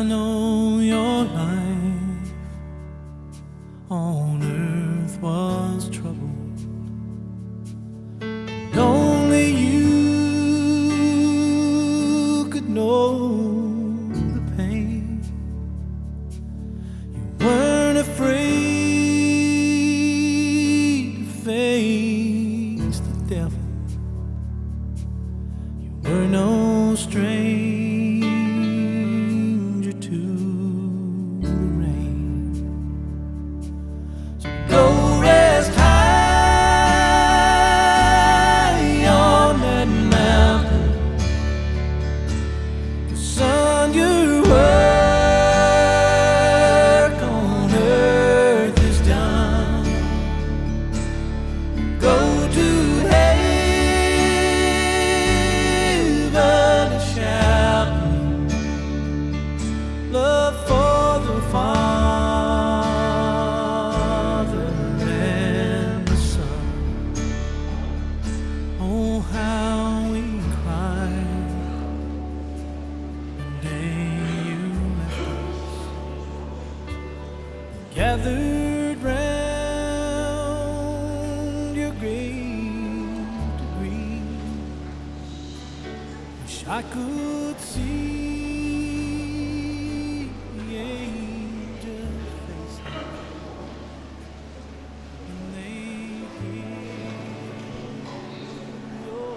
know your life on earth was troubled. And only you could know the pain. You weren't afraid to face the devil. You were no stranger to the rain. So go rest high on that mountain. 'Cause son, your work on earth is done. Go to heaven and shout love for the Father and the Son. Oh, how we cried the day you left us, gathered round your grave to grieve. Wish I could see the angel faces when they hear your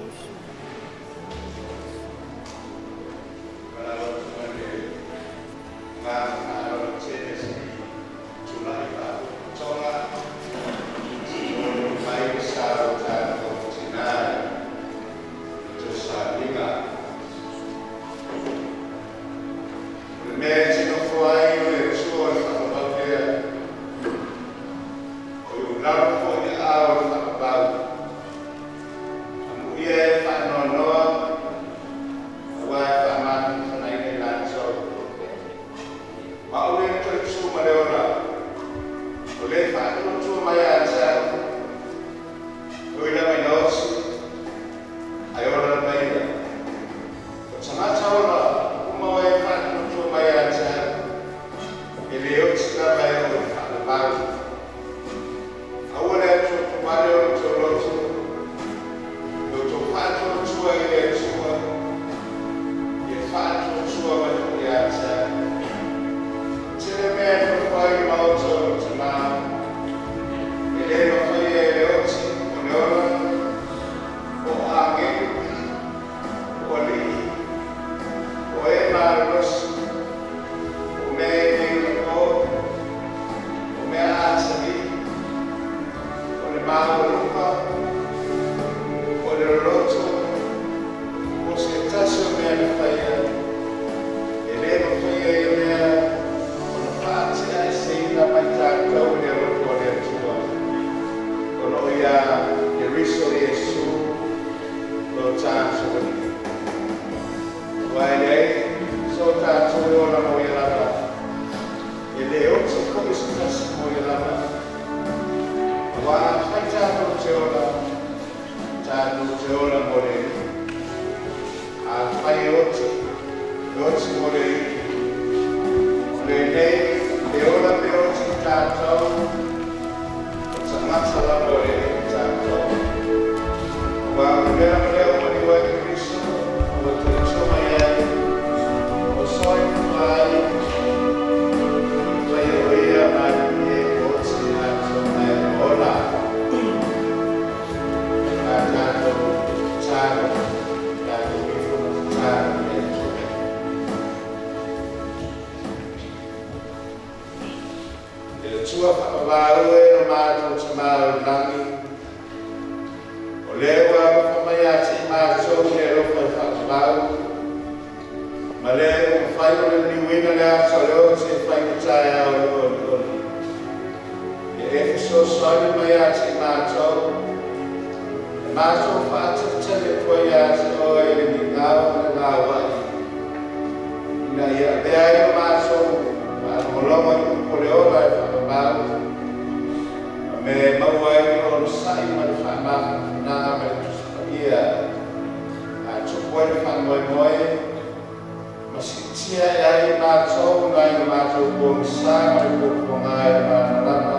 Faatusi ae ai matou nai lo matou pogisa ma le puapuaga i le malamalama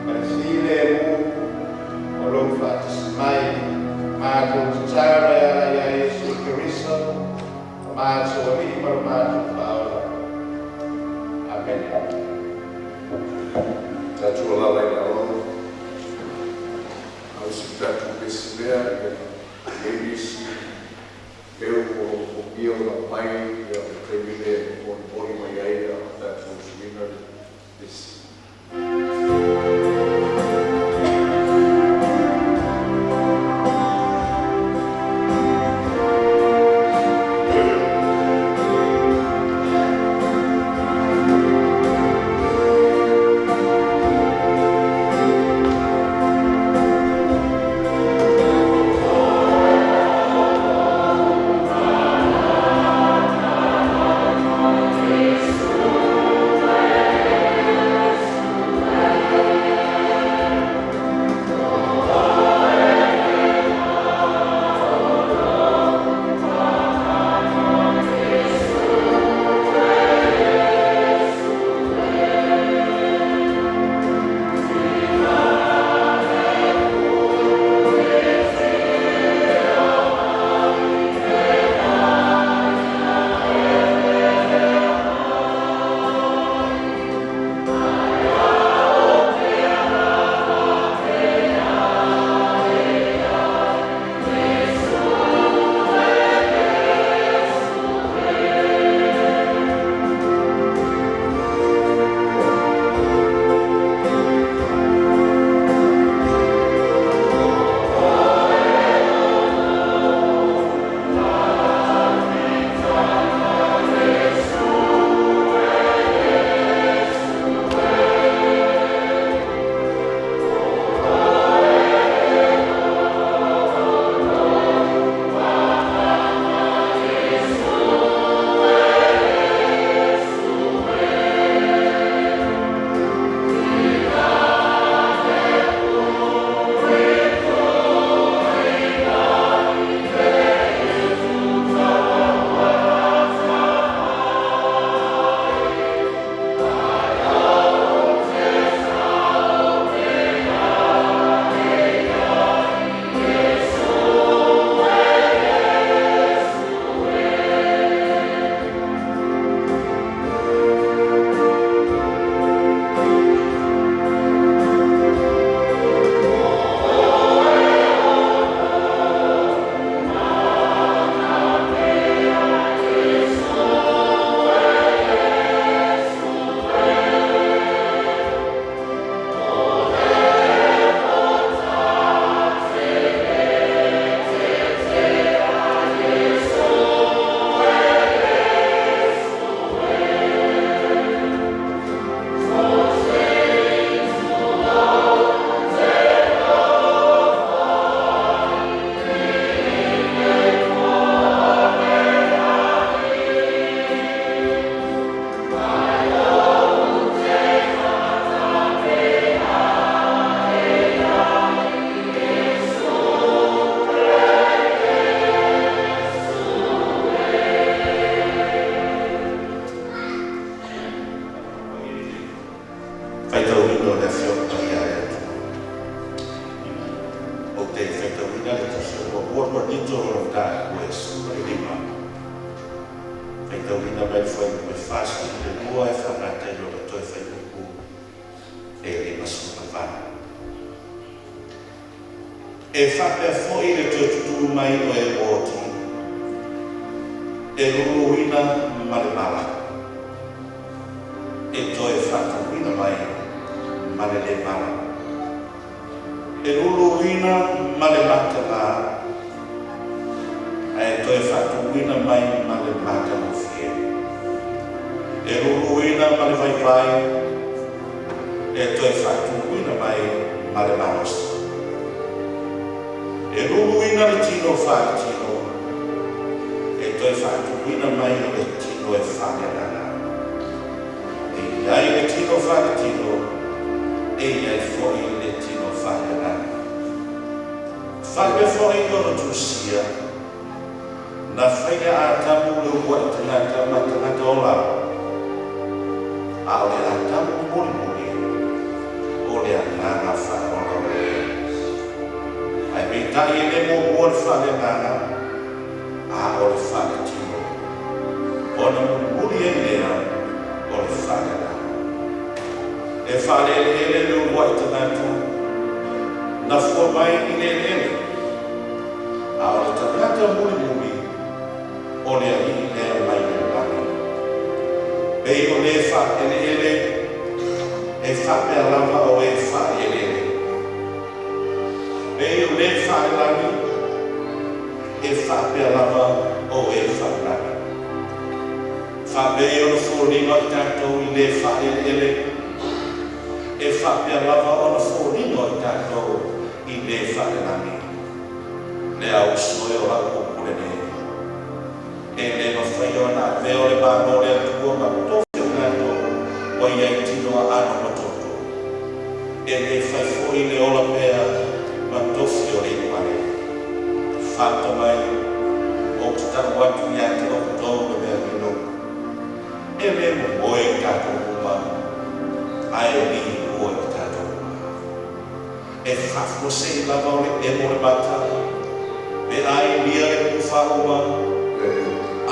ma le filemu o lou faatasi mai. Matou tatalo e ala ia Iesu Keriso o matou Alii ma lo matou Faaola. Amene. Tatou alaala i le auala, a o se tatou pesi lea, ia i ai nisi peu o lo o moomia ona aumai, ia o le taimi lea e molimoli mai ai a o tatou usuina le pesi. Faitauina o le Afioga Paia a le Atua. Ou te faitauina le Tusi Muamua a Korinito lona 15, faitauina mai le fuaiupu e 42 e faagata i lona toe fuaiupu e 58. E faapea foi le toe tutū mai o e ua oti, e luluina ma le mala, e toe faatuina mai ma le lē mala. E luluina ma le mataga, ae toe faatuina mai ma le matagofie. E luluina ma le vaivai, e toe faatuina mai ma le malosi. E luluina le tino faaletino, e toe faatuina mai o le tino e faaleagaga. E i ai le tino faaletino, e i ai foi le tino faaleagaga. Faapea foi ona tusia, Na faia Atamu le uluai tagata ma tagata ola, a o le Atamu mulimuli o le agaga faaola o le. Ae peitai e le muamua le faaleagaga, a o le faaletino. Ona mulimuli ai lea o le faaleagaga. E faaleeleele le uluai tagata, na fua mai i le eleele, a o le tagata mulimuli o le alii lea mai le lagi. Pei o le faaleeleele e faapea lava o e faaleeleele. Pei o le faalelagi e faapea lava o e faalelagi. Faapei ona foliga i tatou i le faaleeleele, e faapea lava ona foliga i tatou i le faalelagi. Le auso e o lau upu lenei. E le mafai ona avea o le Malo le Atua ma tofi o tatou ua iai tino aano ma toto. E le fai foi le ola pea ma tofi o le iuale. Fata mai ou te tau atu ia te outou le mea lilo. E le momoe i tatou uma, ae lihua i tatou uma. E faafuasei lava o le emo le mata, pe a ilia le pufa uma,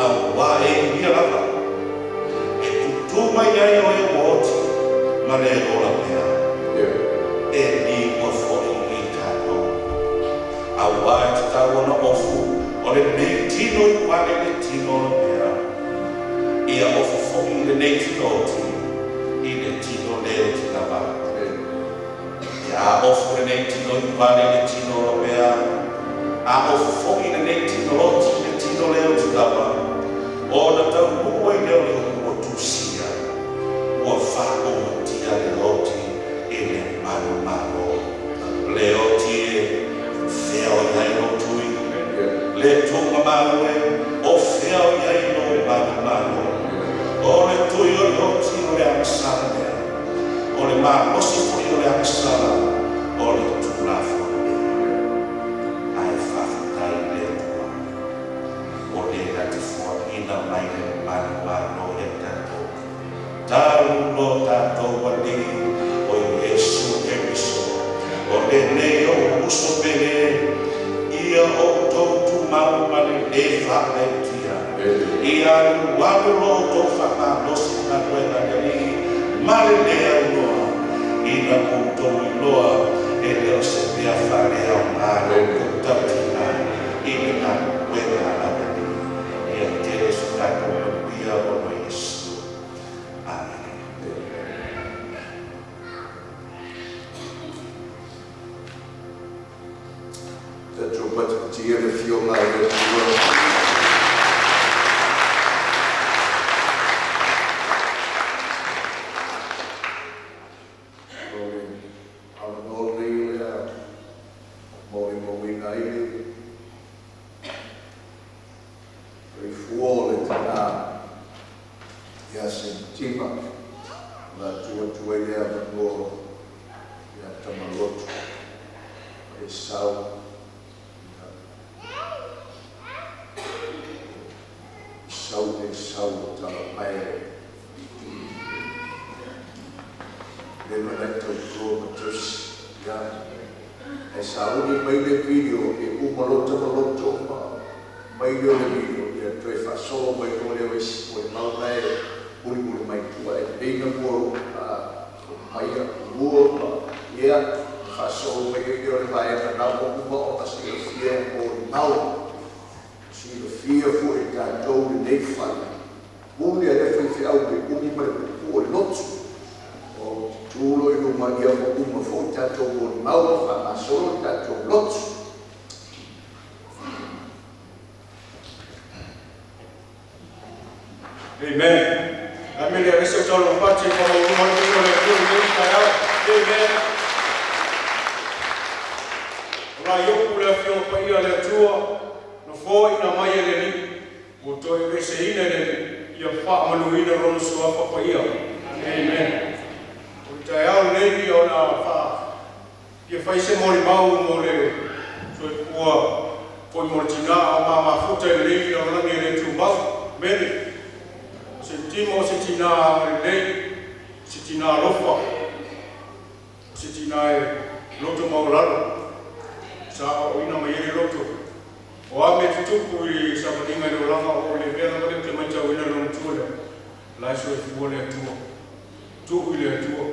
auā e ilia lava. E tutū mai ai o e ua oti ma le ola pea. E lihua foi i tatou. Auā e tatau ona ofu o lenei tino iuale le tino ola pea. Ia ofu foi i lenei tino oti i le tino le oti lava. Ia a ofu lenei tino iuale le tino ola pea, a ofu foi lenei tino oti i le tino le oti lava, ona taunuu ai lea o le upu ua tusia, ua faaumatia le oti i le manumalo. Le oti e fea o i ai lou tui, le tuugamalo e o fea o i ai lou manumalo. O le tui o le oti o le agasala lea, o le malosi foi o le agasala o le Tulafono lea. Ae faafetai i le Atua o le na te foaina mai le manumalo ia tatou. Talu lo tatou Alii o Iesu Keriso. O lenei ou uso pele, ia outou tumau ma le lē faalautia. Ia alualu lo outou faamalosi i galuega a le Alii ma le lē aunoa, ina ua outou iloa e le o se mea faaleaoga lo outou tautiga i le galuega a le Alii. Ia tele so tatou manuia ona o Iesu. Amene. Tatou patipatia le Afioga a le Atua. O le avanoa lenei o le a molimauina ai le soifua o le tina ia Semitima. O le a tuu atu ai le avanoa ia Tamalotu Esau. Sau le sau o talapae le mana tautua ma tausi. Ia, e sauni mai le video e uma lota ma loto ma mai le o le video, ia toe faasolo mai loa lea o isi molimau na e mulimuli mai tua e leina mua maia mua ma ia faasolo mai ai lea o le vaega na ua uma ona silafia e molimau. Silafia foi e tatou lenei fale, pule a le faifeau le umi ma le puupuu o le lotu. O tulo i luma ia ua uma foi tatou molimau ma faagasolo le tatou lotu. Amen. Amen. Le avesse talo pati pa mo mo mo le tu le taeao. Amen. O la ioku le afioga paia le Atua, na foaina mai e le Alii, ua toe aveseina e le Alii, ia faamanuina lona suafa paia. Amen. O le taeao lenei ia ona fia fai se molimau mo le soifua. Foi mo le tinā a o ma mafuta i lenei lalolagi e le tumau. Mene, o se timo o se tinā agalelei, o se tinā alofa, o se tinā e loto maualalo, sa aoaoina mai ai le loto. O a mea tutupu i savaliga i le olaga, o le mea lava lea ou te matauina i le loomatua lea, o la e soifua le Atua. Tuu i le Atua.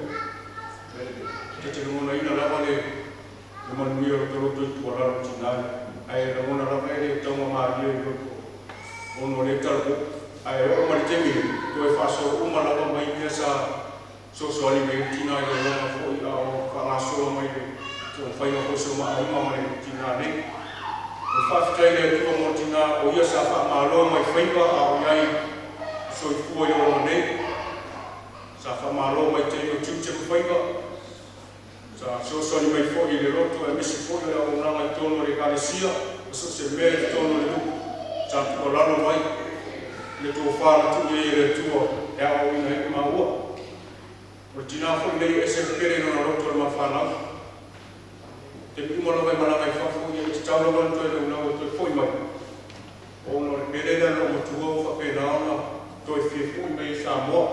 Ta te lagonaina lava le manuia o lo ta loto i tuualalo i le tina lea, ae lagona lava e le taugamalie i loto ona o lea e talavou. Ae oo mai i le taimi nei, toe faasolo uma lava mai mea sa fesoasoani mai ai le tina i le olaga foi a o faagasolo mai le taumafaiga foi o si o ma aiga ma le tina nei. O le faafetai i le Atua mo le tina o ia sa faamalo mai faiva a o i ai soifua i le olaga nei, sa faamalo mai i taimi o tiute ma faiva, sa fesoasoani mai foi i le loto aemaise foi o le auaunaga i totonu o le Ekalesia ma so o se mea i totonu o le nuu, sa tuualalo mai i le tofa na tuu i ai e le Atua e aoaoina ai maua. O le tina foi lenei e ese le pele i lona loto i le ma fanau. Taimi uma lava e malaga ai i fafo, ia e tatau lava ona toe naunau e toe foi mai, ona o le pele lea a le loomatua ua faapena ona toe fia foi mai ai i Samoa.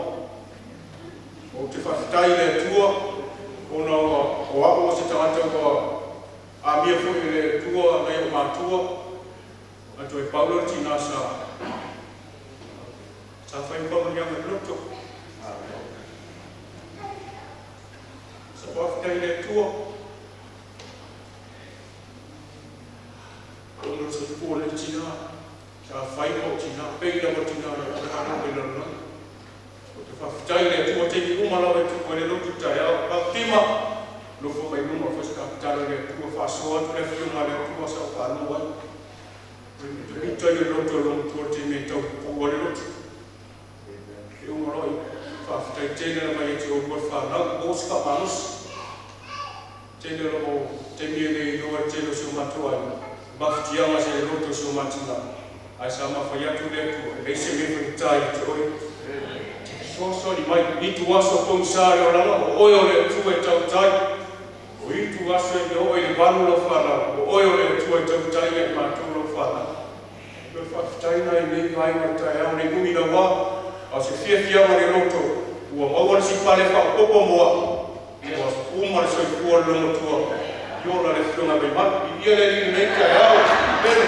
Ou te faafetai i le Atua ona o au o se tagata ua amia foi e le Atua nai ou matua, ae toe pau lea o le tina sa fai ma faamanuiaga i le loto. Sa faafetai i le Atua ona o le soifua o lenei tina sa fai ma ou tina, pei lava o le tina na tuuina mai i le lalolagi. Ou te faafetai i le Atua i taimi uma lava e tupu ai le lotu i le taeao, “Tima, nofo mai luma e fai se ta tatalo i le Atua, faasoa atu le Afioga a le Atua,” sa ou faalogo ai. O le mitamita ia o le loto o le olomatua i le taimi e tau pupuu ai le loto. E uma loa, faafetai tele lava ia te oulua le fanau, ua maua se faamalosi. Tele lava o taimi e le iloa e le tele o si o matou aiga mafatiaga sa i le loto o si o ma tina, ae sa ma fai atu le Atua e leai se mea e faigata ia te oe. E te fesoasoani mai i itu aso pogisa o le olaga, o oe o le Atua e tautai. O itu aso e le oo i le 8 lau fanau, o oe o le Atua e tautai ia i matou lau fanau. O le faafetai lena i lenei vaega o le taeao, le umi naua, a o se fiafiaga o le loto ua maua le isi pale faaopoopo mo au, ua uma le soifua o le loomatua. Ia ola le Afioga Vaimalu. Viia le Alii i lenei taeao. Amene.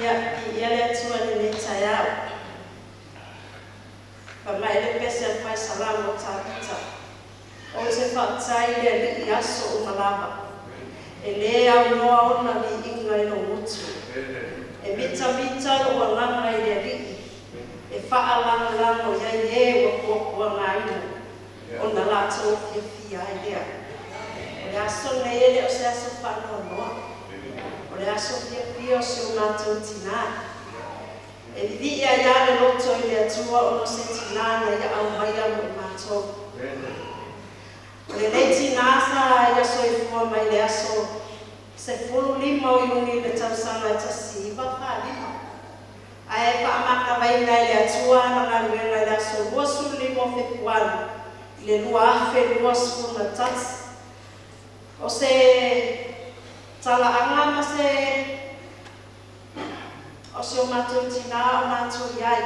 Ia, viia le Atua i lenei taeao. Fai mai le pese a le Fai Salamo o Tavita, Ou te faafetai i le Alii i aso uma lava, e lē aunoa ona viiga i lou gutu. E mitamita lou agaga i le Alii, e faalagolago i ai e ua puapuagaina, ona latou fiafia ai lea. O le aso lenei e le o se aso faanoanoa, o le aso fiafia o si o matou tinā. E vivii ai lava le loto i le Atua ona o se tinā na Ia aumaia mo i matou. O lenei tinā sa ia soifua mai le aso 15 o Iuni i le tausaga e 1945, ae faamatavaina e le Atua ana galuega i le aso 25 o Fepuari i le 2021. O se talaaga ma se o si o matou tinā o matou i ai.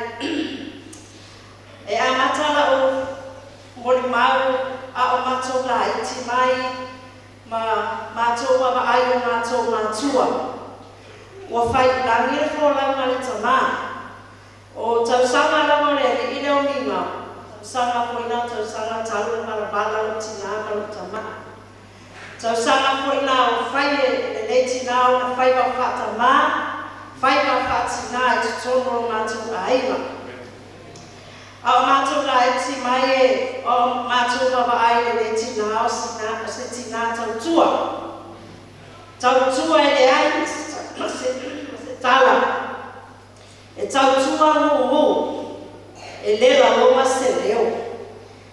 E amata la'u molimau a o matou laiti mai ma matou vaavaai i o matou matua. Ua faiilagi le folauga a le tamā. O tausaga lava o le alii lea o Migao, tausaga foi na tausaga talu ona valavala lou tinā ma lou tamā. Tausaga foi na o fai e lenei tinā ona faiva faatamā, faiva faatinā i totonu o lo matou aiga. A o matou laiti mai e o matou vaavaai i lenei tinā o se tinā tautua. Tautua e leai ma se tala. E tautua gugu, e le lagona se leo.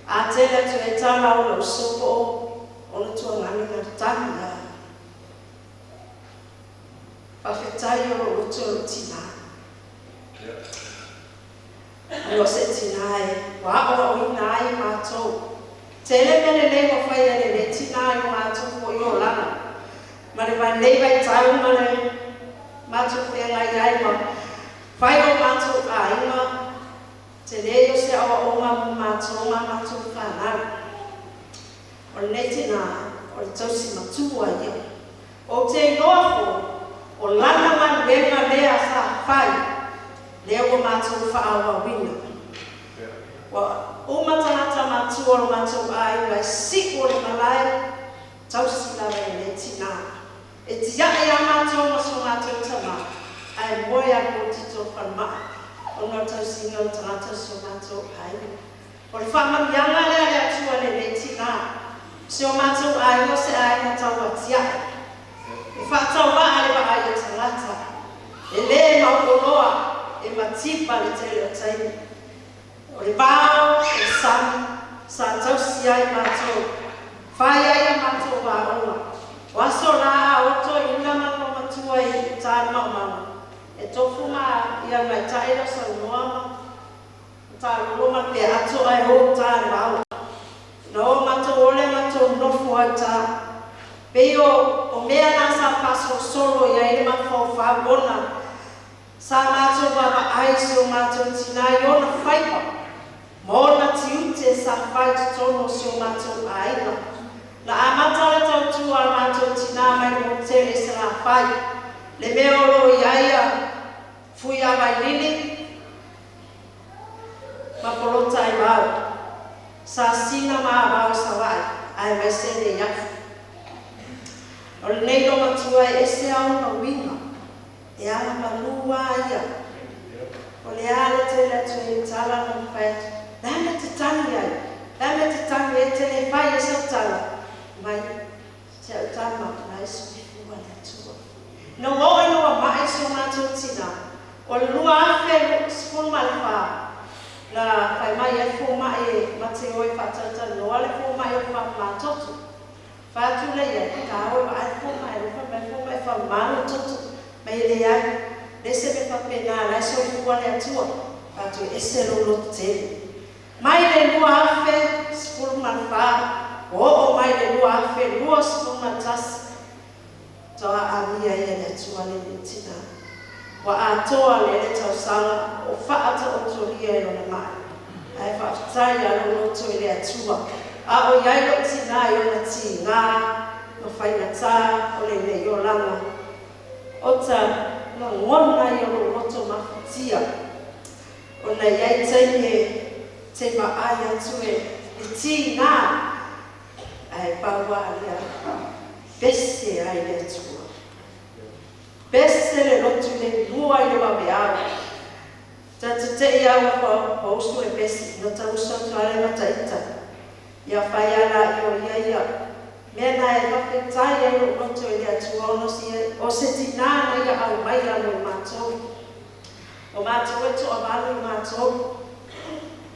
A tele atu ai tala ona uso po o ona tuagani na tagi a. Faafetai o lou loto i lou tinā. O se tinā e ua aoaoina ai matou. Tele mea lelei ua faia e lenei tinā i lo matou foi olaga, ma le lenei vaitau ma le matou feagai ai ma fai o matou aiga, tele o se aoaoga mo matou ma matou fanau. O lenei tinā, o le tausi matua ia. Ou te iloa foi, o lana galuega lea sa fai, lea ua matou faaauauina. Ua uma tagata matua o lo matou aiga e si'u o le malae, tausi lava e lenei tinā. E tia'i lava matou ma so matou tamā, ae moe a potito i le falemai ona o le tausiga o tagata o si o matou aiga. O le faamanuiaga lea a le Atua i lenei tinā. O si o matou aiga o se aiga tauatia'e. E faatauvaa le vaai a tagata. E lē mauoloa, e mativa le tele o taimi. O le vao, o le sami, sa tausi ai matou, fai ai a matou aoga. O aso la a o toeaiina ma olomatua i uta i le maumauga, e tofu ma ia maitai le saunoa ma matalolo ma le peaato ae o uta i le vao. Na o matou ole matou nofo ai uta. Pei o o mea na sa faasolosolo i ai le mafaufau ona Sa matou vaavaai i si o matou tinā i ona faiva ma ona tiute sa fai i totonu o si o matou aiga. Na amata le tautua a lo matou tinā mai le motu tele i Salafai, le mea o lo o i ai a Fuiavailili ma Polota i Vao. Sa sina ma avao i Savaii aemaise Neiafu. O lenei olomatua e ese a ona uiga. E agamalu a ia. O le a le tele atu ai o tala na mafai atu. Le a mea e te tagi ai? Le a mea e te tagi ai e te le fai ai sau tala? Mai, si au tama, la e soifua le Atua. Ina ua oo ina ua ma'i si o matou tinā, o le 2014, na fai mai ai le fomai e ma te o e faatalatalanoa le fomai o le faamamatoto. Fai atu lea i ai, ta o e vaai le fomai, alofa mai le fomai e faamama lou toto. Mai e leai, leai se mea faapena, la e soifua le Atua. Fai atu e ese lou loto tele. Mai le 2014, ua oo mai le 2021, faatoa amia ai e le Atua lenei tina. Ua atoa lea le tausaga o faataotolia i lona mai. Ae faafetai a lou loto i le Atua, a o i ai lou tinā i ona tigā ma faigata o lenei olaga. Ota lagona ai o lou loto mafatia, ona e i ai taimi e te vaai atu e tigā, ae pau lava lea, pese ai le Atua. Pese le lotu i le lua i le vaveao. Ta te te i au ua usu e pese, na ta usu atu lava lea ma ta ita. Ia fai a la i o ia ia mea na e faafetai ai lou loto i le Atua ona o se tinā na ia aumaia mo matou. O matou e toavalu i matou.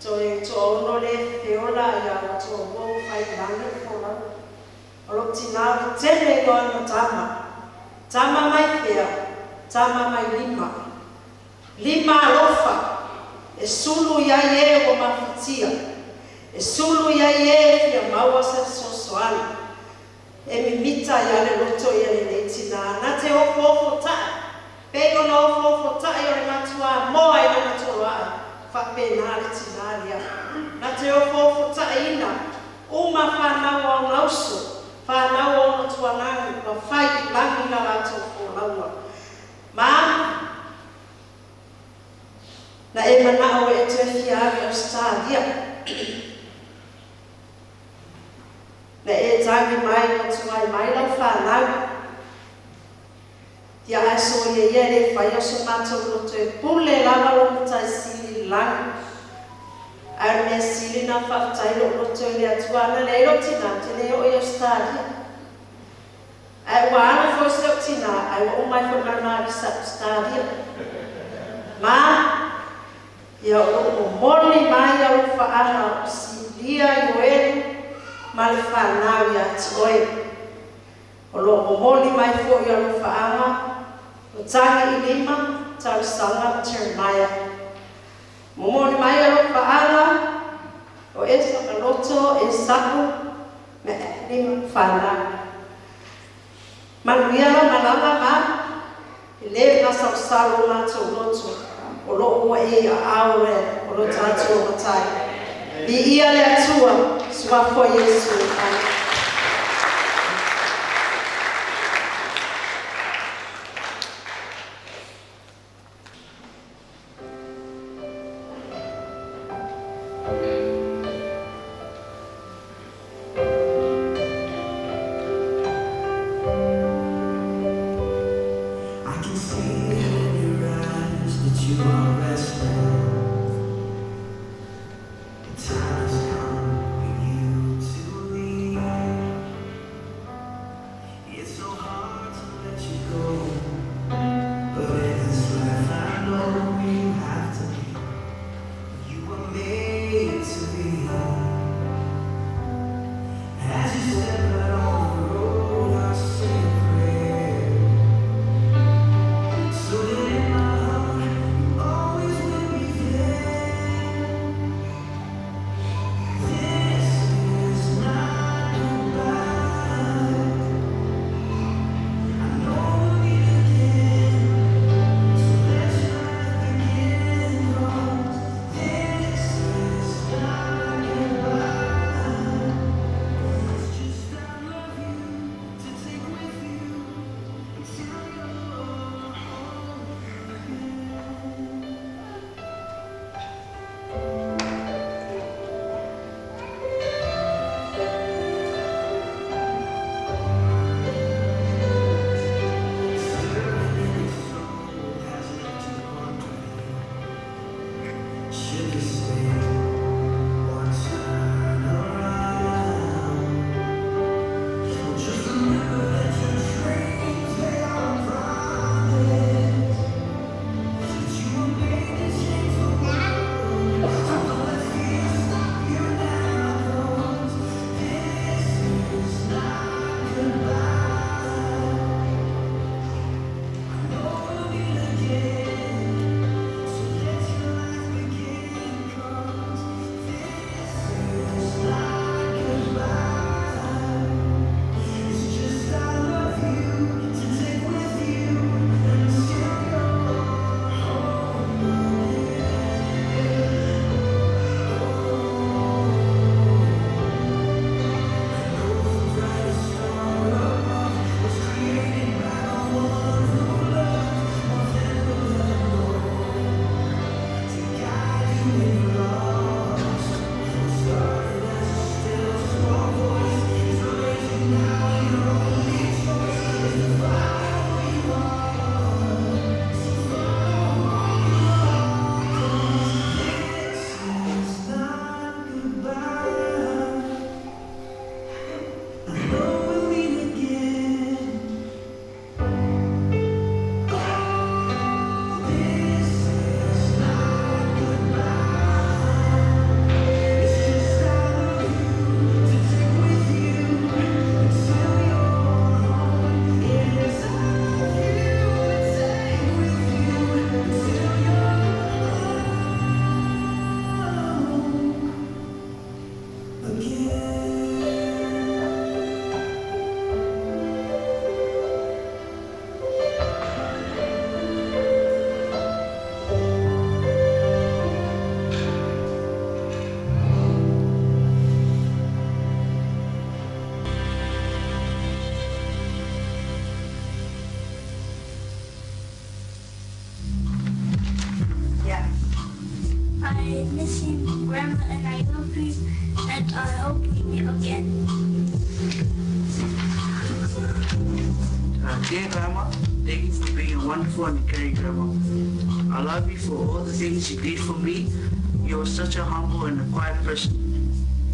Toe toaono le feola ia ua toalua ua fai i lagi le folauga. O lou tinā o le tele ia o ana tama. Tama mai fea? Tama mai lima. Lima alofa, e sulu i ai e ua mafatia. E sulu i ai e e fia maua se fesoasoani. E mimita ia le loto ia lenei tinā, na te ofoofo ta'i, pei ona ofoofo ta'i o le matuā moa i lana toloa'i, faapena le tinā lea. Na te ofoofo ta'iina uma fanau a ona uso, fanau a ona tuananu, ua fai i lagi la latou folauga. Ma na e mana'o e toe fia alu i Ausetalia. Na e tagi mai ua tuai mai lau fanau. Ia ae soia ia e le faia so matou loto e pule lava lou Matai Sili i le lagi. Ae o le mea sili na faafetai lou loto i le Atua ana leai lou tina ou te le oo i Ausetalia. Ae ua alu foi si ou tina ae ua uma ai foi ma le ma visa Ausetalia. Ma ia o lou momoli mai alofaaga o Silia Ioelu ma le fanau ia te oe. O lo o momoli mai foi alofaaga o Tagi Ilima, Talosaga ma Jeremiah. Momoli mai alofaaga. O e sa maloto e saʻu ma e ma fanau. Manuia lau malaga ma, e lē masalosalo o matou loto, o loo ua e i aao e o lo tatou Matai. Viia le Atua, suafa o Iesu. Amene. I can see it in your eyes that you are restless. The time has come for you to leave. It's so hard to let you go, but in this life I know you have to be. You were made to be. As you step out on the road, I say a prayer. So that in my heart, you always will be there. This is not goodbye. I know we'll meet again. So let your life begin. 'Cause this is not goodbye. It's just I love you to take with you until you're home again. Stirring in your soul has left you wondering, should you stay or turn around? Just remember that your dreams, they are a promise. That you were made to change the world. So don't let fear stop you now. 'Cause this is not goodbye. I know we'll meet again. So let your life begin. 'Cause this is not goodbye. It's just I love you to take with you until you're home again. I know the brightest star above was created by the one who loves more than we'll ever know. To guide you when you're lost. What started as a still small voice is rising now. Your only choice is to follow who you are. So follow who you are. 'Cause this is not goodbye. I know we'll meet again. Oh, this is not goodbye. It's just I love you to take with you until you're home. Yes, I love you to take with you until you're home again. Yeah. I miss you, Grandma, and I love you, and I hope we meet again. Dear Grandma, thank you for being a wonderful and caring grandma. I love you for all the things you did for me. You are such a humble and a quiet person.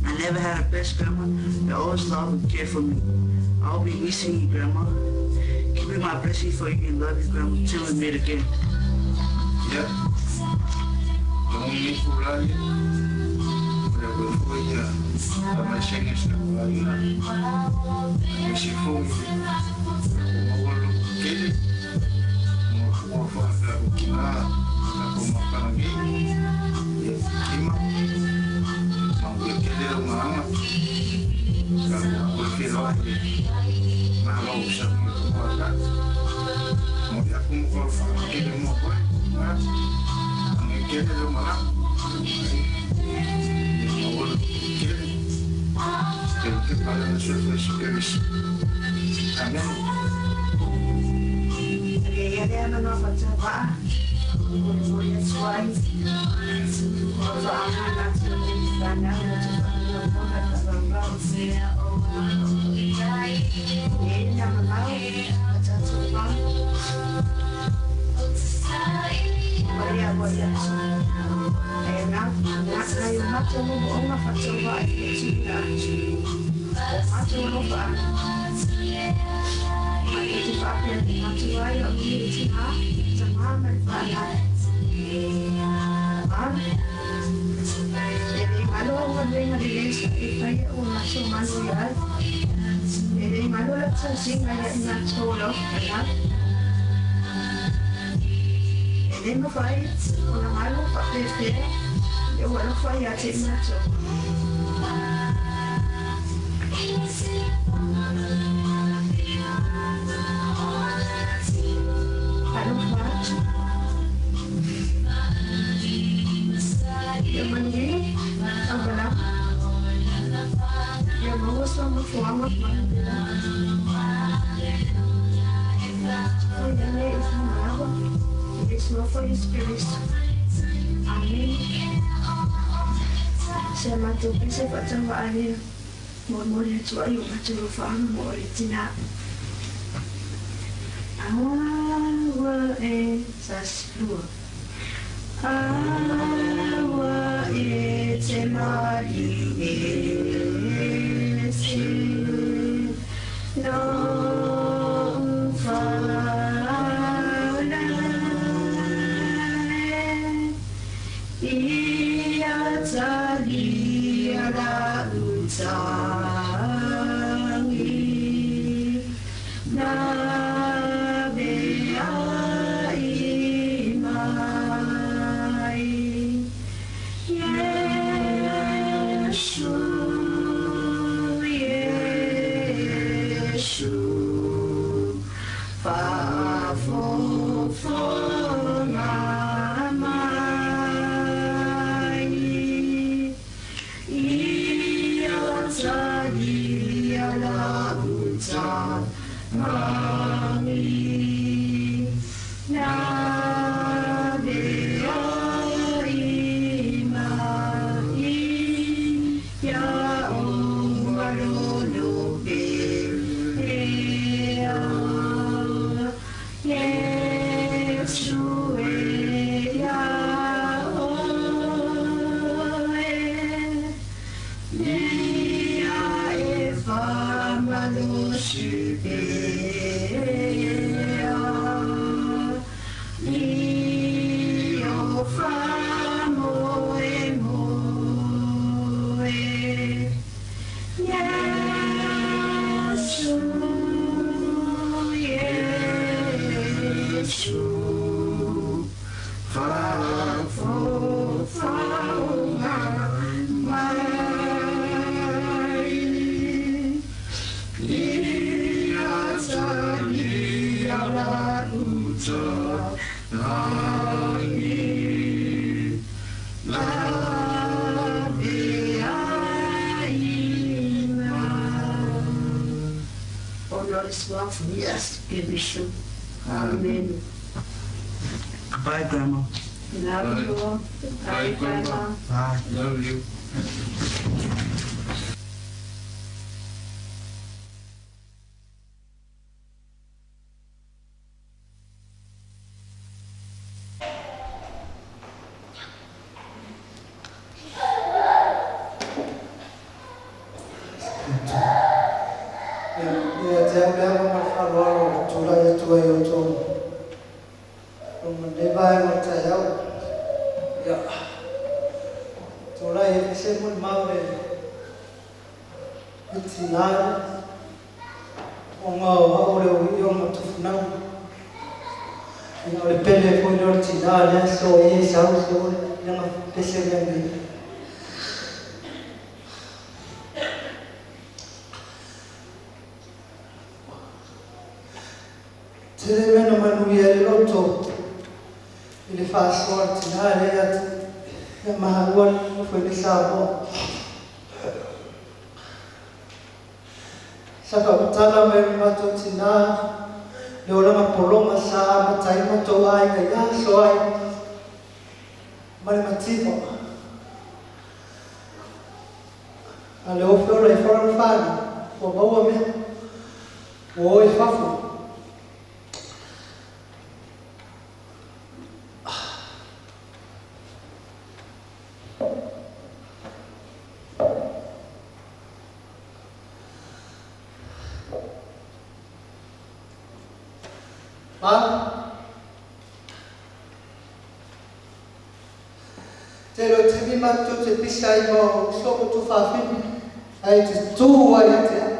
I never had a best grandma that always loved and cared for me. I'll be missing you, Grandma. Keeping my blessing for you and love you, Grandma, till we meet again. Ia, lagoni ifo lai o le koe foi ia faamaisega i si ou aiga, aemaise foi le maua lototele ma fua faatautaga o tatou mapalagi. Ia, lima manuia. ai malo sa mo ko la mo ya ku mo ko fa ke le mo ko ma ngi ke le mo la mo ke ke ke para na sua fé Amen. Ia lea na no whatua o ia tuai o whaanga te whanau te whanau mona ta rau e na mamau a tātou pā Maria Maria e nā nā i matou mo onga whatua e te tūna atu o matou lofa Mai te whapea te matua ai o mi te hā, te mā me whanau. E le malo o ngā renga le lesa e whaia o matou manu i ai. E le malo la tausinga ia i matou lofa whanau. E le mawhai o na malo whapewhea e o alofa ia te matou. Alofa atu. Ia manuia, tauvalau. Ia maua sa mafuaga manuia. O ia le i whamalawa, i le suafa Iesu Keriso. Amen. Se matou pese whaatawa alea, molimoli atu ai o matou lofaaga mo o le tinā. Aua e sasua. Aua e te mari e se. No whaala ia tali ala utangi na be ai mai Yesu Yesu faafofoga mai ia tali ala utangi na be ai mai ia o malolo pe Yesu e ia oe ia e whamalosi pea i o whamoe moe Yesu Yesu faafofoga mai ia tali ala utangi na be ai mai. O Lord is well for us, Keriso. Amen. Goodbye, Grandma. Love you all. Bye, Grandma. Bye. Love you. Ia te au lea ma whaloalo tūrai atu ai o tō o le vai o tai au. Ia tūrai e pese muli mau le iti nāre o ngā o au le o i o matufunau. Ina o le pele foi le o le tinā lea so i e sau se o le nga pese lea nei. Tele mea na manuia ai le loto i le faasoa a le tinā lea ia te ia maua le nofo i Samoa. Sa faamatala mai le matou tinā le olaga pologa sa amata ai matou aiga i aso ai ma le mativa. A le ofe ola ifola le fanau, ua maua mea, ua o i fafo. Ma, tele o taimi matou te pisa ai ma uso ma tuafafine, ae te tu ai ia te au.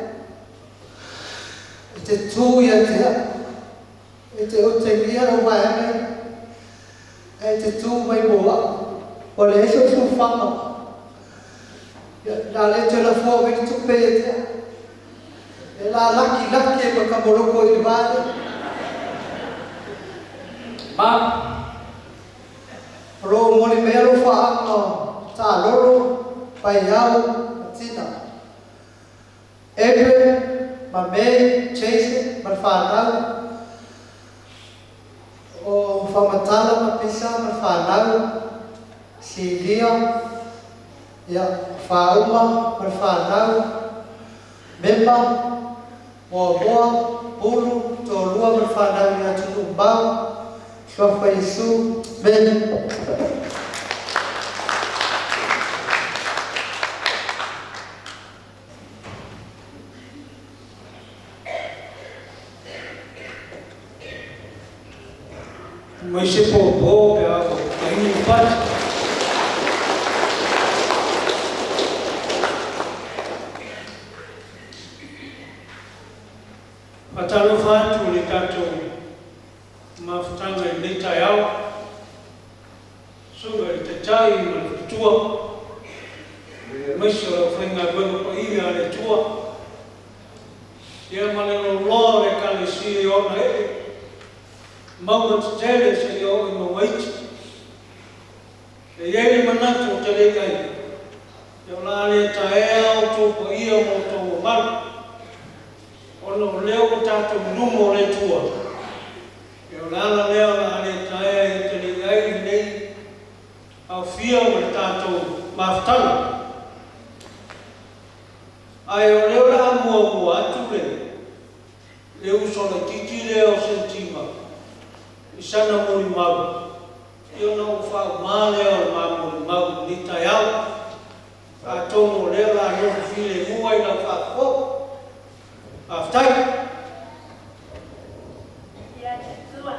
E te tu ia te au. E te otegia lau vaega ia, ae te tu mai mo au. Ua leai sou suafaga. Ia, la le toe lafoa mai le tupe ia te au. E lalakilaki ai ma kamoloko i le va lea. Ma, o lo o momoli mai alofaaga o taalolo, paiau ma tina. April ma May, Jason ma le fanau, o Faamatala ma Pisa ma le fanau, Silia, ia, Faauma ma le fanau, Mema, Moamoa, Pulu, Toalua ma le fanau i atunuu mamao, Suafa Iesu, Amen. Mai se pōpō pe a ua taimi le pati. Faatalofa atu i le tatou mafutaga i lenei taeao. Susuga i le Taitai ma le Faletua, aemaise o le aufaigaluega paia a le Atua, ia ma le loaloa o le Ekalesia i ona ee, mauga tetele seia oo i mauga iti. E i ai le manatu ou te le i ai, ia o le a le taea outou paia ma outou mamalu, ona o lea ua tatou i luma o le Atua, Ia o le ala lea o le a le taea ai te le i ai lenei aofia ma le tatou mafutaga. Ae o lea o le a muamua atu le le uso laitiiti lea o Senitima i sana molimau, ia ona ou faauma lea o le ma molimau i lenei taeao. Atonu o lea o le a nofo filemu ai lau faafofoga. Faafetai. Ia te Atua.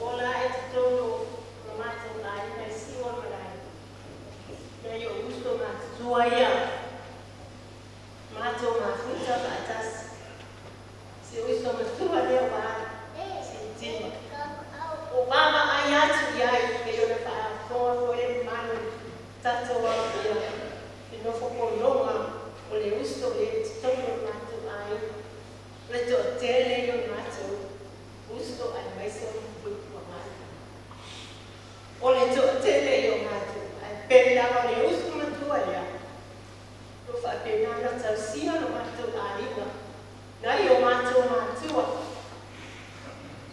Ola ae totonu o lo matou aiga i Siwa malae. Nai ou uso matutua ia, matou mafuta faatasi. Si uso matua lea ua alu, si Tima. Ua vaavaai atu i ai pei ona faafofoga foi le mamalu i le tatou aofia i nofo pologa o le uso lea i totonu o le matou aiga. O le toatele ia o matou uso aemaise o puipuaga. O le toatele ia o matou, ae pei lava o le uso matua lea. O lo o faapena ona tausia lo matou aiga nai o matou matua,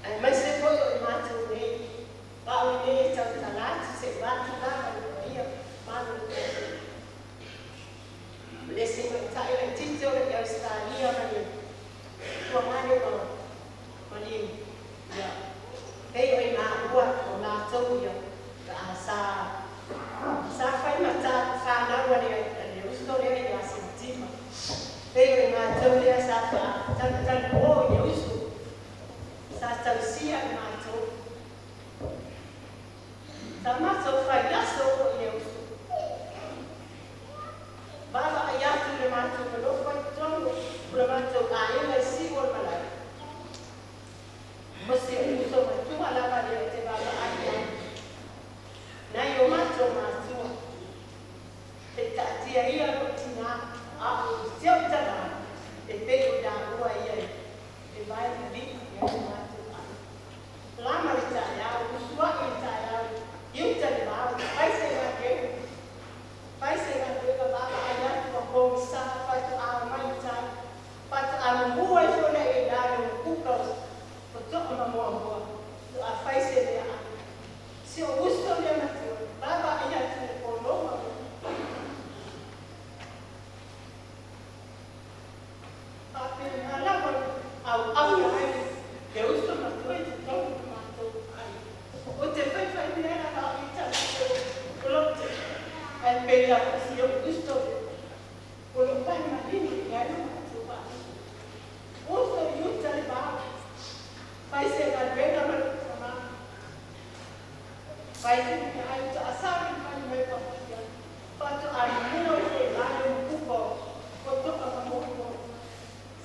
aemaise foi o i matou nei, o au lenei e tautala atu seia vaeatu lava le paia mamalu o le tatou. O le isi tamaitai laitiiti o le Ausetalia ma le tuagane ma to'a ma muamua faatoa fai se meaai. Si ou uso lea matua, vaavaai atu i le pologa o le faapena lava ona auau ai le uso matua i totonu o matou aiga. Ou te faifai mea lava au i tagata o lo o ae pei lava o si ou uso lea o lo o pae manino i ai lo matou vaai. Uso i uta le vao, fai se galuega ma lou tamā, fai se meaai faatoa sauni mai mai fafo faatoa mua ifo i la le umukuka o to'a ma muamua.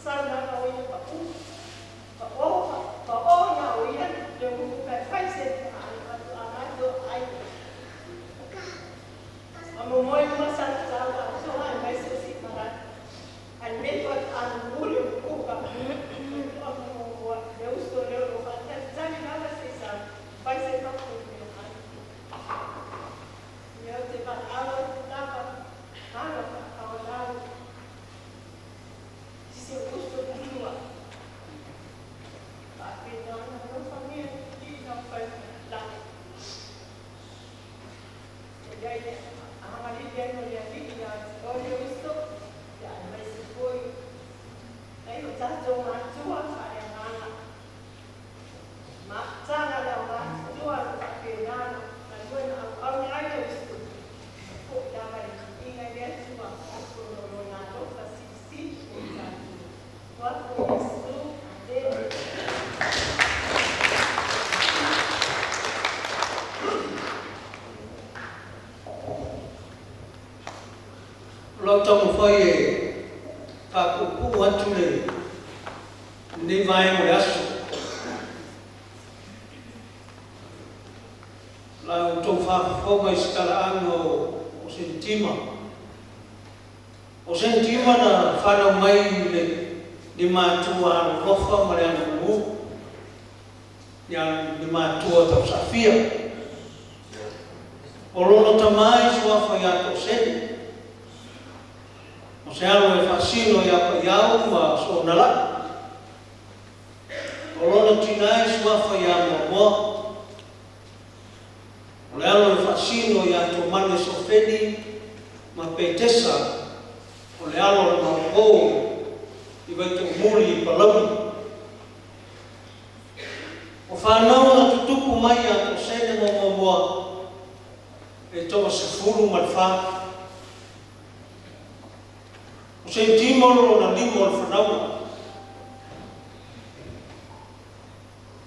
Sau lava o ia pa'u, pa'o, pa'o na o ia le umukuka e fai se meaai faatoa matou ai. Ma momoe uma salatau atoa aemaise o si'imalai. Ae lenei faatoa nu'u le umukuka o to'a ma muamua, le uso lea o lo'o faatalitali lava se i sau fai se matou meaai. Ia ou te valaau atu lava alo faapaolalo i si ou uso matua. Faapena ona alofagia e le Alii lau faifalelagi. Ia i ai le agalelei o le Alii ia te oe le uso, ia aemaise foi nai o tatou matua faaleagaga. Mafutaga le aumatutua o lo o faapena ona galue ma auauna ai le uso, foi lava le viiga i le Atua ona o Lona alofa silisili mo i tatou. Ua o Iesu. Amene. O lau taumafai e faapuupuu atu lenei vaega o le aso. O la outou faafofoga i se talaaga o Senitima. O Senitima na fanau mai i le matua alolofa ma le amumu, le matua tausaafia. O lona tama e suafa ia Tooseli, o se alo e faasino ia Paiau ma Soonalai. O lona tina e suafa ia Moamoa, o le alo e faasino ia Tomane Sofeni ma Petesa, o le alo o le Maopo i Vaitoomuli i Palauli. O fanau na tutupu mai ia Toosele ma Moamoa e 14. O Senitima o lona lima o le fanauga.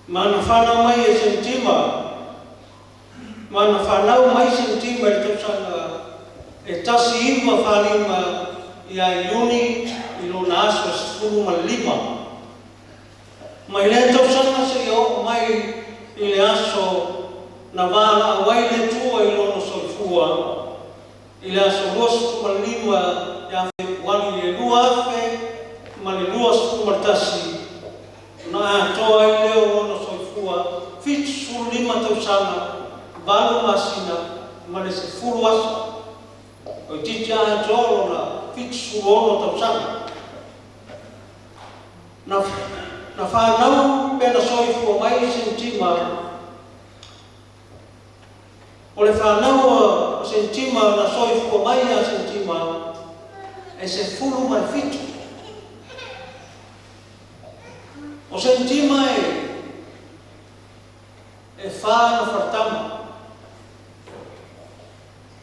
Ma na fanau mai e Senitima, ma na fanau mai Senitima i le tausaga e 1945 ia Iuni i lona aso e 15. Mai lea tausaga seia oo mai i le aso na valaau ai le Atua i lona soifua, i le aso 25 ia Fepuari i le 2021, ona atoa ai lea o lona soifua 75 tausaga, 8 masina ma le 10 aso. Toeitiiti atoa lona 76 tausaga. Na, na fanau pe na soifua mai Senitima, o le fanau a Senitima na soifua mai ia Senitima e 17. O Senitima e, e fa ona faletama.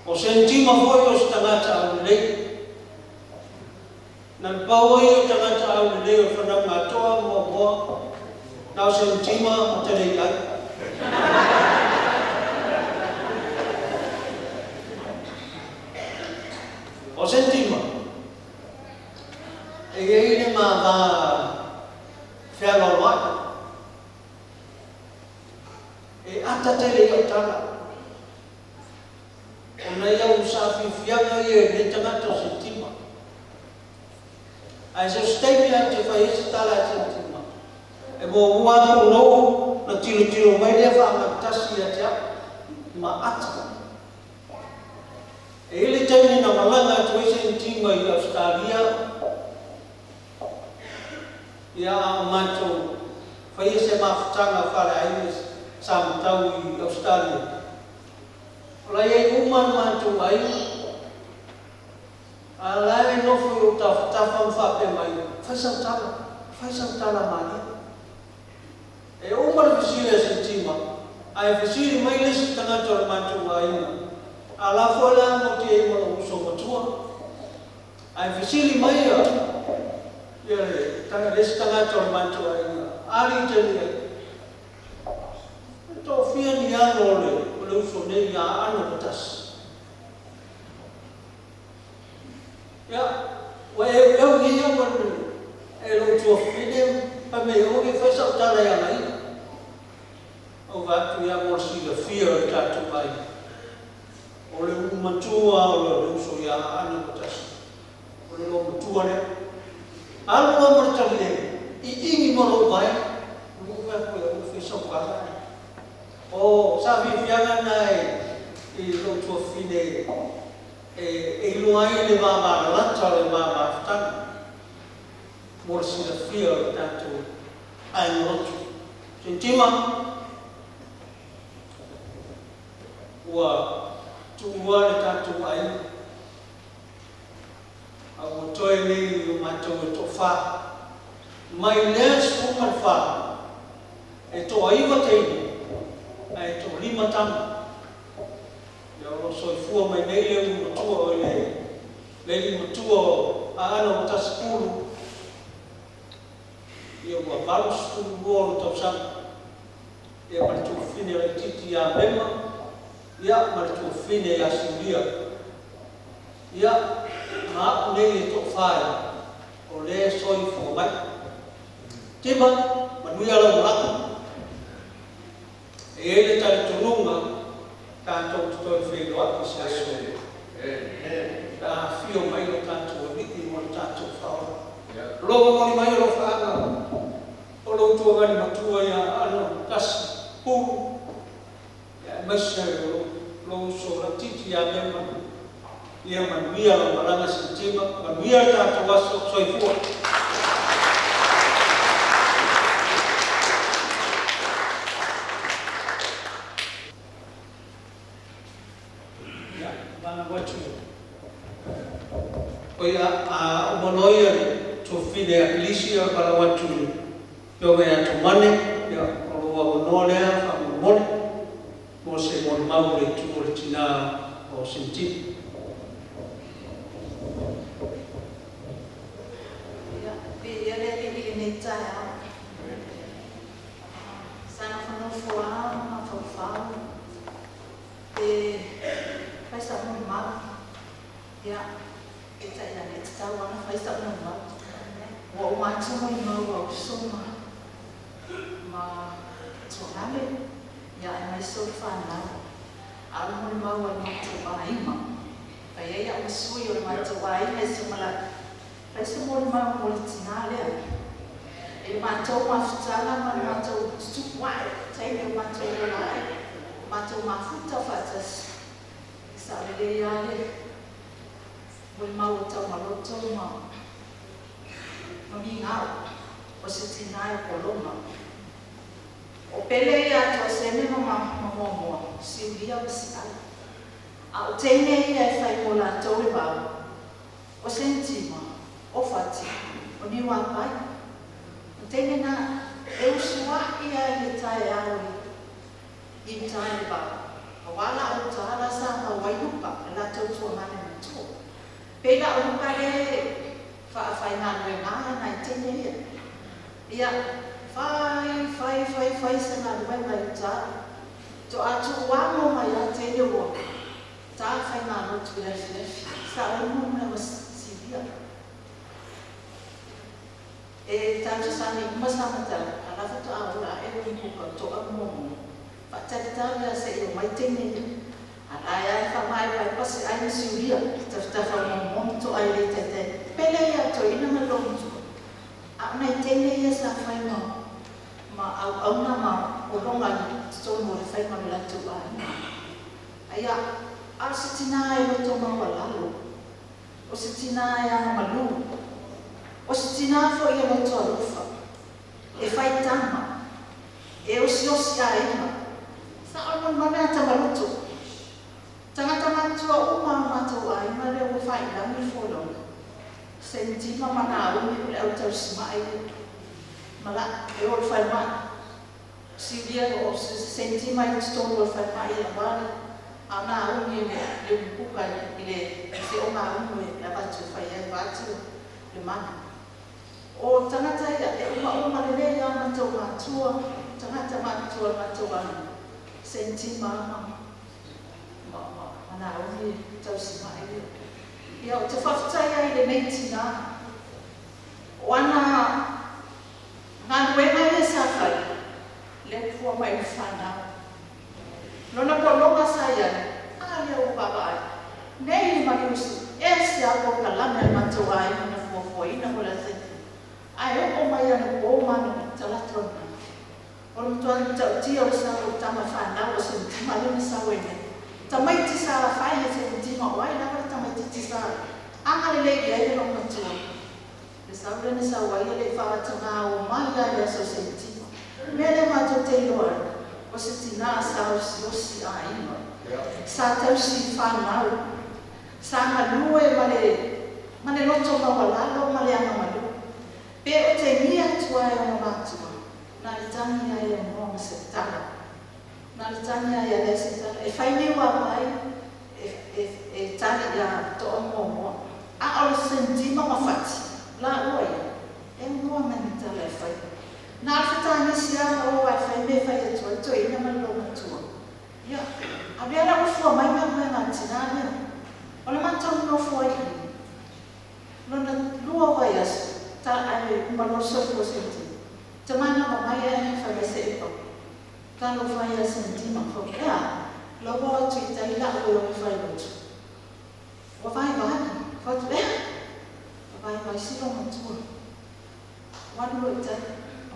O Senitima foi o se tagata aulelei. Na le pau ai o tagata aulelei o le fanauga atoa ma Moamoa, na o Senitima ma Teleiai. O Senitima, e i ai le ma va fealoaloai. E ata tele i au tala. O nai au saafiafiaga ia i lenei tagata o Senitima. Ae so o se taimi lava ou te fai ai se tala ia Senitima, e muamua atu ona ou ona tilotilo mai lea faamatasi ia te au, ma ata. E i ai le taimi na malaga atu ai Senitima i Ausetalia, ia a o matou Faia se mafutaga faaleaiga sa matau i Ausetalia. O la e i ai uma le matou aiga, a o la e nofo i ou tafatafa ma faapea mai, Fai sau tala, fai sau tala malie. E uma le fesili a Senitima, ae fesili mai le isi tagata o le matou aiga, a o la foi la matou te i ai ma lou uso matua. Ae fesili mai ia le isi tagata o le matou aiga, A alii, e toafia ni alo o le uso nei ia Aana Latasi? Ia, ua e'u e'u ia ma e lou tuafafine fai mai aua ne i faia sau tala e againa. Ou vaai atu, ia mo le silafia e le tatou aiga, o le uu matua o le uso ia Aana Latasi, o le loomatua lea. Alu loa ma le taliega, iini ma lou vae, ou fai atu, aua le faia sau tala. O sa fiafiaga na i lou tuafafine e iloa ai le vavalalata o le va mafutaga mo le silafia e le tatou aiga lotu. Senitima, ua tuua le tatou aiga, a ua toe nei o matou e toafa. Mai lea 14, e toaiva teine ae toalima tama. Ia o lo o soifua mai nei le ulu matua o le alii matua o Aana ua tasi pulu, ia ua 82 ona tausaga. Ia ma le tuafafine laitiiti ia Mema, ia ma le tuafafine ia Siulia. Ia, ma a'u nei e toafa o lea e soifua mai. Tima, manuia lau malaga. E i ai le talitonuga tatou te toe feiloai i se aso pe a afio mai lo tatou Alii ma lo tatou Faaola. O lo o momoli mai alofaaga o lou tuagani matua ia Aana Tasi Pulu, aemaise o lou uso laitiiti ia Mema. Ia manuia lau malaga Senitima, manuia le tatou aso, soifua. Ia, valaau atu i le, a uma loa le tuafafine ia Kilisi ona valaau atu i le afioga ia Tomane, ia o lou avanoa lea faamolemole mo se molimau i le itu o le tina o Senitima. Ia, viia le Alii i lenei taeao. Sa nofonofo lava ma mafaufau pe fai sau molimau. Ia, peitai ane e tatau lava ona fai sau molimau. Ua uma atu molimau a uso ma ma tuagale, ia aemaise o le fanau. A o le molimau a le matou aiga, fai ai au ma sui o le matou aiga i Samalai, fai se molimau mo le tina lea. I le matou mafutaga ma le matou tutupu ae, taimi o matou ola ai, matou mafuta faatasi, e sao lelei lava le molimau a Taumaloto ma ma Migao, o se tina e pologa. O Pele ia a Tuasene ma ma Moamoa, Siulia ma Siala. A o teine ia e fai mo latou le vao, o Senitima, o Fati, o Niuapai. O teine na e usua'i lava i le taeao i uta i le vao, aua la o uta la sa mau ai Luka, le latou tuagane matua. Pei la o Luka lea e faafaigaluega nai teine ia. Ia, fai, fai, fai, fai se galuega i uta. To'a tuuamo mai lava teine ua ta faigalotu i le afiafi. Sa o ai mo ma Silia. E tausasagi uma sa matala, a la faatoa ola ae le muka o to'a ma muamua. Faatalitali lava seia omai teine ia. A la e lava e faamaepaepa pasi ai ma Siulia i tafatafa o muamua ma to'a e le taitai. Pele ia a toeaina ma le loumatua. A o nai teine ia sa fai ma ma auauna ma pologa i totonu o le faiga o le latou aiga. Aia, a o se tina e loto maualalo, o se tina e agamalu, o se tina foi e loto alofa, e faitama. Senitima ma Naumi o le au tausima'i ia ma la e o i le falemai. Siulia o Senitima i totonu o le falemai e avale a o Naumi i le umukuka i le se ogaumu e avatu e fai ai vaeatu le mana. O tagata ia e umauma lelei lava matou matua, tagata matutua o le matou aiga, Senitima ma ma ma Naumi e tausima'i ia. Ia ou te faafetai ai i lenei tinā, o ana galuega ia sa fai, lea ua fua mai i le fanau. Lona pologa sa i ai, a lea ua vaavaai, nei le maliu ese lava polokalame a le matou aiga na fuafuaina mo le Aso Senitima, ae oo mai anapo ma talaatu ananafi, o le matua matautia o le sau o tama fanau a Senitima lea na sau ai nei. Tamaiti sa fai e Senitima, o ai lava le tamaitiiti sa agalelei i ai le loomatua? Le sau lea na sau ai e le i faataga omai lava i le aso Senitima. O le mea lea matou te iloa ai, o se tinā sa osiosi aiga, sa tausi fanau, sa galue ma le ma le loto maualalo ma le agamalu. Pe otegia atu lava e ona matua, na o le tagi lava e aunoa ma se tala. Na o le tagi lava e leai se tala. E fai niuapai e tali ia Toa muamua. A o le Senitima ma Fati laua ia, e aunoa ma ni tala e fai. Na o le fetagisi lava ma o lava e fai mea e fai atu ai le toeaina ma le loumatua. Ia, a o lea la ua fua mai galuega a le tina lea. O le matou nonofo ai i i, lona lua o vaiaso, ta, ae uma loa le soifua o Senitima, tamanava mai ae fai mai, Seepa, talofa e ia Senitima. Ou fai atu, E a? La ua o atu i tai la'u e o e fai lotu. Ua vaivai. Fai atu, E a? Ua vaivai si loomatua. Ua alu loa i tai,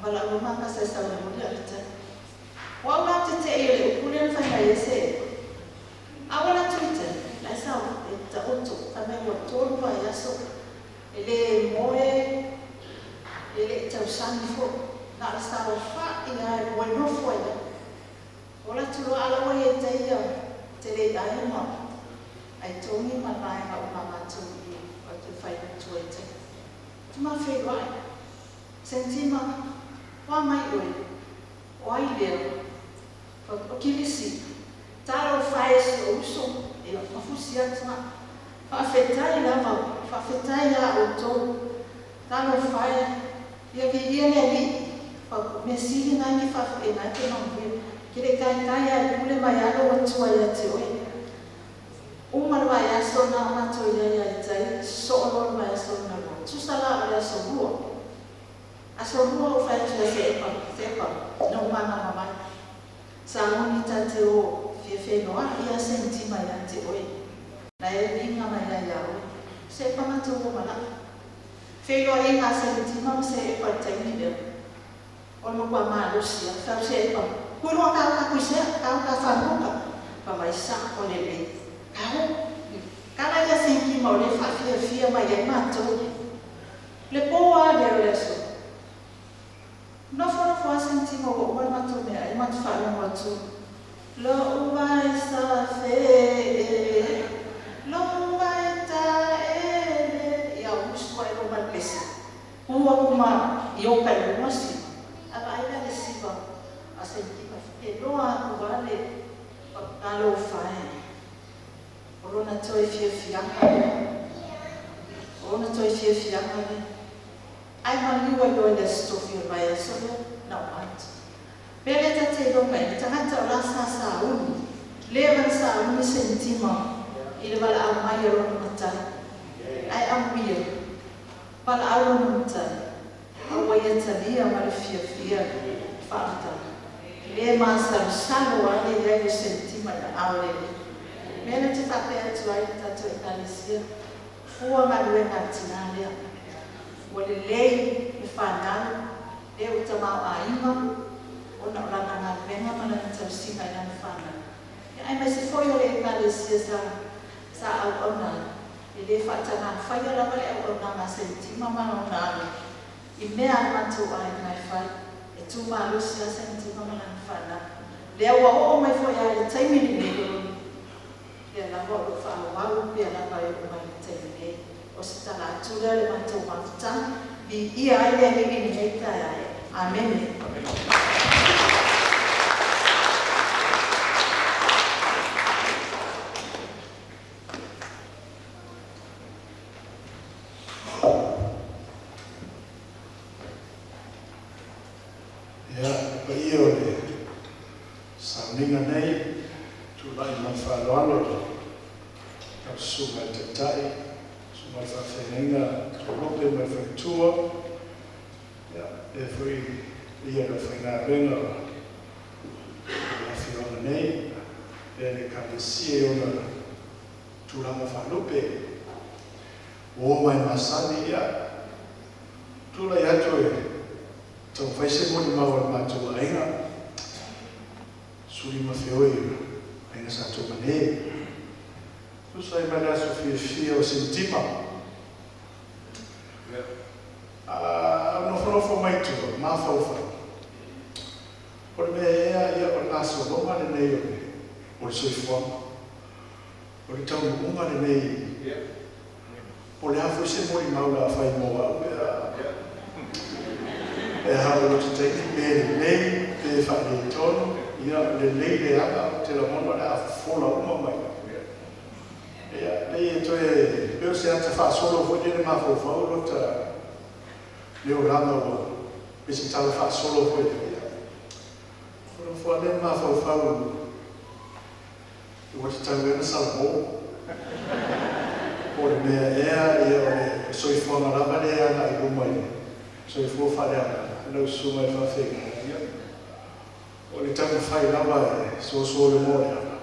valaau loa ma kasa e sau e momoli a'u i tai. O au la ou te te'i i le upu lea na fai mai ai Seepa. A ou alu atu i tai, la e sau e taoto, fai mai ua tolu vaiaso e le moe, e le i tausami foi, na o le saofai lava e moe nofo ai lava. Ou alu atu loa a o la e ua i ai i tai Teleiai ma Aitogi ma le vaega uma a matou i o atu e fai matua i tai. Ou te ma feiloai, Senitima, o a mai oe? O ai lea? O Kilisi, talofa e i si ou uso, ia ma fusi atu a. Faafetai lava, faafetai ia outou. Talofa e, ia viia le Alii, o mea sili na e te faafetai na e te manuia. E te le i taitai lava e pule mai lava lou Atua ia te oe. Uma le vaiaso na o matou i ai lava i tai, sosoo loa le vaiaso lona lua. Tusa la o le aso lua. Aso lua ou fai atu ia Seepa, Seepa, na ou manava mai. Sa moni ta te o fia feiloai ia Senitima ia te oe. Na e viga mai ai ia oe. Seepa matou o ma laʻu. Feiloaiga a Senitima ma Seepa i le taimi lea. O le matua malosi lava. Fai atu Seepa, Kuiloa ka ka kuisea, ka ka fanuka. Fai mai sa o lelei. Ka o. Tala ia Senitima o lea e faafiafia mai ai matou. Le po lava lea o le aso. Nofonofo lava Senitima ua uma le matou meaai matou faalogo atu, Lou vai sa fe lou vai ta ele. Ia usu ae loa ma le pese, tu atu ma ioka i luga siva, ae vaai la i le siva a Senitima e faapenoa atu lava le talofa e. O lona toe fiafiaga lea. O lona toe fiafiaga lea. Ae maliu ai loa i le Aso Tofi o le vaiaso lea, na o atu. Mea lea ta te iloa mai ai, le tagata o la sa sauni, leva na sauni Senitima i le valaau mai a lona matai. Ae amuia, valaau lona matai, a ua ia talia ma le fiafia le faamatalaga. Le masalosalo lava le i ai o Senitima i aao o le Alii. Mea lea ou te faapea atu ai i le tatou Ekalesia, fua galuega a le tina lea. Ua lelei le fanau, lea ua tamaoaiga ona o lana galuega ma lana tausiga i lana fanau. Ia aemaise foi o le Ekalesia sa sa auauna ai, e le faatagafaia lava le auaunaga a Senitima ma lona alo i mea a le matou aiga e fai. E tu malosi lava Senitima ma lana fanau. Lea ua oo mai foi lava i le taimi lenei, lea lava o lo o faaauau pea lava e oo mai i le taimi nei. O se tala atu lea o le matou mafutaga, viia ai le Alii i lenei taeao. Amene. Ia, le paia o le sauniga nei, tulai ma le faaaloalo i lau Susuga i le Taitai, Susuga i le Faafeagaiga Toelupe ma le Faletua, ia, faapea foi le paia o le aufaigaluega o le afioaga nei, faapea le Ekalesia i ona tulaga faalupe. Ua oo mai masani, ia, tulai atu e taumafai se molimau a le matou aiga, Suli ma Feoi, aiga Sa Tomane. Tusa ai ma le aso fiafia o Senitima. A ou nofonofo mai tua, mafaufau, o le mea ea, ia, o le gasologa lenei o le, o le soifuaga. O le taunuuga lenei, po o le a foi se molimau o le a fai mo au pe a pe a oo i lota taimi, pe lelei pe faaletonu, ia lelei leaga, ou te lagona o le a fofola uma mai. Ia, leai e toe pei o se ata faasolo foi lele mafaufau lota le olaga ua pei se tala faasolo foi lea. Ia, nofonofo lava lea ma mafaufau ua tatau ea ona salamo. Po o le mea ea, ia o le soifuaga lava lea e agai i luma i le soifua faaleagaga, lau susuga i le faafeagaiga, ia, o le taumafai lava e soso le moa o le ala,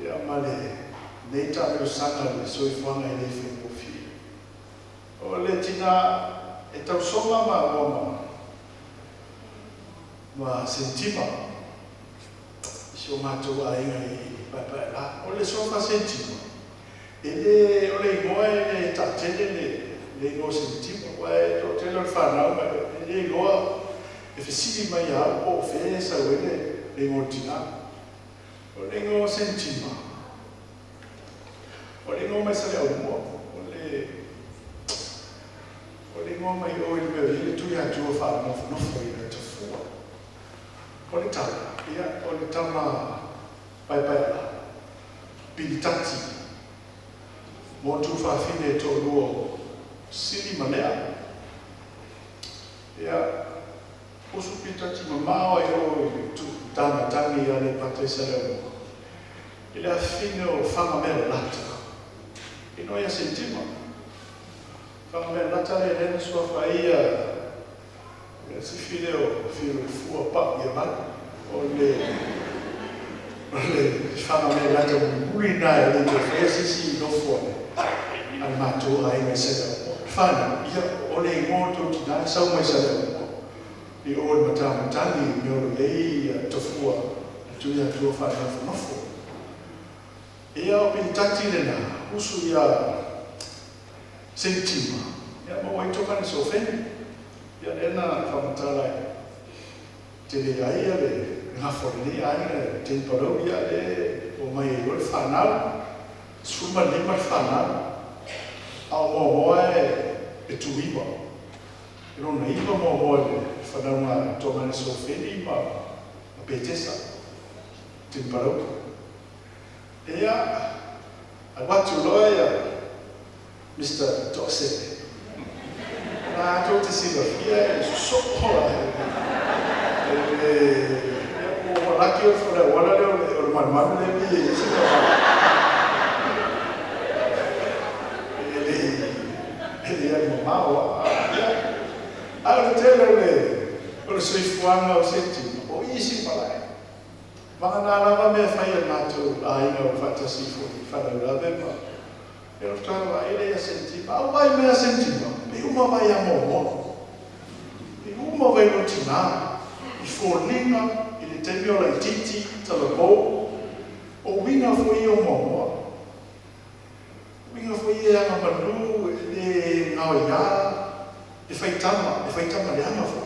ia ma lenei taamilosaga i le soifuaga e le faigofie. O le tina e tausoma maua ma ma Senitima i si o matou aiga i Paepaelā. O le suafa Senitima, e le, o le igoa e le taatele le le igoa o Senitima, aua e toatele o le fanau ma e le iloa, e fesili mai ia au po o fea e sau ai le le igoa o le tina. O le igoa o Senitima, o le igoa mai Saleaaumua, o le o le igoa mai o i le mea o i ai le Tuiatua Faanofonofo i Tafua. O le tala, ia, o le tama paepaeala, Pilitati, mo tuafafine e toalua o Sili ma Lea. Ia, usu Pilitati mamao ai o i le Tutamatagi i Aleipata i Saleaaumua, i le afifine o Fagamealalata, inoa ia Senitima. Fagamealalata lea lea na suafa ai ia le sifi lea o Fiulefua pau ia valu. O le o le Fagamealalata mulimuli lena e le toe faia se isi nofo a le matou aiga i Saleaaumua. Le fanau, ia, o le igoa o tou tina e sau mai Saleaaumua i o i le Matamatagi i mea o lo o i ai Tafua le Tuiatua Faanofonofo. Ia, o Pilitati lena, usu ia Senitima, ia maua ai Tomane Sofeni. Ia lea na faamatala e tele ai ia le gafa o lenei aiga e Jane Parau, ia lea omai ai loa le fanau, 15 le fanau, a o muamua e tuiva. E lona iva muamua i le fanauga a Tomane Sofeni ma Petesa, Jane Parau. Ia, alu atu loa ia Mister Toasele. Na tou te silafia e sosoo a e le ia ua laki o le auala lea o le malumalu lea e pei e i ai se taavale. E le e le alu mamao a. Ia, a o le tele o le o le soifuaga o Setiuma, o isi malae. Vagana lava mea fai a le matou aiga ua faatasi foi i faalavelave ma e o faatoa vaai lea ia Senitima. A ua vaai mai ia Senitima, pei uma vaai ia Moamoa. Pei uma vaai lou tina i foliga i le taimi o laitiiti, talavou. O uiga foi ia o Moamoa. O uiga foi ia e agamalu, e le gaoia, e faitama, e faitama leaga foi.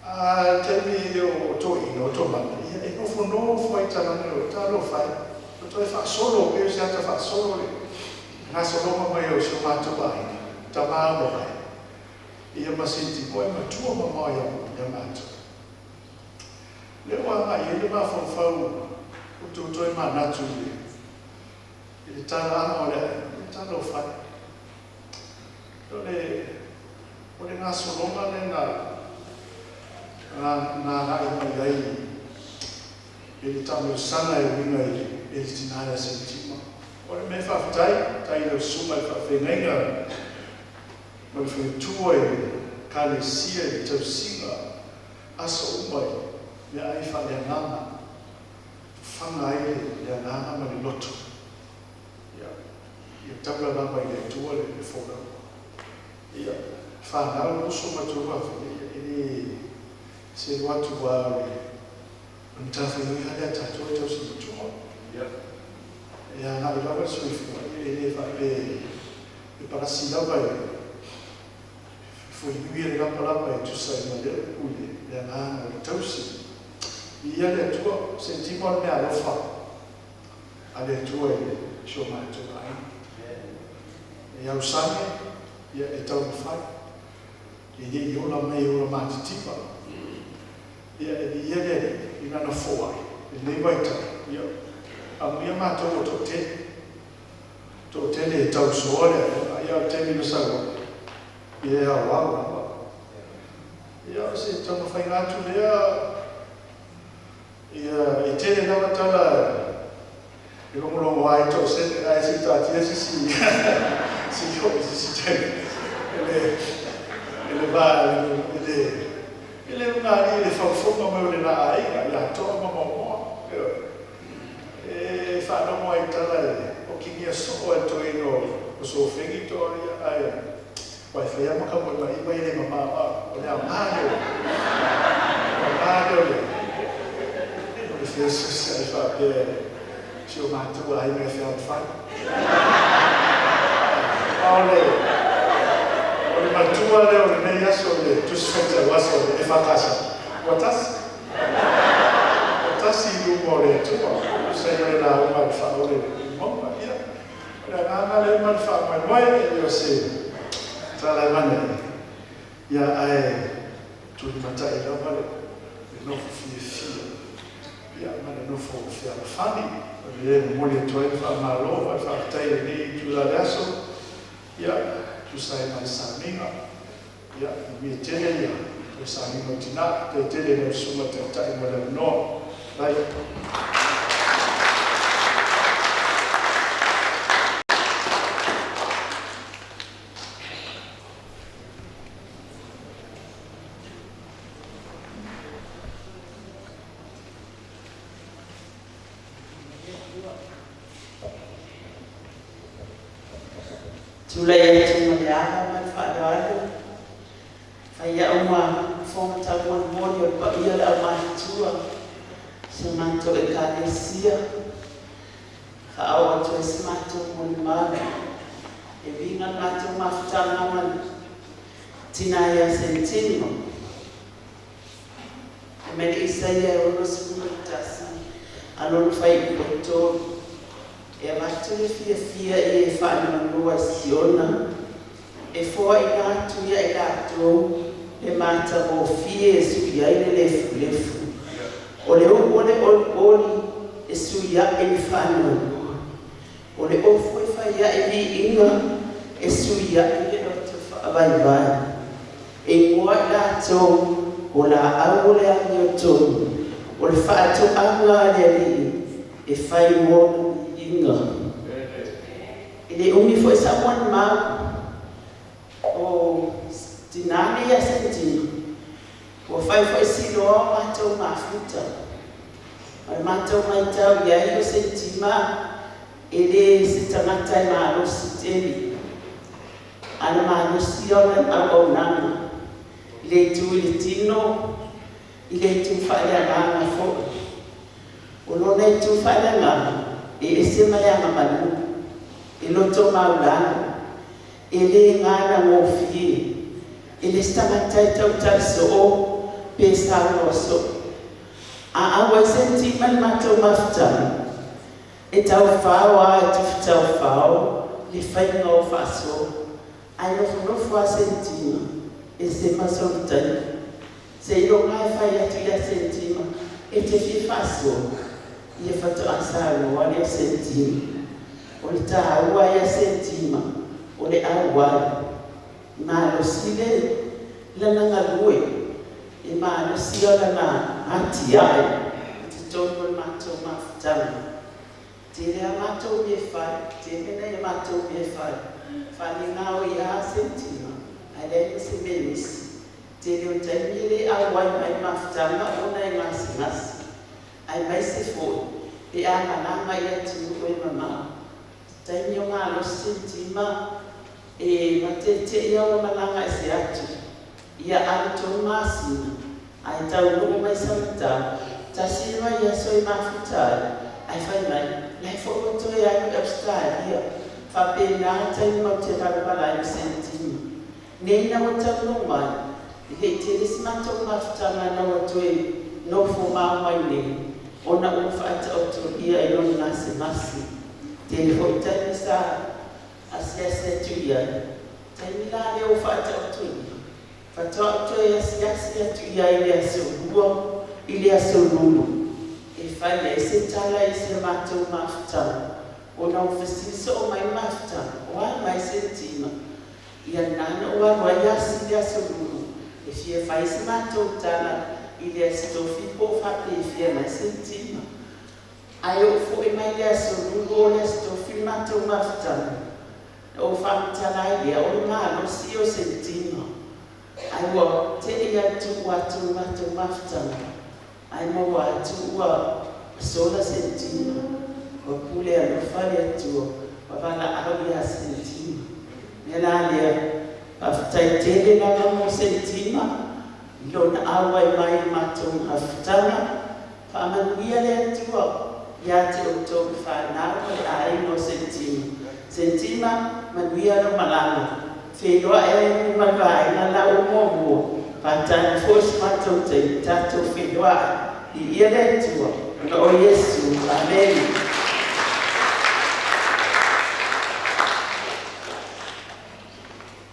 A le taimi o toeaiina o Tomane, ia e nofonofo lava i talaane o Talofa e, ua toe faasolo pei o se ata faasolo le Gasologa mai o si o matou aiga, tamā ma vae. Ia ma Sentimoe matua mamao ia ia matou. Lea ua agai ai le mafaufau o tou toe manatu i le i le talaaga o le aiga, ia talofa e. O le o le gasologa lea na na na agai mai ai i le taamilosaga e uiga i le tinā ia Senitima. O le mea faafetai, tai i lau susuga i le faafeagaiga ma le faletua i le Ekalesia i le tausiga aso uma i meaai faaleagaga, fafaga ai le agaga ma le loto. Ia, ia taula lava i le Atua le folauga. Ia, fanau, uso ma tuafafine, ia, e le selu atu aua o le matafaioi lava lea a tatou e tausi matua. E agai lava le soifua, e le faapea e palasi lava e fuinui le lapalapa e tusa ai ma lea upu i le agaga o le tausi. Viia le Atua, sentimo le meaalofa a le Atua i si o matou aiga. E ausage, ia e taumafai, e le i ola mai e ola matitiva. Ia e viia le Alii i Lana foai i lenei vaitau, ia amuia matou ua toatele, toatele e tausoa le aiga, ia o le taimi na sau ai, ia e auau lava. Ia o se taumafaiga atu lea, ia e tele lava tala e logologo ai toasene, ae se i taatia sisi sisi oo i sisi taimi e le va e le e le ulugalii i le faufoga mai o le la aiga ia Toa ma Maomaoa. Ioe. E faalogo ai i tala e okigia soo e le toeaina o Sofegi Toa ia, ae aua e fai lava ma Kamoemaiva e le mamao a o le aoga lea o le aoga lea o le o le feoseoseai faapea si o matou aiga e fealofani. A o le o le matua lea o lenei aso i le Tusi Faitau Aso a le EFKS, ua tasi. Ua tasi i luma o le Atua, tusa ai ma le lauga a le Faaole i le mauga. Ia, o le agaga lea ma le faamoemoe, e le o se tala e avane ai, ia ae tulimatai lava le nofo fiafia ia ma le nofo fealofani. O le e momoli atu ai le faamalo ma le faafetai i lenei itula o le aso, ia tusa ai ma le sauniga. Ia manuia tele ia toe sauniga o tina. Faafetai tele i lau Susuga i le Taitai mo le avanoa. Faafetai. Tulai atu ma le ava ma le faaaloalo, fai au ma fofoga taumolimoli o le paia o le aumatutua o si o matou Ekalesia. Faaoo atu ai se matou molimau e uiga le matou mafutaga ma le tina ia Sentino. Fai mai le Isaia e 61 a lona fuaiupu e 3, E avatu le fiafia i e faanoanoa i Siona, e foaina atu ia i latou le matagofie e sui ai le lefulefu, o le u'u o le olioli e sui aʻe le faanoanoa, o le ofu e fai aʻe viiga e sui aʻe le loto faavaivai. E igoa i latou o laau o le amiotonu, o le faatoaga a le Alii e fai mo ona viiga. E le umi foi sa'u molimau, o tinā nei ia Sentino, ua fai foi si loa o matou mafuta. Ma le matou maitau i ai o Senitima e le se tagata e malosi tele. A na malosi ia o lana auaunaga i le itu i le tino, i le itu faaleagaga foi. O lona itu faaleagaga e ese ma le agamalu, e loto maulalo, e le gana gofie, e le se tagata e tautala soo pe saunoa soo. A auai Senitima i le matou mafutaga, E taufao a e tufutaufao le faiga o faasoa. Ae nofonofo lava Senitima e se maso le taimi. Seiloga e fai atu ia Senitima e te fia faasoa, ia faatoa saunoa lea o Senitima. O le taua ia Senitima o le auai. E malosi le lana galue, e malosi lana atiae i totonu o le matou mafutaga. Tele a matou mea e fai, tele nai a matou mea e fai, faalegaoi lava Senitima, ae leai ma se mea e misi. Tele o taimi e le auai mai i le mafutaga ona e gasegase, aemaise foi pe a malaga i atunuu e mamao. Taimi o malosi Senitima e matete'i lava ua malaga ese atu, ia alu 3 masina, ae taunuu mai Samatau, tasi le vaiaso e mafuta ai, ae fai mai, la e foi ua toe alu i Ausetalia. Faapena taimi matou te valavala ai ma Senitima. Nei ina ua taunuu mai, e le i tele se matou mafutaga ina ua toe nofo mao mai nei, ona ua faataotolia i lona gasegase. Tele foi taimi sa asiasi atu i ai, taimi la lea ua faataotolia, faatoa ou toe asiasi atu i ai i le aso 2 i le aso Lulu e fai ai se tala i si a matou mafutaga, ona ua fesili soo mai le mafutaga, o a mai Senitima? Ia lena na ou alu ai asi i le aso Lulu e fia fai se matou tala i le Aso Tofi po o faapefea mai Senitima. Ae oo foi mai le aso Lulu o le Aso Tofi le matou mafutaga, na ou faamatala ai lea o le malosi o Senitima. Ae ua te'i atu ua atu le matou mafutaga, ae maua atu ua sola Senitima. Ua pule alofa le Atua, ua valaau ia Senitima. O le mea la lea, faafetai tele lava mo Senitima i lona auai mai i le matou mafutaga. Faamanuia le Atua ia te outou le fanau ma le aiga o Senitima. Senitima, manuia lau malaga. Feiloai ai ma le vaega la ua muamua. Faatali foi so matou taimi tatou feiloai. Viia le Atua ona o Iesu. Amene.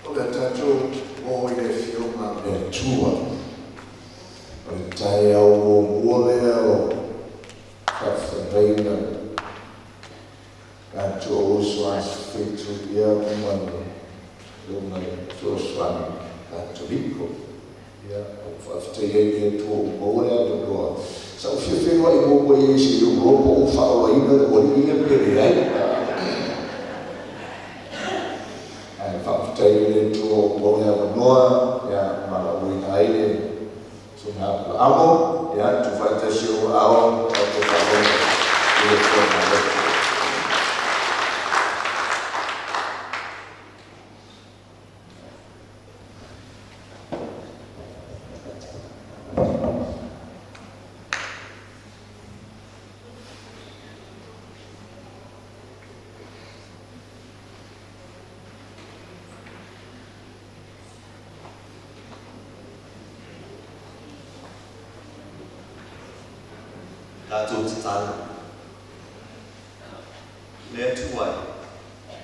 O le tatou o i le Afioga a le Atua, o le taeao muamua lea o faafeagaiga tatou uso a Sefetu ia ma le Afioga i le Fesoasoani Katoliko. Ia, ou faafetai ai i le Atua ua maua le avanoa. Sa ou fia feiloai muamua i ai se i ou iloa po o ou faaolaina le aualii lea pe leai. Ae faafetai i le Atua ua maua le avanoa, ia, ma lauina ai le Susuga Apala'amo, ia, tuufaatasi ou aao, tatou faalogo i le Atua malo. Tatou tatalo. Le Atua e,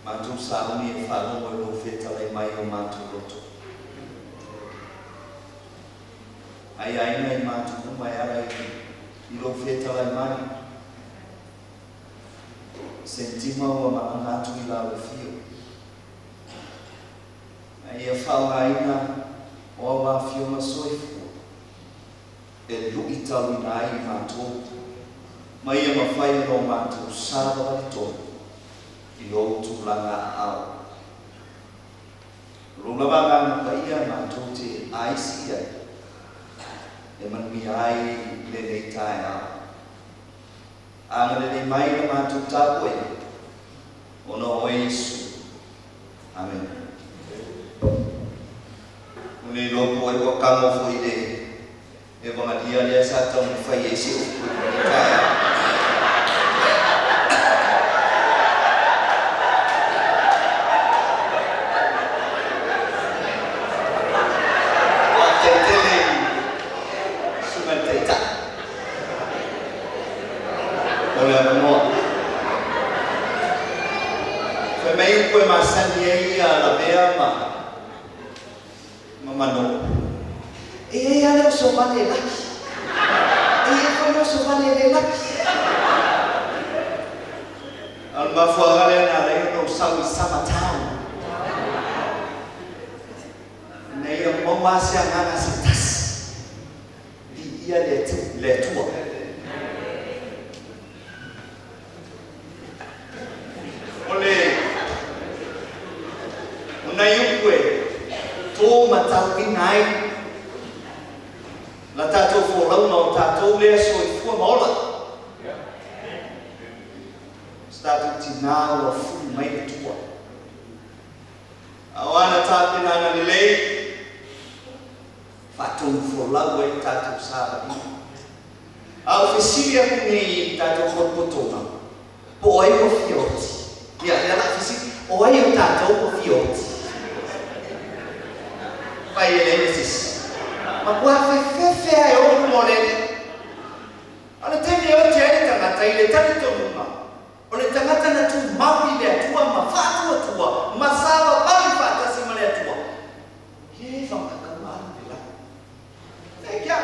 matou sauni e faalogo i lou fetalai mai o matou loto. Aiaina i matou uma e ala i lou fetalai mai. Senitima ua malaga atu i lau afio. A ia faaaogaina o au afioga soifua e luitauina ai i matou, ma ia mafai ona o matou savavali tonu i lou tulaga aao. O lou lava Agaga Paia matou te aisi i ai, e manuia ai lenei taeao. Agalelei mai i la matou tapuaiga, ona o oe Iesu. Amene. Ua le iloa po o ai ua tago foi i le Evangelia lea sa taumafai ai se upu i lenei taeao. Faafetai tele i Susuga i le Taitai mo le avanoa. upu e masani ai ia Lavea ma ma Manoo, e i ai lava le oso vale e laki. E i ai foi le oso vale e le laki. A o le mafuaaga lea na ala ai ona ou sau i Summertown, ina ia maua lava se agaga se tasi, viia le Atua. O le o nai upu e tō matauina ai la tatou folauga o tatou lea soifua ma ola. O se tatou tinā ua fuli mai le Atua. A o ana tapenaga lelei, faatonu folau ai le tatou savaliga. A ou fesili atu nei i le tatou potopotoga, po o ai ua fia oti? Ia, lea o le a fesili, o ai o tatou ua fia oti? Fai e leai ma se isi. Matua fefefe lava e o i luma o le Alii. A o le taimi e oti ai le tagata i le talitonuga, o le tagata na tumau i le Atua ma faatuatua ma savavali faatasi ma le Atua, e whakakau alu le lagi. E kia,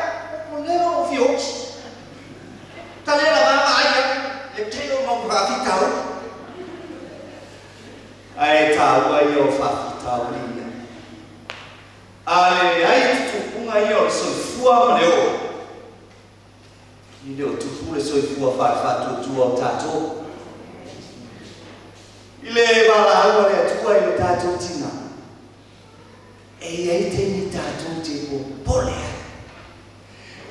o lea o fia oti. Ta le la vava ai au, le tele o mau faafitauli. Ae taua ia o faafitauli ia. A le leai tutupuga ia o le soifua ma le ola, e le o tupu le soifua faale-faatuatua o tatou. I le valaau a le Atua i lo tatou tinā, e i ai taimi tatou te popole ai.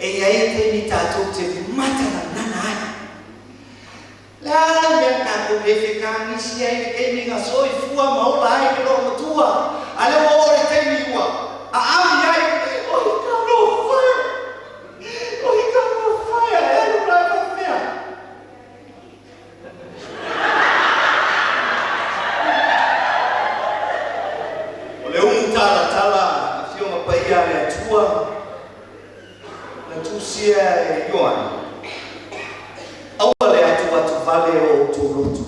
E i ai taimi tatou te matananana ai. Le a le mea tatou le fekagisi ai i le taimi na soifua ma ola ai le loomatua, a lea ua oo i le taimi ua aami ai, Oi talofa e! Oi talofa e! A e alu la e faapefea? O le umu talatala Afioga Paia a le Atua na tusia e Ioane, Aua le atuatuvale o outou loto,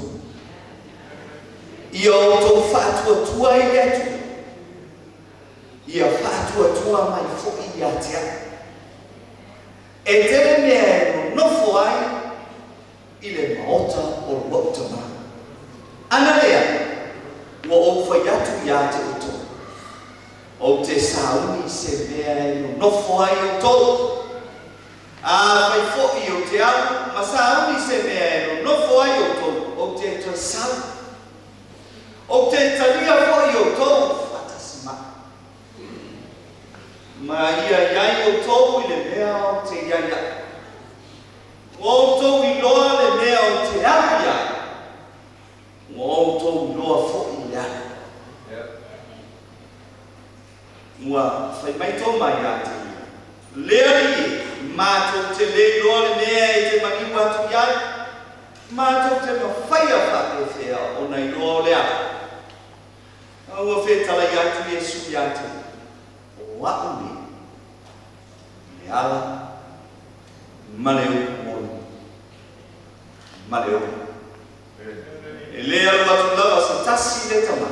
ia outou faatuatua i le Atua, ia faatuatua mai foi ia te au. E tele mea e nonofo ai i le maota o lou Tama. Ana lea, ua ou fai atu iā te outou, ou te sauni i se mea e nonofo ai outou. A fai foi ou te alu ma sauni i se mea e nonofo ai outou, ou te toe sau. Ou te talia foi outou faatasi mai. Ma ia i ai outou i le mea ou te i ai au. Ua outou iloa le mea ou te alu i ai, ua outou iloa foi le ala. Ua fai mai Toma ia te ia, Le Alii e, matou te le iloa le mea e te maliu atu i ai, matou te mafaia faapefea ona iloa o le ala. A ua fetalai atu Iesu ia te ia, O a'u nei, le ala ma le upu moni ma le ola. E le alu atu lava se tasi i le Tama,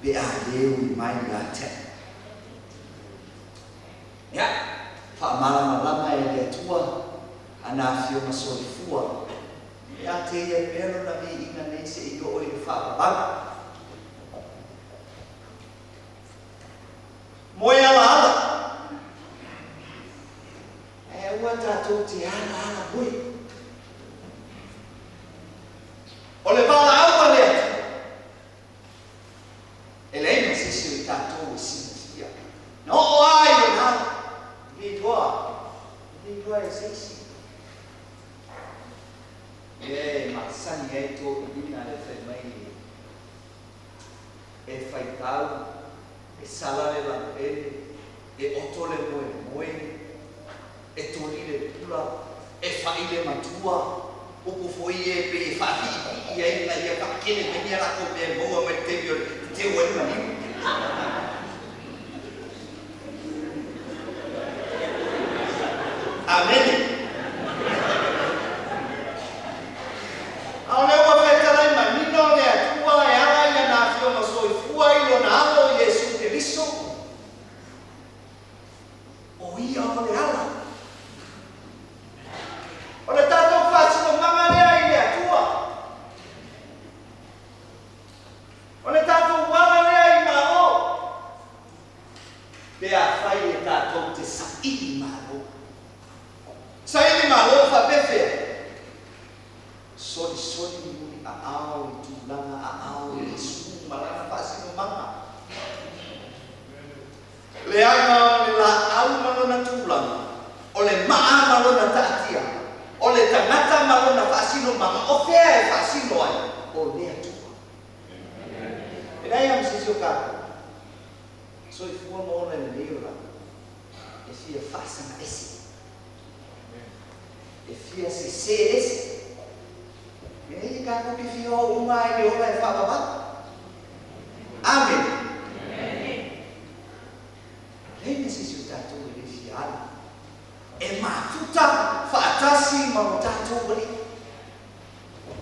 pe a le ui mai ia te a'u. Ia, faamalamalama e le Atua ana afioga soifua e a te ia pea lona viiga nei seʻi oo i le faavavau. Moe alaala. Ae aua tatou te alaala moe. O le valaau a le Atua, e leai ma se isi o i tatou e silafia. Na oo lava i lona ala, e le iloa, e le iloa e se isi. Lea e masani ai toeaiina e fai mai e faitau, e sala le lauele, e oto le moemoe, e toli le pula, e faʻi le matua, upu foi ia e pei e faapiipii ai ina ia faakele mai ni a latou mea e maua mai le taimi o le teu ai le maliu. Amene. A o lea ua fetalai manino le Atua e ala Pe afai e tatou te saili malo. Saili malo faapefea? Solisoli muli aao i tulaga aao i Iesu ma Lana faasinomaga. Leaga o le laau ma lona tulaga, o le maa ma lona taatiaga, o le tagata ma lona faasinomaga, o fea e faasino ai? O le Atua. E leai lava ma se isi o tatou soifua ma ola i lenei olaga e fia faasaga ese, e fia sese ese. E tatou te fia o uma lava i le ola e faavavau. Amene. Leai ma se isi o tatou e le fia alu e mafuta faatasi ma lo tatou Alii.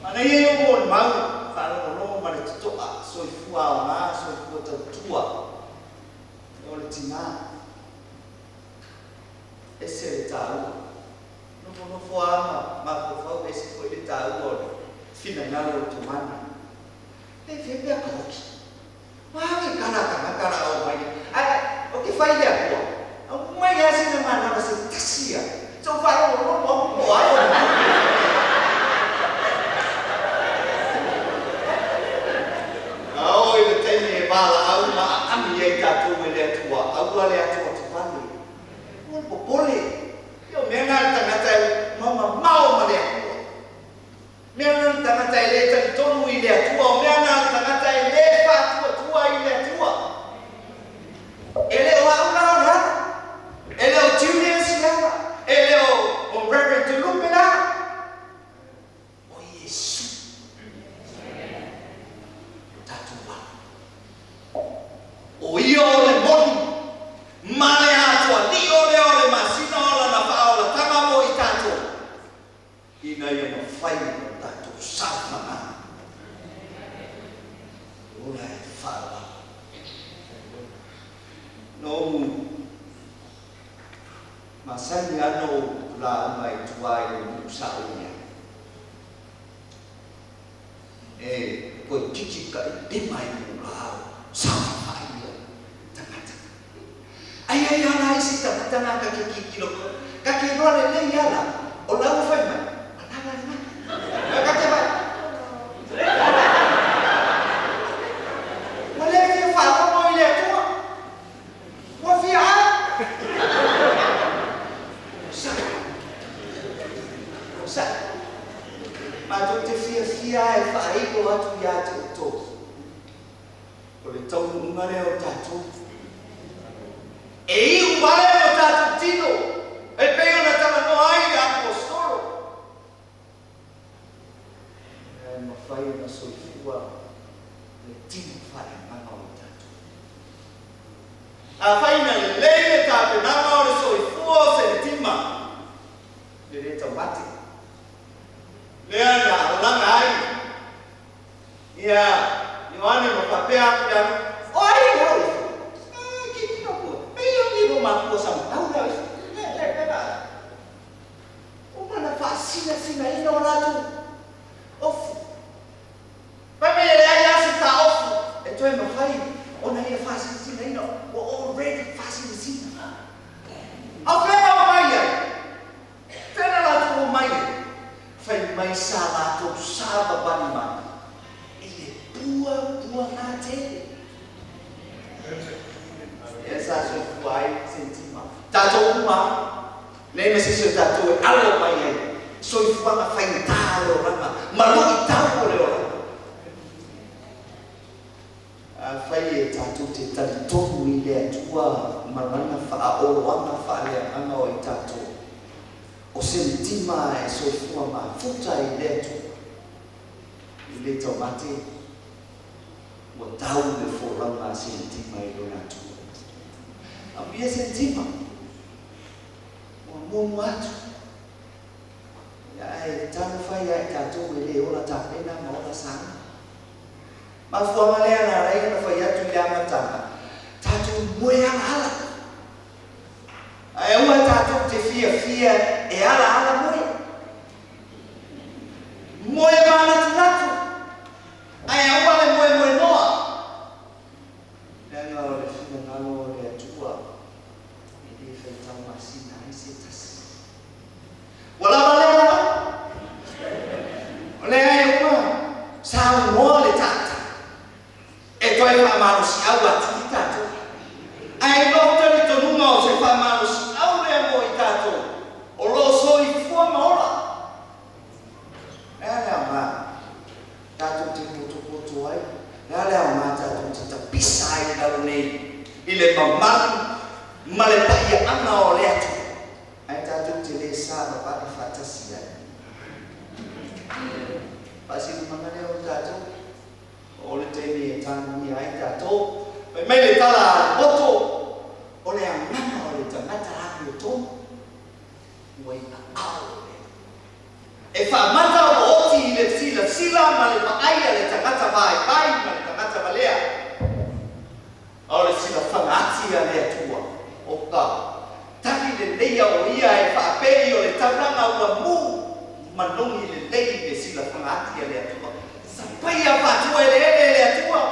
Manaia ia o le mau faalogologo ma le totoa, soifua aoga, soifua tautua o le tina. Ese le taua. Nofonofo lava ma mafaufau ese foi le taua o le finagalo o le tomani. E fea pea ka oki. Ua ke kala tagata la o mai. Ae o ke fai le Atua. Au mai lava sina manava se tasi ia. Se o faalogologo aku po o ai o le mau. A oo i le taimi e valaau ma aami ai tatou e le Atua, aua le atoatuvale. Aua le popole. Ia o mea na a le tagata e mamamao ma le Atua. Mea na le tagata e le talitonu i le Atua, o mea na le tagata e le faatuatua i le Atua. E le o au la o le ala, e le o Julius le ala, e le o Reverend Tulupe le ala, o Iesu lo tatou ala. O ia o le moni ma le atoa lio lea o le masina o lana faaolatanga mo i tatou, ina ia mafai ona tatou saofaga ola e faaaloalo. Na ou masani lava na ou lauga i tua i le nuu sa ou i ai. E toeitiiti ka i lima i lou laau saofafai ia tagata. Ai ai ala isi tagata na ka ke kikilo, ka ke iloa lelei ala o la ua fai mai, alaga lena. Ka ke fai. Ua le fia faalogo i le Atua. Ua fia ai. Sa. Sa. Matou te fiafia e faailo atu iā te outou. O le taunuuga lea o tatou. E iu vale o tatou tino, e pei ona talanoa ai le aposetolo. E mafai ona soifua le tino faaleagaga o tatou. Afai na lelei le tapenaga o le soifua o Senitima, le le taumate. Lea na alaga ai ia Ioane ma faapea atu ia, o ai le au ifo? Ki ki no kua. Me ia ni no makua sa matau le au ifo. Le le le la. O mana faasinasina ina o latou ofu. Fai mai e leai lava se taofu e toe mafai ona ia faasinasinaina, ua already faasinasina. A o fea o mai ai? Fea na latou o mai ai? Fai mai sa latou savavali mai i le puapuaga tele. Lea sa soifua ai Senitima. Tatou uma nei ma se isi o tatou e alo mai ai soifuaga faigata o le olaga ma luitau o le olaga. Afai e tatou te talitonu i le Atua ma Lana faaoloaga faaleagaga o i tatou, o Senitima e soifua mafuta i le Atua, i le taumate, ua tau le folauga a Senitima i lona Atua. Amuia Senitima, ua muamua atu. Ae taumafai ia i tatou e le ola tapena ma ola saga. Mafuaga lea na ala ai ona fai atu i le amataga, tatou moe alaala. Ae aua tatou te fiafia e alaala moe. Moe manatunatu, ae aua le moemoenoa. Leaga o le finagalo o le Atua. mamalu ma le pa'iaʻaga o le Atua, ae tatou te lē savavali faatasi ai. Faasilumaga lea o tatou o le taimi e taguia ai tatou. Fai mai le tala a le poto, o le agaga o le tagata amiotonu ua i aao o le Atua. E faamata ua oti i le silasila ma le vaai a le tagata vaivai ma le tagata valea, a o le silafaga ati a le Atua, o ka tali leleia o ia e faapei o le taulaga ua mū manogi lelei i le silafaga ati a le Atua. Sapaia faatuaeleele e le Atua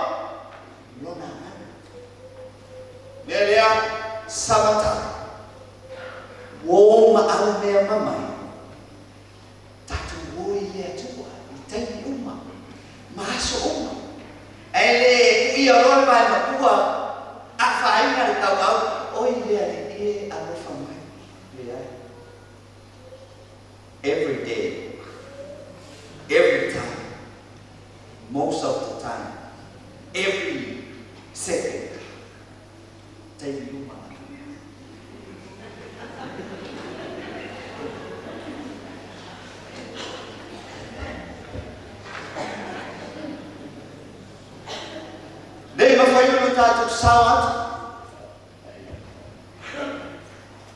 lona agaga. Mea lea, savata, uō ma au mea mamai, tatou o i le Atua i taimi uma ma aso uma. Ae lē kuʻia loa le vae matua afaina le tauau, oi le Alii e alofa mai. Leai. Every day, every time, most of the time, every second, taimi uma lava. Lē mafai ona tatou sao atu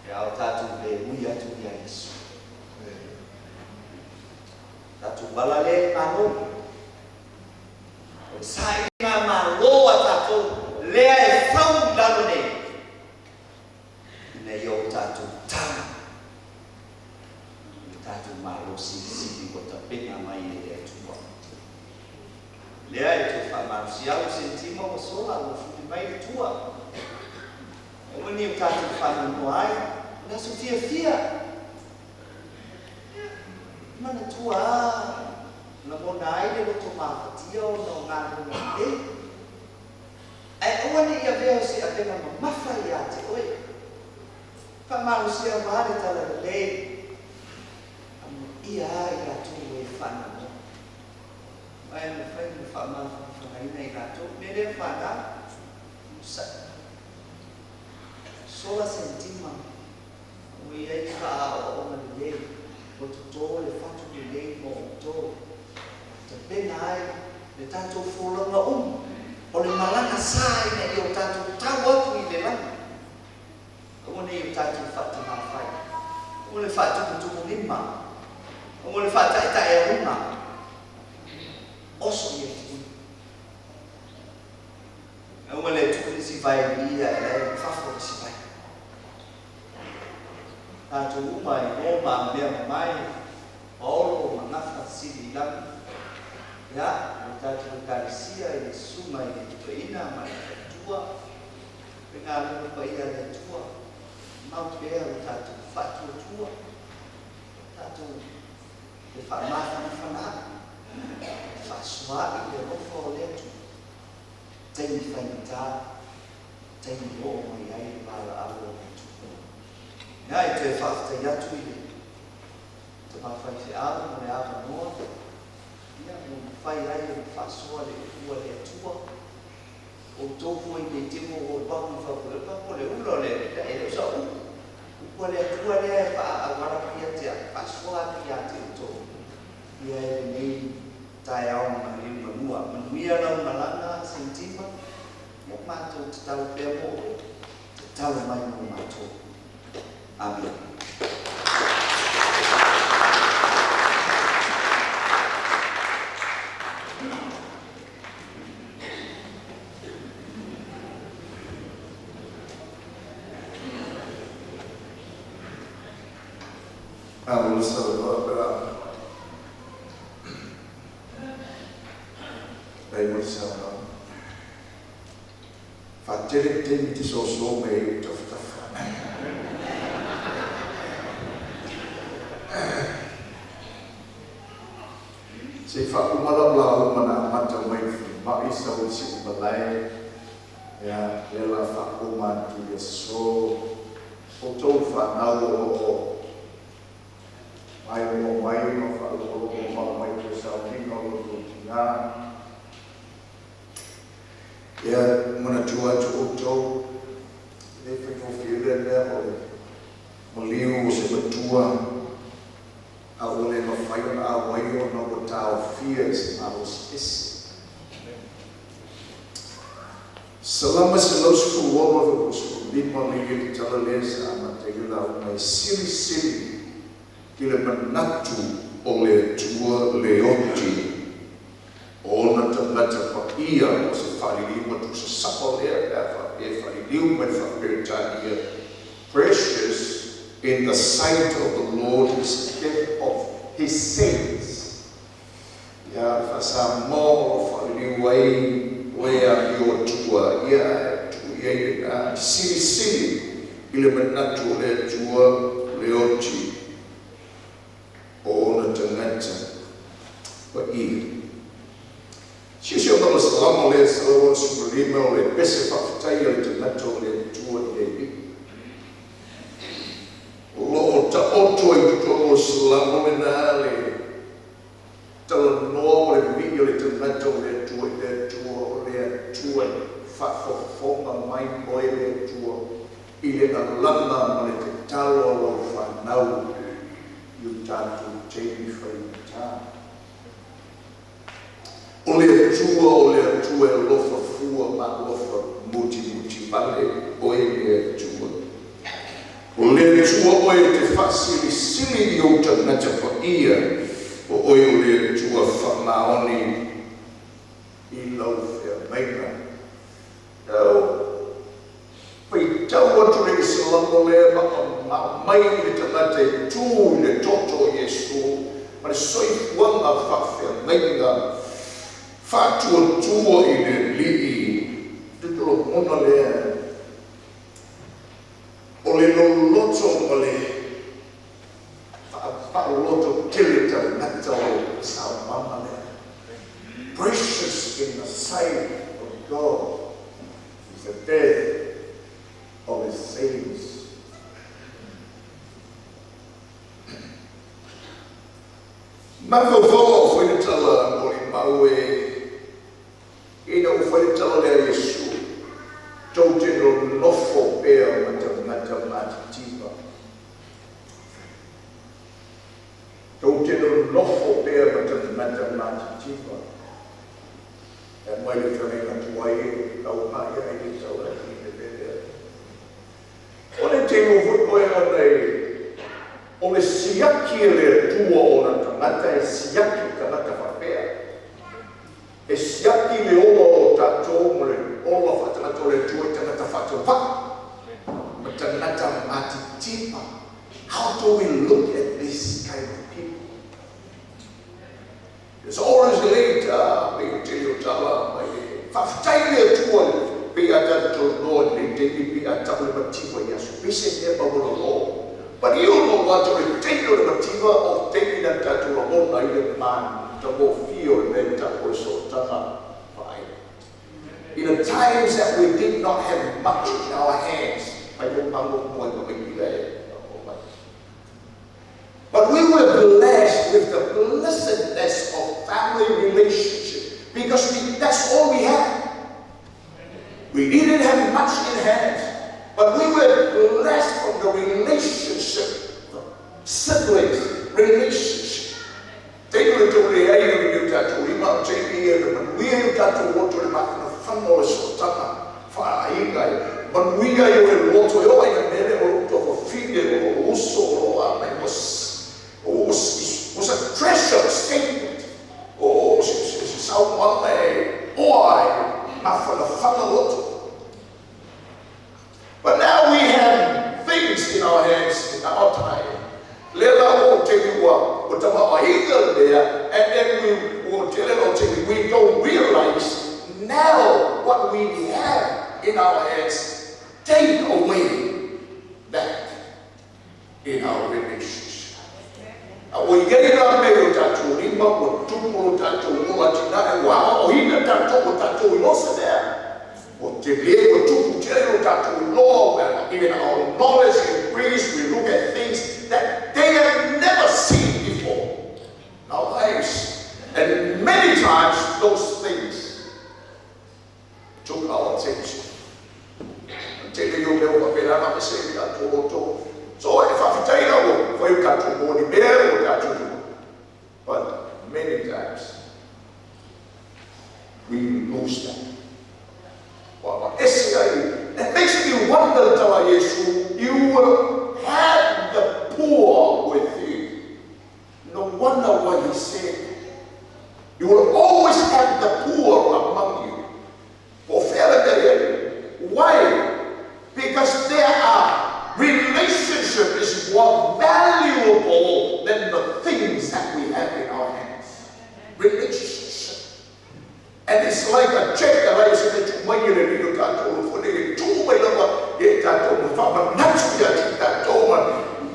pe a o tatou lē ui atu iā Iesu. Tatou ala lea i le Malo. O le sailiga malo a tatou lea e fau i lalo nei, ina ia o tatou tala i le tatou Malo silisili ua tapena mai e le Atua. Lea e toe faamalosiau i senitima ua sola ua fuli mai le tua. Aua ne i o tatou faanoanoa ai, o le aso fiafia. E manatua a lagona ai le loto mafatia ona o galuega lelei. Ae aua ne i avea o se avega mamafa ia te oe. Faamalosiau a le talalelei, amuia a i latou e faanoanoa. Ae mafai ona faamafanafanaina i latou. Mea lea fanau, onosai. Sola senitima, ua i ai faaaoaoga lelei, ua totō le fatu lelei mo outou. Tapena ai le tatou folauga uma o le malaga sa ina ia o tatou tau atu i le lagi. Aua ne i o tatou faatamafai, aua le faatumutumulima, aua le faataetaealuga. Oso ia i uli. Aua le tuu le isi vae i ia e la e fafo le isi vae. Tatou uma e igoa ma mea mamae, Paolo ma Gafa sili i lagi. Ia, o le tatou Ekalesia i le susuga i le toeaina ma le faletua, faigaluega paia a le Atua, mau pea lo tatou faatuatua, tatou le faamafanafana ai, le faasoa'i le alofa o le Atua, taimi faigata, taimi oo mai ai le valaau a le Atua. Ia, e toe faafetai atu i le tama faifeau mo le avanoa, ia, ua mafai ai ona faasoa le upu a le Atua. Outou foi nei te ua ua pahu i fafo, e pahu o le ula o le e le o sa upu. Upu a le Atua lea e faaauala mai ia te au, faasoa atu ia te outou. Ia e lenei taeao ma liu manua. Manuia lau malaga senitima, ia matou tatalo pea mo oe, tatalo mai mo matou. Amene. Malo le saunoa pe a Faafetai mo le saunoaga. Faatele le taimi e te soso mai ai i ou tafatafa. Se i faauma lau lauga na amata mai i le falemai sau i Siumalae, ia, lea o le a faauma atu i le aso. Outou fanau o lo o maimoa mai ma faalogologo mamao mai i toe sauniga o lo outou tina. Ia, manatua atu outou. Atua, a ua le mafai ona auai ona ua taofia e se malosi ese. Salama 116 15 le le tala lea sa amata ai le lauga e silisili i le manatu o le Atua le oti o ona tagata paia o se faaliliuga tusasao lea pe a faapea e faaliliu mai le faaperetania, precious in the sight of the Lord is the death of his saints. Ia faasamoa o lo faaliliu ai o e amio Atua ia tuu i ai lenā silisili i le manatu o le Atua le oti o ona tagata paia. Siusia ma le salamo lea 165 o le pese faafetai a le tagata o le Atua i le Alii. O loo taoto ai totonu o le salamo lenā le talanoa o le vivii o le tagata o le Atua i le Atua o le Atua e faafofoga mai oe le Atua i le alama ma le tatalo a lau fanau i o tatou taimi faigata. O le Atua o le Atua e alofa fua ma alofa mutimuti vale oe le Atua. O le Atua oe e te faasilisili i ou tagata paia o oe o le Atua faamaoni i lau feagaiga. Au faitau atu le salamo lea ma mai i le tagata e tu i le toto o Iesu ma le soifuaga faafeagaiga faatuatua i le Alii te logona lea o le loloto ma le faaloto tele tagata o saunoaga lea. Precious in the sight of God is the death of his saints. Mafaufau foi le tala mo le mau e ina ua fai le tala lea Iesu tou te nonofo pea ma tagata matitiva. Tou te nonofo pea ma tagata matitiva. E mai le feagaiga tuai e lau mai ai le taulagi le mea. O le taimi foi oe ona e o le siaki e le Atua o na tagata e siaki tagata faapea. E siaki le ola o tatou ma le ola faatagata o le Atua i tagata faatauvaa ma tagata matitipa. How do we look at this kind of people? It's always late, pe o te o tala mai le faafetai le Atua pe a tatou noa i le taimi pe a tau le mativa i aso. Pe se mea maualalo. But you know what, o le taimi o le mativa o taimi na tatou lagona i le matagofie o le mea tatou o le sootaga faaiga. In the times that we did not have much in our hands, pai mo mango mo i mai pila e. But we were blessed with the blessedness of family relationship because that's all we had. We didn't have much in hands, but we were blessed from the relationship, the siblings relationship. Te le tau le ai o le tatou lima o te ia le manuia i o tatou loto le mafanafana o le sootaga faaiga e manuia i o le loto e oo ai na mele o lou tuafafine o lou uso o loo a mai was a treasure statement o se saunoaga e oa e mafanafana loto. But now we have things in our hands in our time. Le la o te ua o tamaoaiga lea, and then we o tele o te we don't realize now what we have in our hands take away that in our relationship. A o iai la me o tatou lima ua tupu lo tatou ola tinae ua aoaoina tatou o tatou iloa se mea. O te le ua tupu tele lo tatou iloa, even our knowledge increase, we look at things that they have never seen before in our lives. And many times those things took our attention. Te le yo mea ua pela na pese i tatou loto. So e faafetai lau fai o more valuable than the things that we have in our hands. Relationship. And it's like a check that I said that mai le ni o tātou fo le tu mai lava e tātou ma wha natu ia ki tātou ma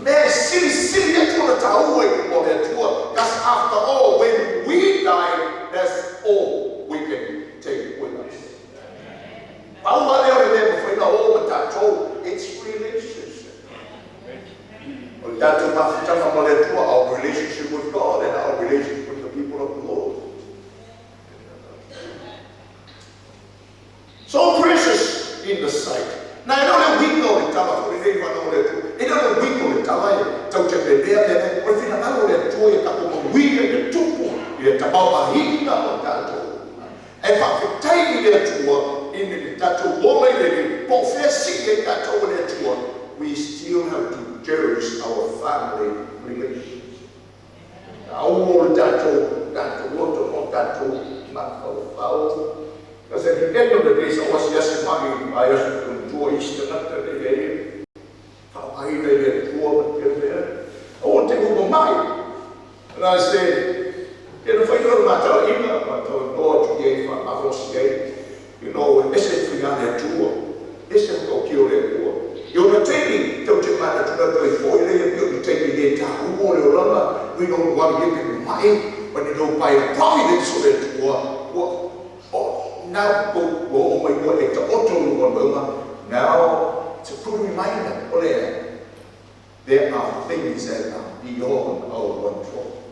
me sili sili atu na tāua i o le Atua. Because after all, when we die, that's all we can take with us. Paua leo le mea mawhaina o ma tātou, it's relationship. O le tātou mafutanga ma le Atua, our relationship with God and our relationship with the people of the Lord. So precious in the sight. Na e le winga o le tala fo le nei whanau le Atua. E le winga o le tala e tau te pelea le o le whina le Atua e tako mawia i le tupu i le tamau ahinga o tātou. E whawhetai i le Atua i le tātou ola i le le po whea si e tātou le Atua. We still have to cherish our family relations. Au o le tātou, tātou loto o tātou mawhau. Because at the end of the day, sa wasi asi mai, ai asu tua isi tangata le e, whaamaina i le tua ma te mea. O te uma mai. And I said, e na whai ora mātau ina, mātau noa tu i wha marosi ai. You know, ese whia le tua, ese o ki o le tua. I ona teini, tau te mana tuna toi fo i le pio i teini le tā umo le oranga, we don't want to get mai, but you know, by providence o le tua, now go o mai ua e ta oto lunga maunga. Now, it's a good reminder, ole, there are things that are beyond our control.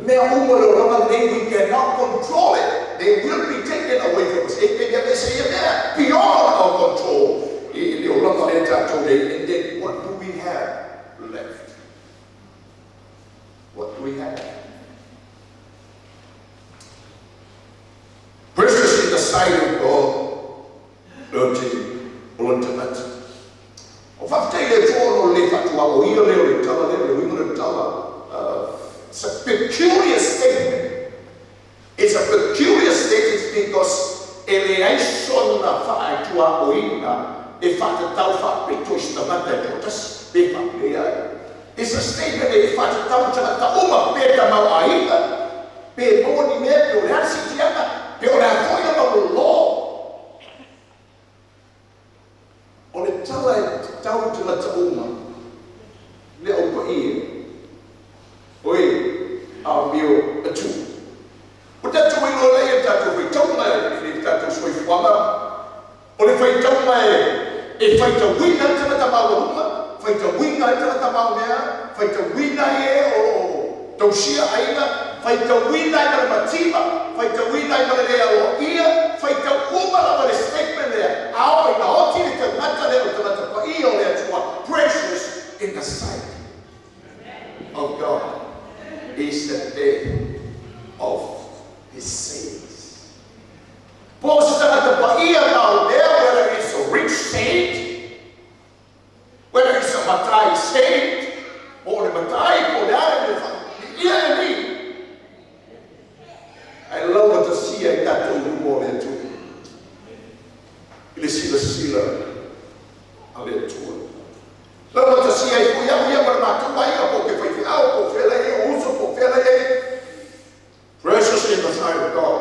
Mea uma le oranga nei, we cannot control it. They will be taken away from us. E te mea se ia mea, beyond our control. I le oranga le tātou nei, and then what do we have left? What do we have? Precious in the sight of God, lo te olontamata. O whawhitei le tōno le whatua o ia leo le tala leo le winga le tala. It's a peculiar statement. It's a peculiar statement because e le aisona whaetua o ina e whatatau whapito i stamata e tōtasi pe whapea ai. It's a statement e whatatau tangata uma pe tamau aina pe moni mea pe o le asitianga pe o le afoina mau lo. O le tala e tau tangata uma le au pa ia. Oi, a mio atu. O tātou i loa lei e tātou whaitaunga e tātou soifuaga. O le whaitaunga e whaitauina i tangata maua whaitauina i tangata maunea, whaitauina i e o tausia aina, whaitauina i male matima, whaitauina i male lea o ia, whaitauuma lava le statement lea, ao i na oti le tangata lea o tangata pa ia o le Atua, precious in the sight of God is the death of his saints. Po se tangata pa ia nā lea, whether it's a rich saint, whether it's a matai saint, o le matai, po le are le wha, ia e ni. Ai lawa ta sia i tātou lumo le Atua. I le sila sila a le Atua. Lawa ta sia i fui au ia mara mātou ai, po ke whai whiau, po whela e o uso, po whela e. Precious in the sight of God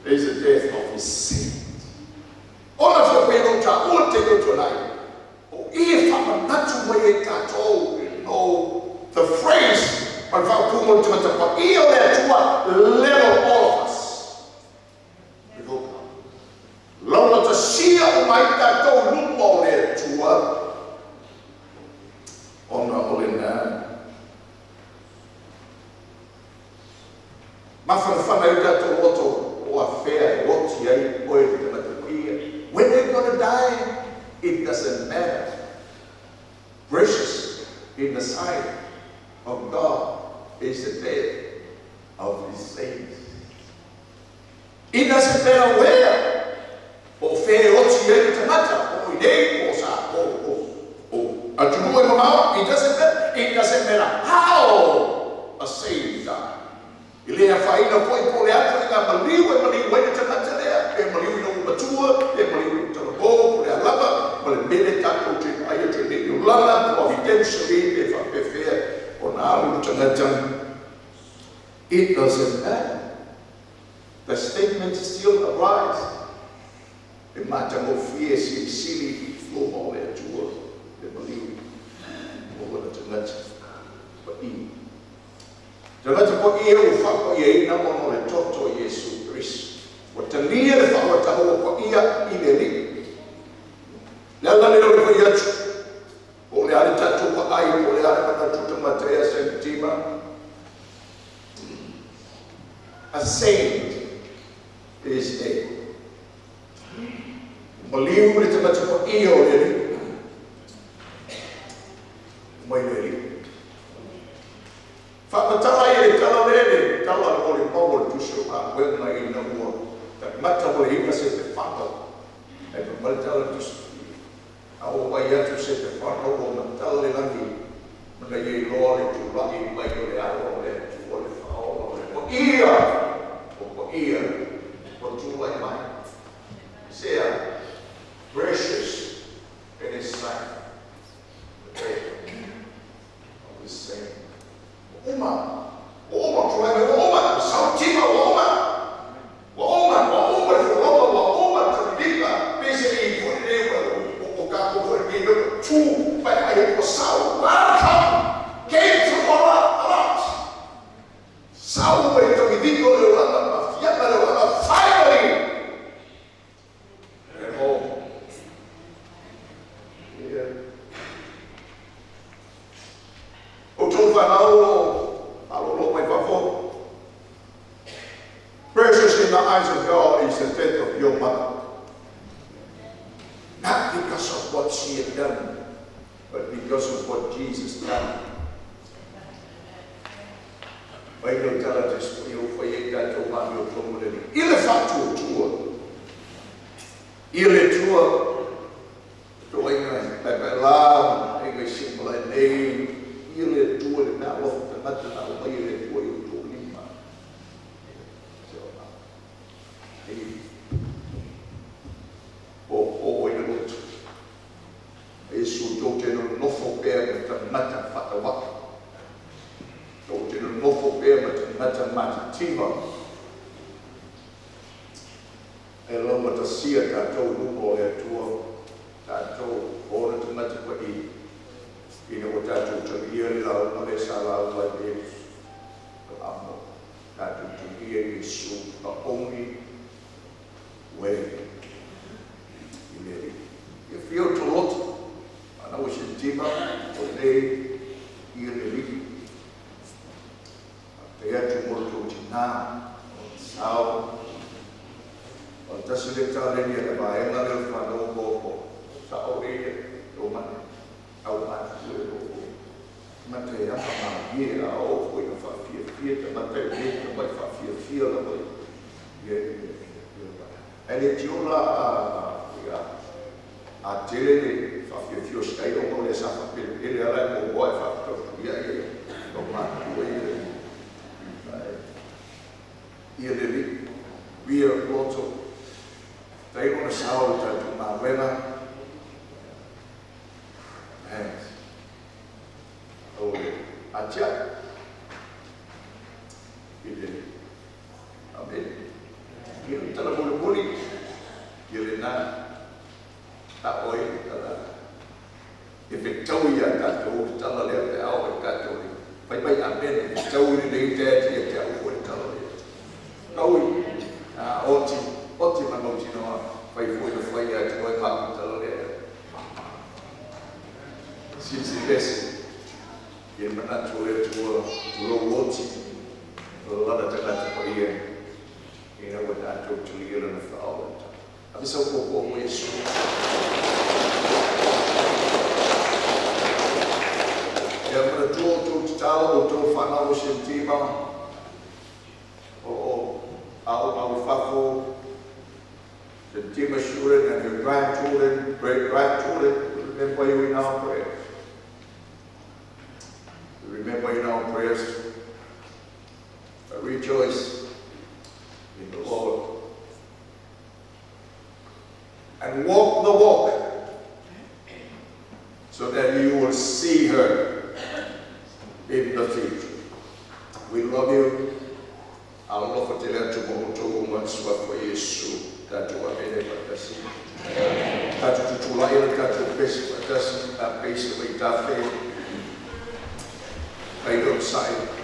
is the death of his saint. Ona fo peno ta ua te no tonight. O i whamanatu mai e tātou, you know, the phrase, ma whaupungo te mata pa ia o le Atua, level all of us. Lawa ta sia o mai tātou luma o le Atua, ona o le nā. Mawhanawhana i tātou loto o a whea e oti ai oe te tangata paia. When they're gonna die, it doesn't matter. Precious in the sight of God is the death of his saints. It doesn't matter where. O whea e oti ai te tangata, o i nei, o sa, o atunua e mamao, it doesn't matter. It doesn't matter how a saint died. I lea whaina poi po le atu i ngā maliu e maliu e te tangata lea, pe maliu i no matua, pe maliu i tana bō, po le alama, ma le mele tātou te aia te nei o tulaga providentially pe faapefea ona alu le tagata. It doesn't matter. The statement still applies. E matagofie e silisili i luma o le Atua le maliu o lona tagata paia. Tagata paia ua faapaiaina ona o le toto o Iesu Keriso. Ua talia le faamatalaua paia i le Alii. Le ala lea o le fai atu, po o le a le tatou vaai, po o le a le manatu tagata ea senitima, a saint is dead. Maliu le tagata paia o le Alii. Mai le Alii. Faamatala ai le tala lea le tala o le mau o le tusi o Galuega ina ua talimata moleina Setefano. Ae fai mai le tala le tusi, a ua vaai atu Setefano ua matala le lagi, ma na ia iloa le tulai mai o le alo o le Atua le Faaola o le paia o paia ua tulai mai. Sea precious in his sight the death of the saint. Ua uma, ua uma, tulai mai, ua uma, sau tima, ua uma, ua uma, ua uma le folauga, ua uma le taliga, pei se i foi lenei o tatou foi lenei mea ua tu paepae atu ua sau, welcome, came through a lot, a lot. Sau mai le tagivito le olaga, ma fiaga le olaga, finally, at home. Yeah. Outou fanau o malolo mai fafo. Precious in the eyes of God is the death of your mother. Not because of what she had done, but because of what Jesus done. Mai le tala te sui o fai e tatou mami o tonu le I le faatuatua. I le tua. To inga pe pe la, inga i simple e nei. I le tua le mea alofa tagata na o mai le tua i o tō lima. Se o nā. Ei. O o i le lotu. Iesu tou te nonofo pea ma tagata faatauapi. Tou te nonofo pea ma tagata matitiva. E laugatasia tatou i luma o le Atua, tatou o ona tagata paia, ina ua tatou talia le lauga lea sa lauga ai Iesu. Amo, tatou talia Iesu the only way i le Alii. Ia fia o tou loto, ana ua senitima o lenei i le Alii. Faafetai atu mo le tou tinā, o le sao, o le tasi lea taleni a le vaega lea o le fanau o sa'o nei le tou mate, au matutua e lou tagata e ama malie a oo foi ina faafiafia tagata e le tamai faafiafia lava ia i le fiafia lava. Ae le tiola a a tele le faafiafia o si ai ona o lea sa faapelepele ala e muamua e faatautuia ia tou matutua ia ia le alii via loto tai ona sao le tatou galuega. O le atiae i le Amene. Ia le tala mulimuli, ia lena ta'o ai le tala e fetaui iā tatou le tala lea pe a oo i tatou le fai mai amene e fetaui lelei Dad ia te au foi le tala lea. Taui a oti oti ma mautinoa fai foi na fai ia te oe ma au le tala lea. Silisili ese ia le manatu o le Atua tulou oti lana tagata paia ina ua tatou talia lana faaola. Ave sau puapua mo Iesu. Ia manatua outou tatalo outou fanau o Senitima o lo o aoga i fafo, Sentima's children and her grandchildren, great grandchildren, we remember you in our prayers. We remember you in our prayers. But rejoice in the Lord. And walk the walk. so that you will see her in the future. We love you. Alofa tele atu mo outou uma i Suafa o Iesu. Tatou amene faatasi. Tatou tutulai le tatou pese faatasi a pese vaitafe. Ai onosai.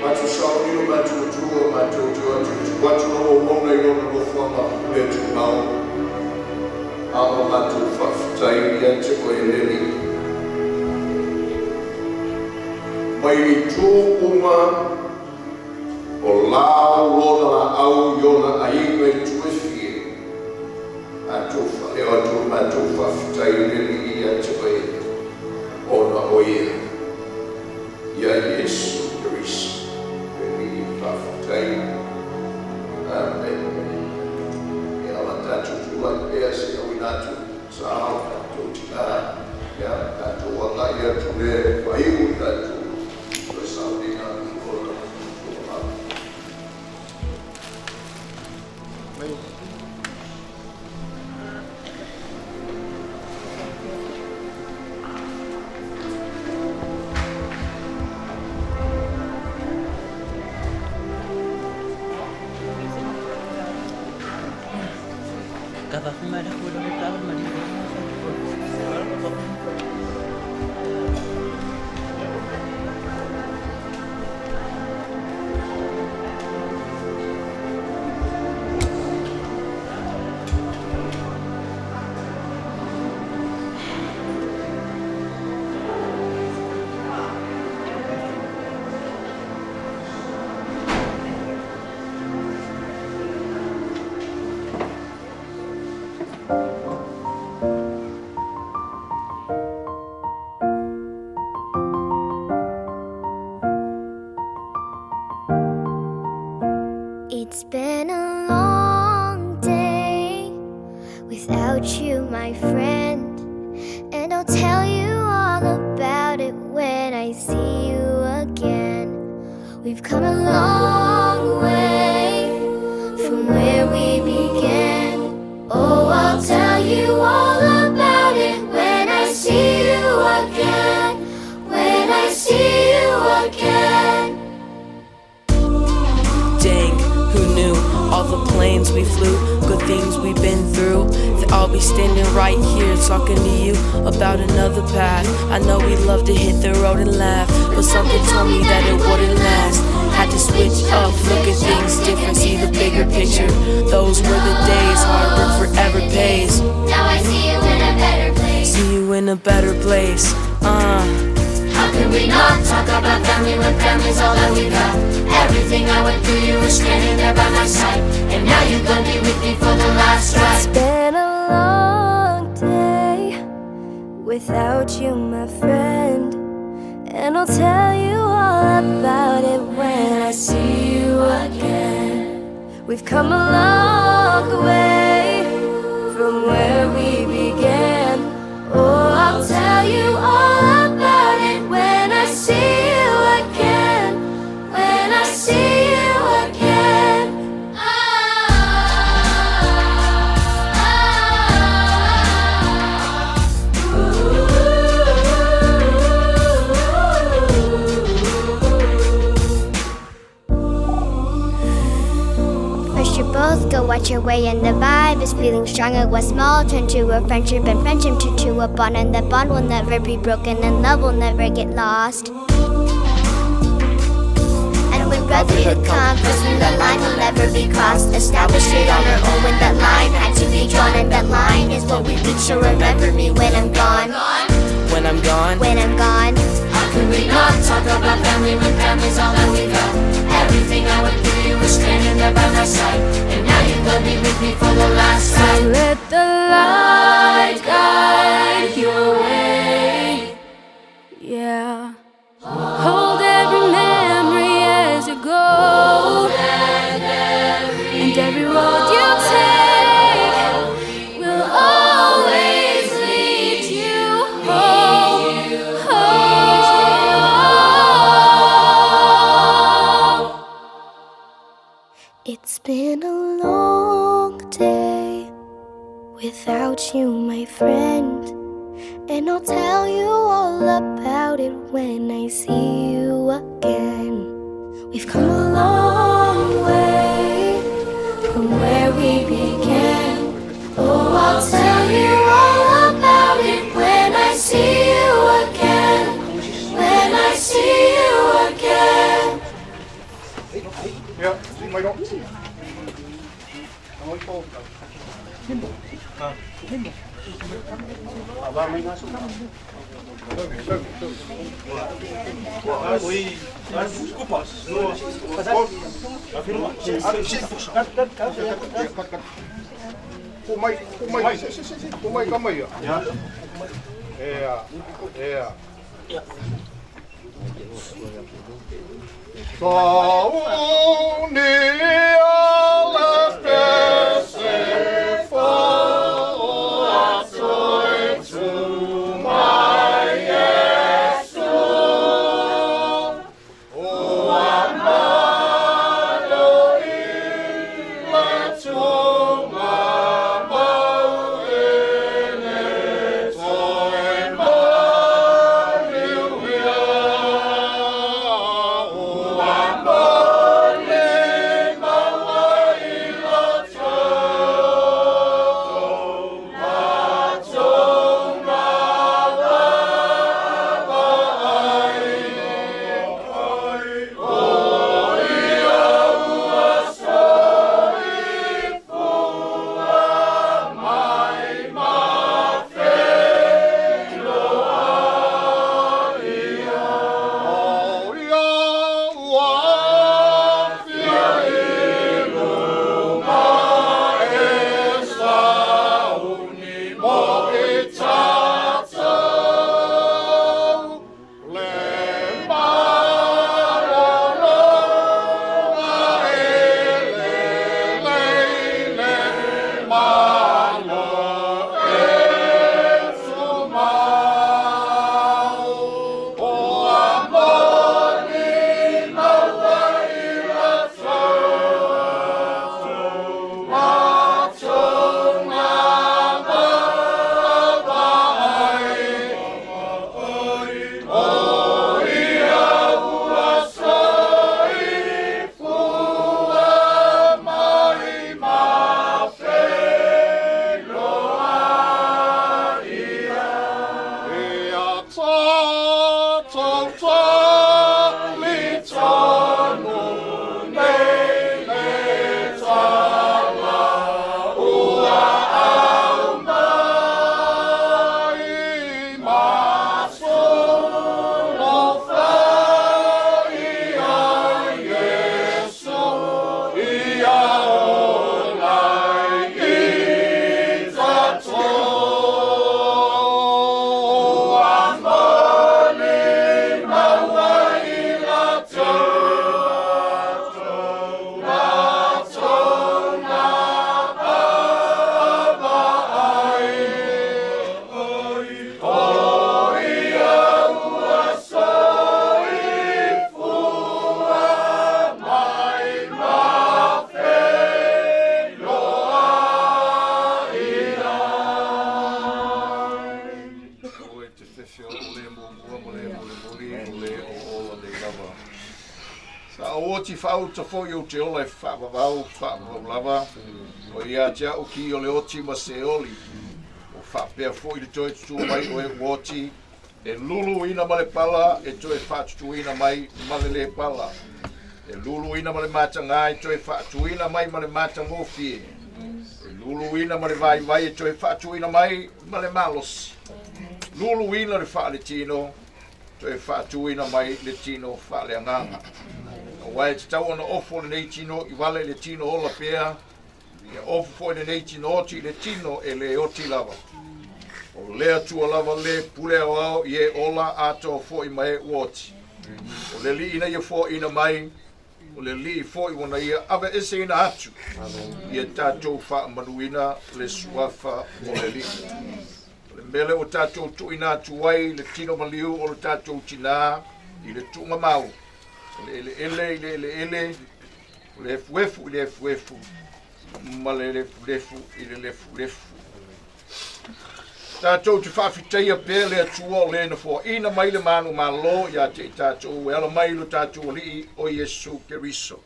Matou sauni o matou tua, matou tua atu atu o ona i lona nofoaga le tumau. A o matou faafetai ia te oe le Alii. Mai itu uma o lao lona laau i ona aiga i itu e fia. Matou faaleo atu le matou faafetai i le Alii ia te oe ona o ia. Ia Iesu Keriso le Alii faafetai. Amene. Ia o le tatou tulai pea se i auina atu sa o tatou tina. Ia tatou agai atu lea e faaiu le tatou toe sauniga o le tuualalo. It's been a long day without you, my friend. And I'll tell you all about it when I see you again. We've come a long way from where we began. Oh, I'll tell you all about it when I see you again. When I see you again. Dang, who knew? All the planes we flew, good things we've been through. That I'll be standing right here talking to you about another path. I know we love to hit the road and laugh, but something told me that it wouldn't last. Had to switch up, look at things different, see the bigger picture. Those were the days, hard work forever pays. Now I see you in a better place. See you in a better place. How can we not talk about family when family's all that we got? Everything I went through, you were standing there by my side. And now you're gonna be with me for the last ride. It's been a long day without you, my friend. And I'll tell you all about it when I see you again. We've come a long way from where we began. Oh, I'll tell you all about it when I see you again. When I see you again. First you both go watch your way and the vibe is feeling stronger. What small turn to a friendship and friendship turn to a bond, and that bond will never be broken and love will never get lost. And when brotherhood comes, first knew that line will never be crossed. Established it on our own when that line had to be drawn, and that line is what we reach. So remember me when I'm gone. When I'm gone. When I'm gone. How can we not talk about family when family's all that we got? Everything I went through, you were standing there by my side. And now you're gonna be with me for the last ride. So let the light guide your way. Yeah. Hold every memory as you go. And every road you take will always lead you home. Home. It's been a long day without you, my friend. And I'll tell you all about it when I see you again. We've come a long way from where we began. Oh, I'll tell you all about it when I see you again. When I see you again. Ia, si mai no. Ko mai, ko mai, si, si, si, si, ko mai ka mai ia. Ea, ea. Sauni ala pese fo atoi tu mai Iesu. O amalo i le tunga mau ene toi maliu ia. O amalo faauta foi ou te ola e faavavau, faavavau lava. O ia te au ki o le oti ma seoli. O faapea foi le toe tutū mai o e ua oti, e luluina ma le pala e toe faatutuina mai ma le lē pala. E luluina ma le matagā e toe faatuina mai ma le matagofie. E luluina ma le vaivai e toe faatuina mai ma le malosi. Luluina le faaletino, toe faatuina mai le tino faaleagaga. Auā e tatau ona ofo lenei tino i vale i le tino ola pea, ia ofo foi lenei tino oti i le tino e lē oti lava. O le Atua lava le pule aoao i e ola atoa foi ma e ua oti. O le Alii na ia foaina mai, o le Alii foi ua na ia aveeseina atu, ia tatou faamanuina le Suafa o le Alii. O le mea lea ua tatou tuuina atu ai le tino maliu o le tatou tinā i le tuugamau, o le eleele i le eleele, o le efuefu i le efuefu, ma le lefulefu i le lefulefu. Tatou te faafitaia pea le Atua o le na foaina mai le manumalo ia te i tatou e ala mai lo tatou Alii o Iesu Keriso.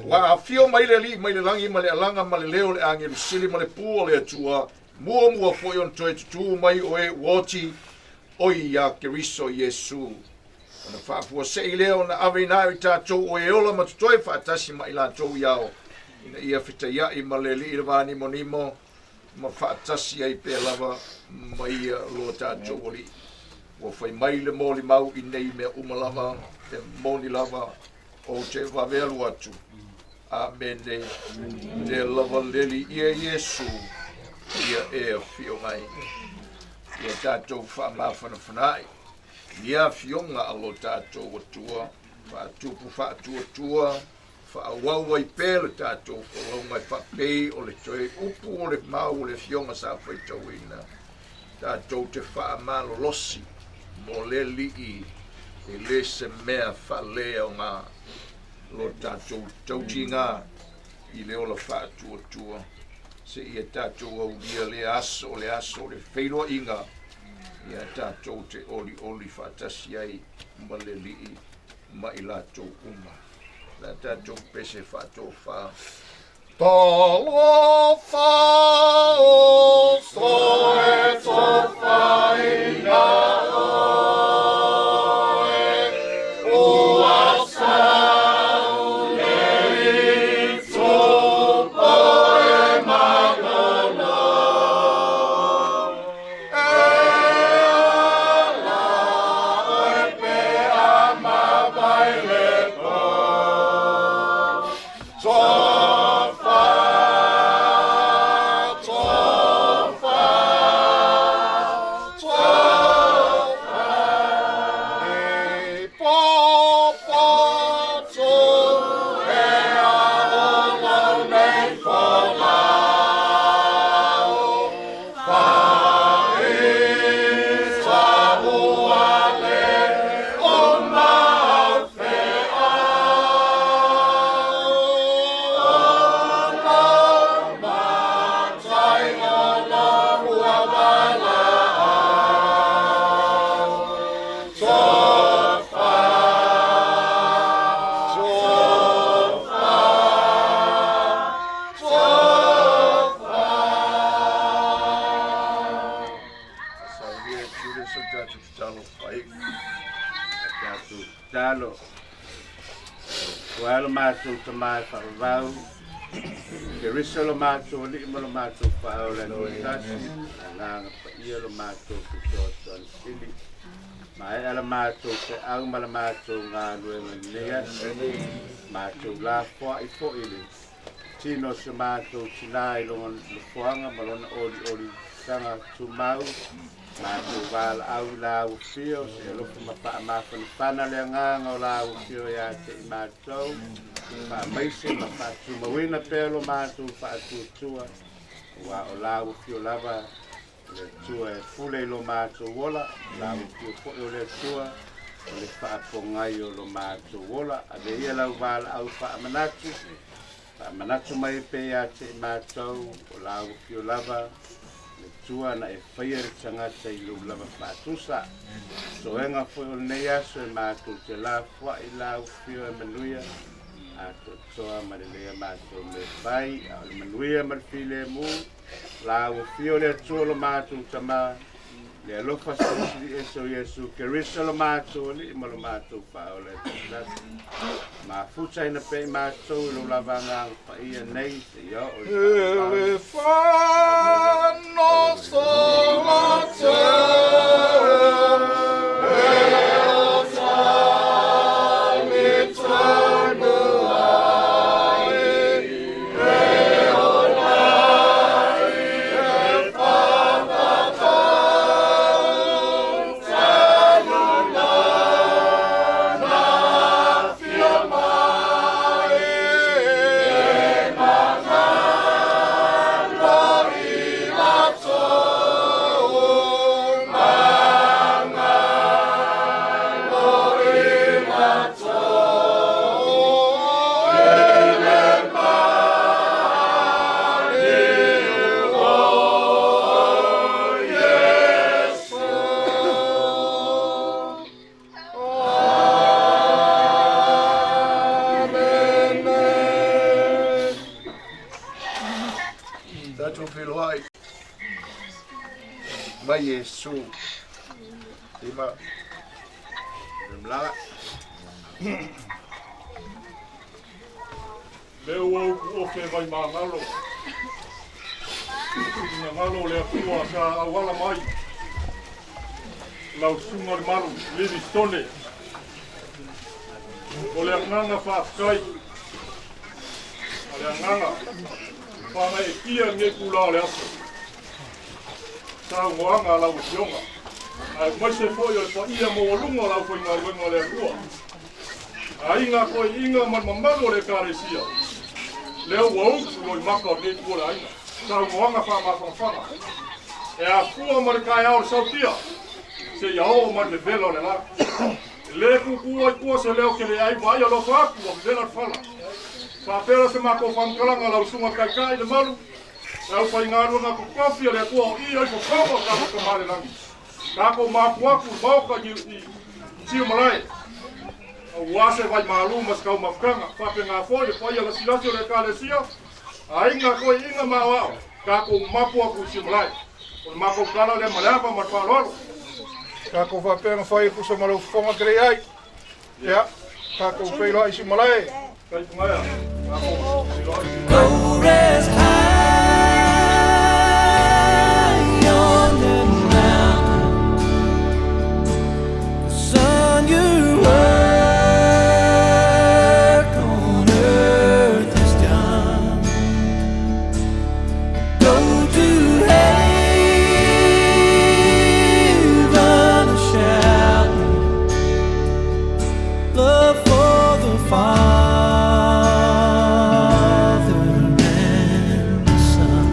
Ua afio mai le Alii mai le lagi ma le alaga ma le leo o le agelu sili ma le pū o le Atua, muamua foi ona toe tutū mai o e ua oti, o ia Keriso Iesu. Ona faafuasei lea ona aveina ai o i tatou o e ola ma totoe faatasi ma i latou i ao, ina ia fetaiaʻi ma le Alii le vānimonimo, ma faatasi ai pea lava ma ia lo tatou Alii. Ua fai mai le molimau i nei mea uma lava, e moni lava, ou te vave alu atu. Amene. Le lava le Alii ia Iesu, ia e afio mai. Ia tatou faamafanafana ai i afioga a lo tatou Atua, faatupu faatuatua, faaauau ai pea le tatou folauga e faapei o le toe upu o le mau o le afioga sa faitauina, tatou te faamalolosi mo le Alii e le se mea faaleaoga lo tatou tautiga i le ola faatuatua, seia tatou aulia lea aso o le aso o le feiloaiga, ia tatou te olioli faatasi ai ma le Alii ma i latou uma. La tatou pese faatofa. Talofa o soe tofaina oe, ua sau le itupo e malolo. E ala oe pe a mavae le po. Tofa, tofa, tofa. E popoto e a olo nei folau. Faisa ua le o mau feau. O matai olo ua valaau. Tofa, tofa, tofa. Saunia Julius o tatou tatalo fai. Tatou tatalo. Ua lo matou Tama e faavavau, Keriso lo matou Alii ma lo matou Faaola e toatasi, Agaga Paia lo matou Fesoasoani Sili. Maea la matou feau ma la matou galuega i lenei aso. Matou lafoai foi le tino o si o matou tinā i lona nofoaga ma lona oliolisaga tumau. Matou valaau i la afio, se alofa ma faamafanafana le agaga o la afio ia te i matou. Faamaise ma faatumauina pea lo matou faatuatua, aua o la afio lava o le Atua e pule i lo matou ola, la afio foi o le Atua o le faapogai o lo matou ola. Ave ia lau valaau faamanatu, faamanatu mai pea ia te i matou, o la afio lava le Atua na e faia le tagata i lou lava faatusa. Toega foi o lenei aso e matou te lafoai la afio e manuia, Atoatoa ma lelei a matou mea fai, a o le manuia ma le filemu, la ua fia o le Atua lo matou Tamā, le alofa silisili ese o Iesu Keriso lo matou Alii ma lo matou Faaola e tuatasi, mafutaina pea i matou i lou lava Agaga Paia nei seia oo i le Tatou feiloai mai Iesu. Ima. Malaga. Lea ua upu ofe vai magalo. Finagalo o le Atua sa auala mai. Lau susuga le malu, Livingstone. O le agaga faafetai ma le agaga faagaeetia i lenei itulā o le aso. Saunoaga a lau Afioga, aemaise foi o le paia maualuga o le aufaigaluega a le Atua, aiga toeaiina ma le mamalu o le Ekalesia, lea ua utu loimata o lenei itu o le aiga. Saunoaga faamafanafana e afua ma le taeao o le sautia seia oo ma le vevela o le la. E le tuutuu ai tua se leo keleai vaai alofa atu ua vevela le fala. Faapea la se matou faamatalaga lau susuga taitai le malu, le aufaigaluega totofi a le Atua o i ai fofoga o tatou Tama i le lagi. Tatou mapu atu i le Maota i Siumalae aua se vaimalu ma se taumafataga. Faapena foi le paia lasilasi o le Ekalesia, aiga, toeaiina ma aoao, tatou mapu atu i Siumalae. O le matou tala lea ma le ava ma le faaaloalo. Tatou faapea ona fai e tusa ma lau fofoga te leai. Ia, tatou feiloai i Siumalae. Go rest high on the mountain, son. Your work on earth is done. Go to heaven shouting, love for the Father and the Son.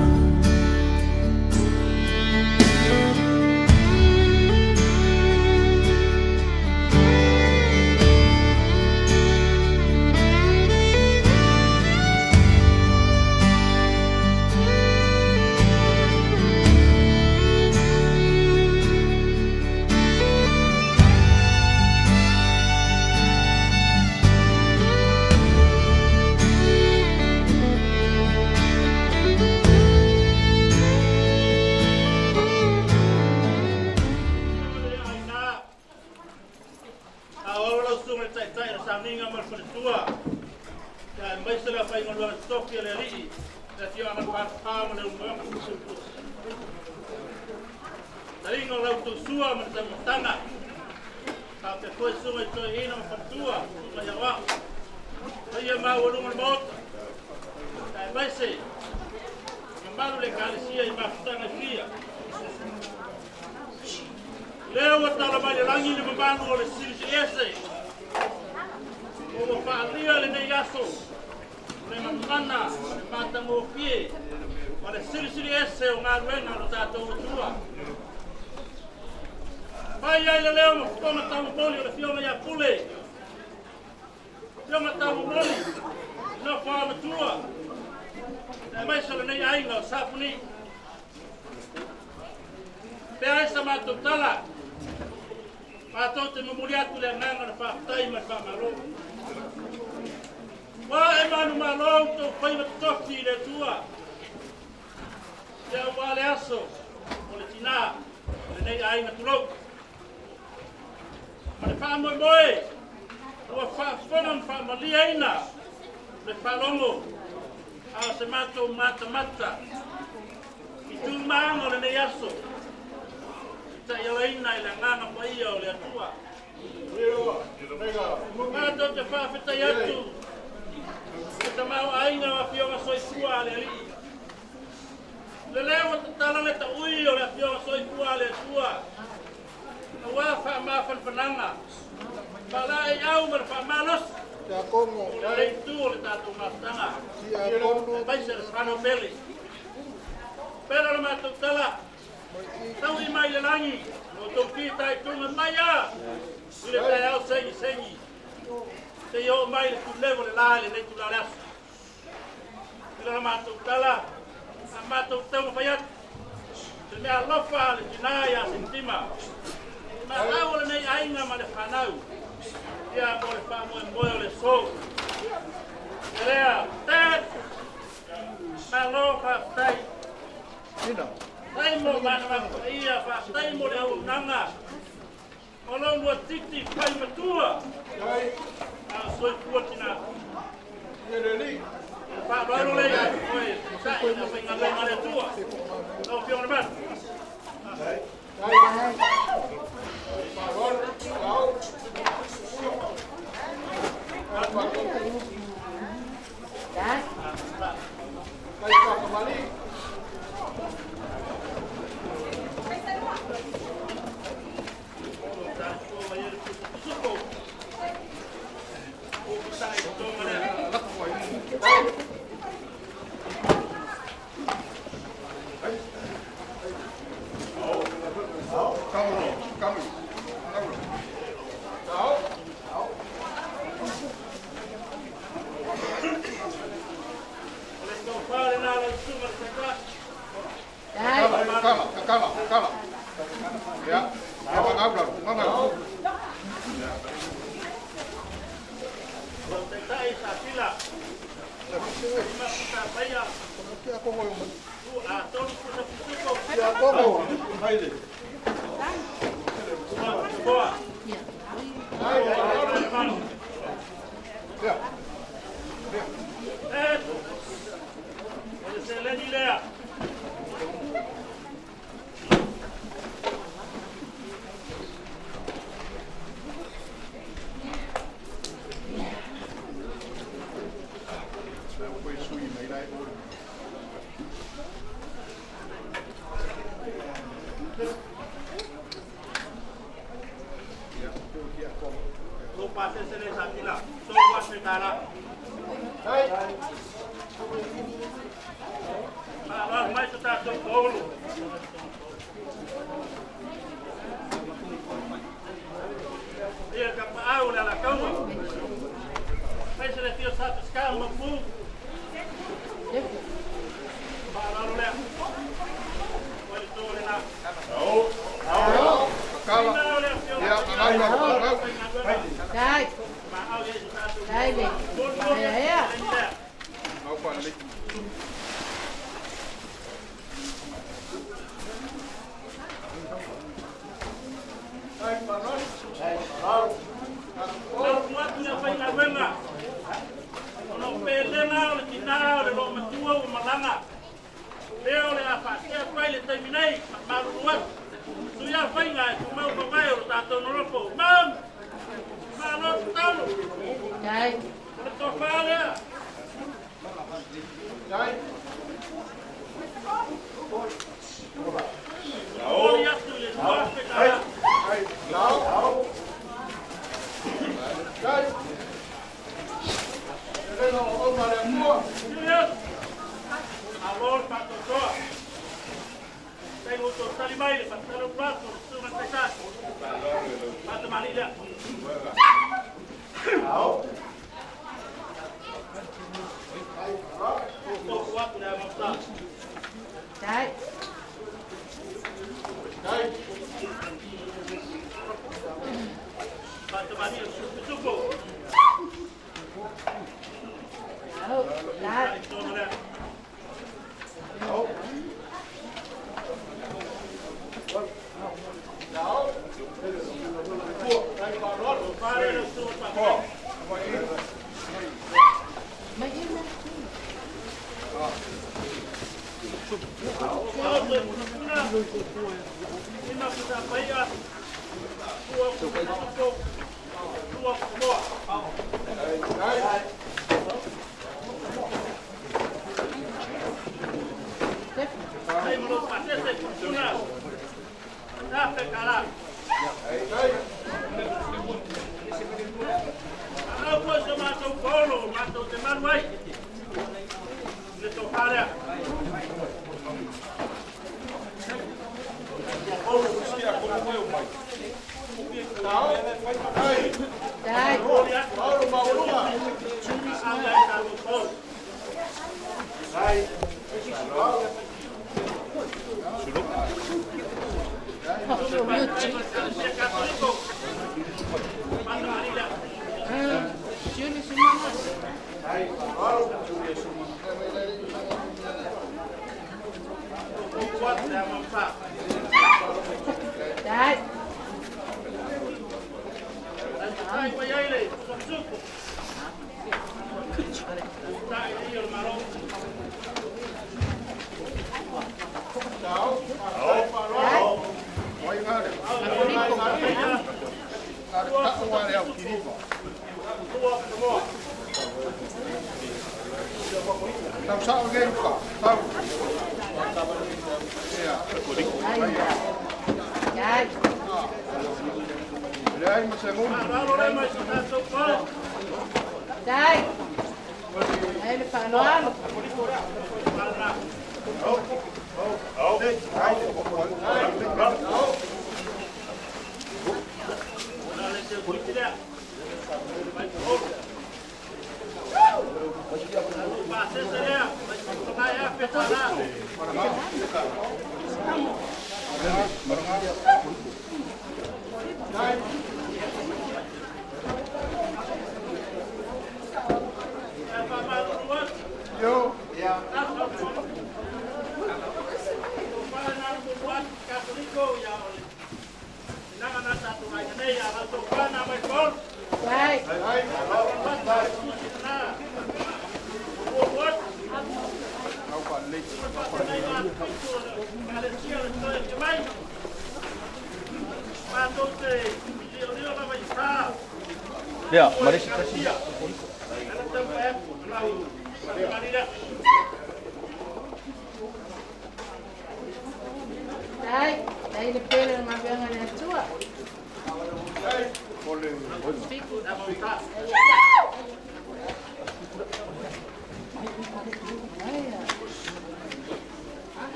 Aoao lau susuga i le Taitai o le Sauniga ma le Faletua, aemaise le afaigaluega totofi a le Alii, le afioaga o le Falefa ma le Ulumoega. Taiga o lau tausua ma le taumafataga, faapea foi susuga i toeaiina ma faletua, susuga i aoao, paia maualuga o le Maota, aemaise mamalu le Ekalesia i mafutaga e fia. Lea ua tala mai le lagi le mamalu o le Silisiliese, ua faaalia lenei aso le mamana ma le matagofie ma le Silisiliese o galuega o lo tatou Atua. Mai ai le leo ma fofoga taumomoli o le Afioga ia Pule, Afioga taumomoli, nofo a matua, aemaise o lenei aiga o Safuni. Pea ai sa matou tala, matou te momoli atu le agaga o le faafetai ma le faamalo. Ua Manumalo tou faiva totofi i le Atua. Ia ua le aso o le tinā o lenei aiga tulou. Ma le faamoemoe ua faafofoga ma faamaliaina le faalogo a o se matou matamata i tumaaga o lenei aso i ta'ialaina i le agaga paia o le Atua. Matou te faafetai atu le tamaoaiga o afioga soifua a le Alii. Le lea ua tatala le taʻui o le afioga soifua a le Atua auā faamafanafanaga faalaeiau ma le faamalosi o lenei itu o le tatou mafutaga aemaise le fanau pele. Pele o le matou tala taui mai le lagi o tou fitaituga mai a i le taeao segisegi seia oo mai le tulego le lā i lenei tula o le aso. I le matou tala a matou taumafai atu se mea alofa le tinā iā Senitima maau o lenei aiga ma le fanau ia mo le faamoemoe o le aso. Ia lea tet malo faafetai. Tai mo manamaku ia faafetai mo le auaunaga o lou lua titi fai matua a o soifua tinā. Faaaloalo lea ia te oe ta'i le aufaigaluega a le Atua. Lau Afioga i le Malu.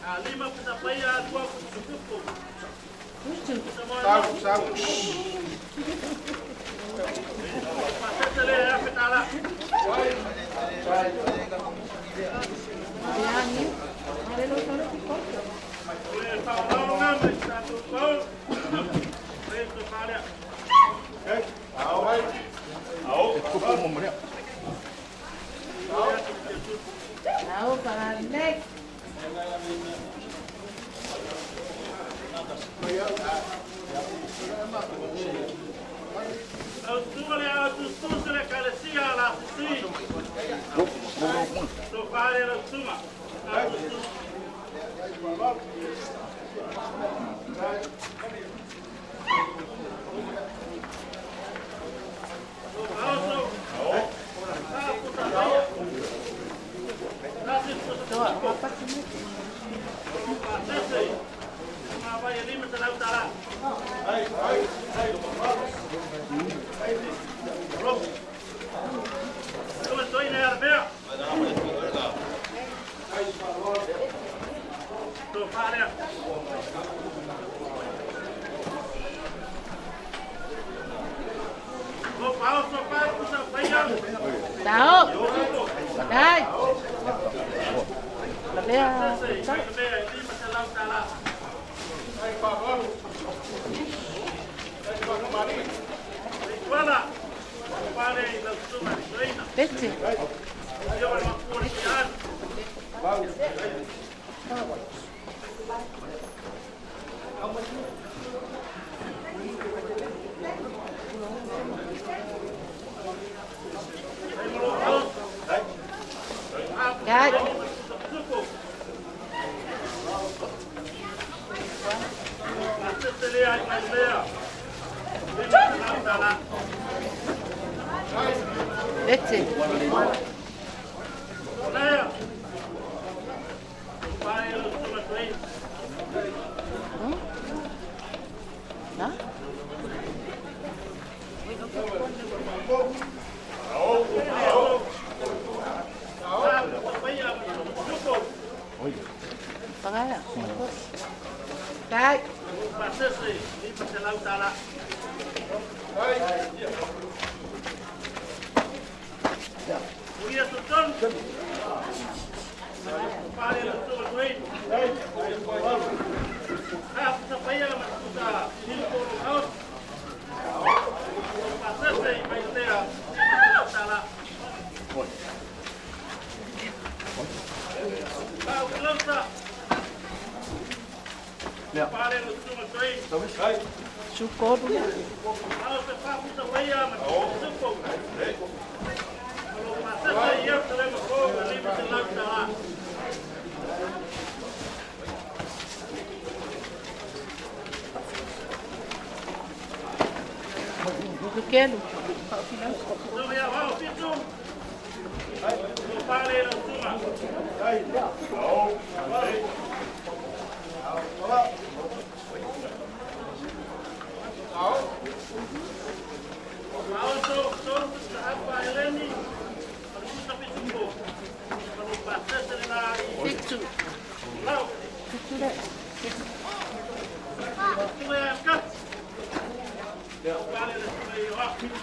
Lima pusa paia lua pusa tupu. Sau, sau. Pasese le afe tala. Le whaolalo ngā mai tātou pau. Le tō whaalea. Ao. Ao. Ao para lek. Au suga le au tususu le kalesia la sisi. Tō whaalea la suga. Au tususu. Tao. Dai. Lavea. Pete. Dai. Pete. Na? Pangala. Dai. Socorro. Quero.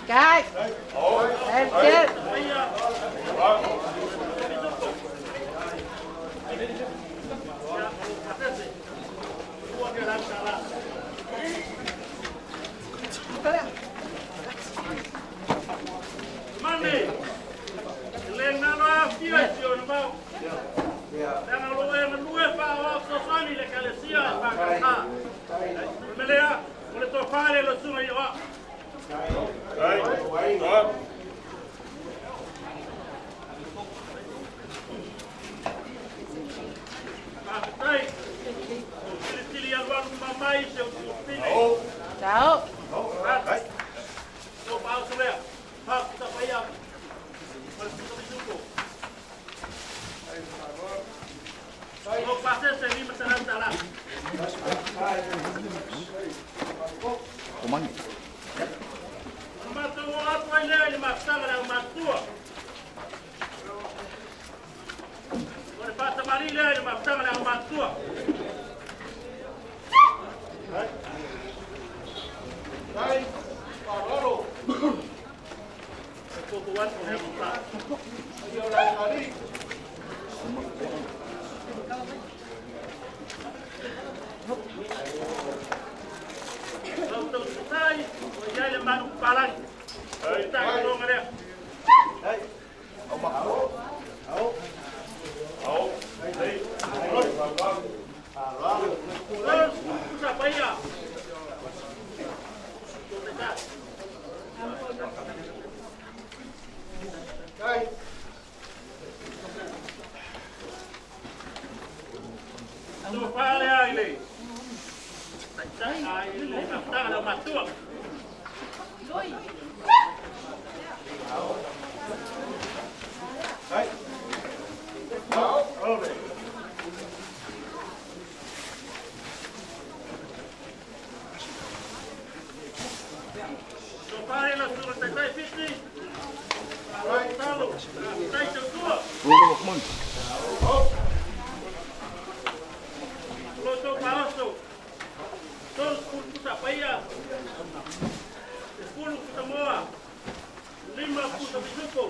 Kai. Hey. Tao. Lau tausatai, o iai le manu palagi. Tai longa lea. Pusa paia. So pale ai le. Ai le tanga le matua. So pale la sura tai fiti. Talo. Tai tua. Lo paoso. Todos pusa paia. Pulu pusa moa. Lima pusa bisupo.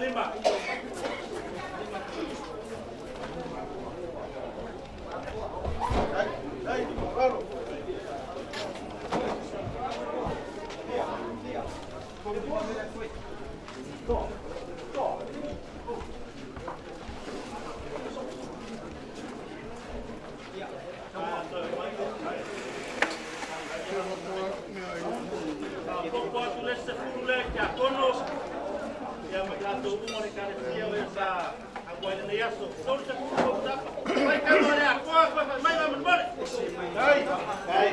Lima. Popo atu le se fulu le kia kono. Ia ma tatou uma le kalesia o e sa au ai lenei aso. Tolu se fulu ko tapa. Mai ka mo le akoa koe fai mai ma mole. Dai. Dai.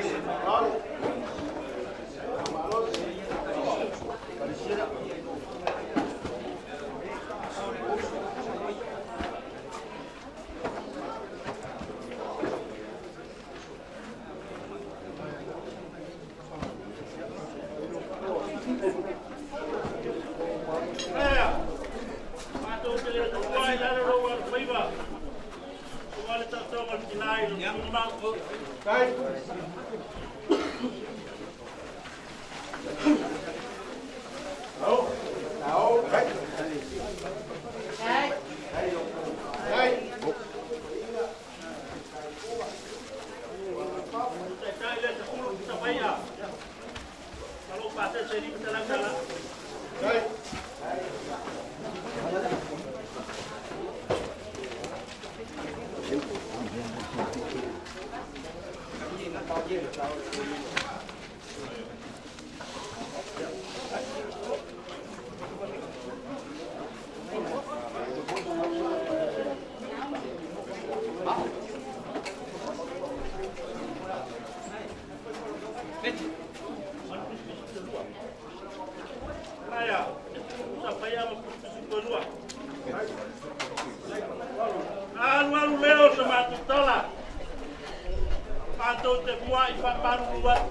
Ea. Matou te le tuai lalo ro wa faiva. Ua le tautoga o le tinā i le mau. Dai. Ao. Ao. Dai. Dai. Dai. Taitai le te fulu ki sa faia. Alo pa se se ni talang tala. Dai. Aia. Sa faia ma pusi ko lua. Alu alu leo sa matou tala. Matou te mua i whaamalulu atu.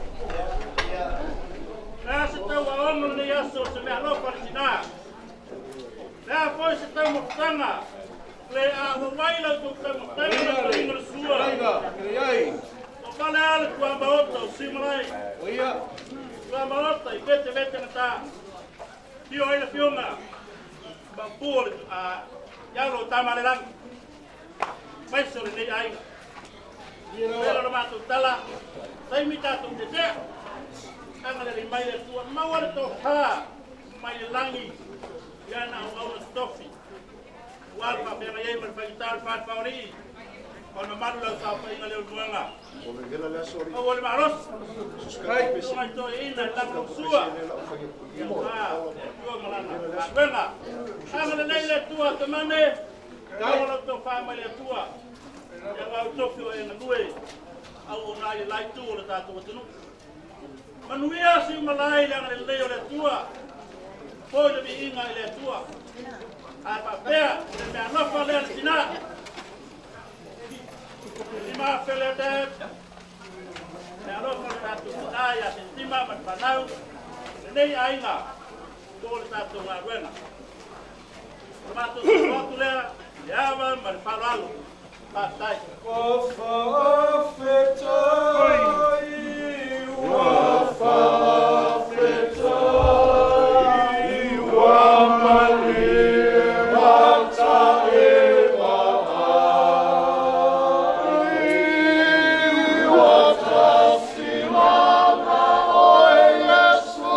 Lea se tau aoga lenei aso se mea alofa le tinā. Lea foi se tau mafutaga. Le a wawai lau tou tau mafutaga na tauiga le sua. O pale ale tua maota o Simalai. Tua maota i vete vete na tā. Fio ai le fioga. Mampu o le ialo o tama le langi. Maise o lenei aiga. Pela o matou tala. Taimi tatou te tea. Anga le mai le tua. Maua le toha. Mai le langi. Ia na au au na tofi. Ua le whawhenga iei ma le whakitau le whāwhaori. O na malu lau sa whainga leo nuanga. Maua le maros. Tunga i toi ina i sua. Ia tua malana. Whenga. Anga le nei le tua te mane. Maua lau tō wha mai le tua. Ia ngau tofi o e ngalue. Au o nai le lai tu o le tātou atunu. Manuia si umalai le anga le lei o le tua. Poi le viinga i le tua. A papea, le mea alofa lea le tina. Lima fele te. Mea alofa le tātou tina ia se tima ma le whanau. Lenei aiga, ko le tātou ngā ruenga. O mātou te atu lea, le awa ma le whaloalo. Pātai. Ua whawhetai, ua whawhetai, ua malie mata e vaai. Ua tasi lava oe Yesu,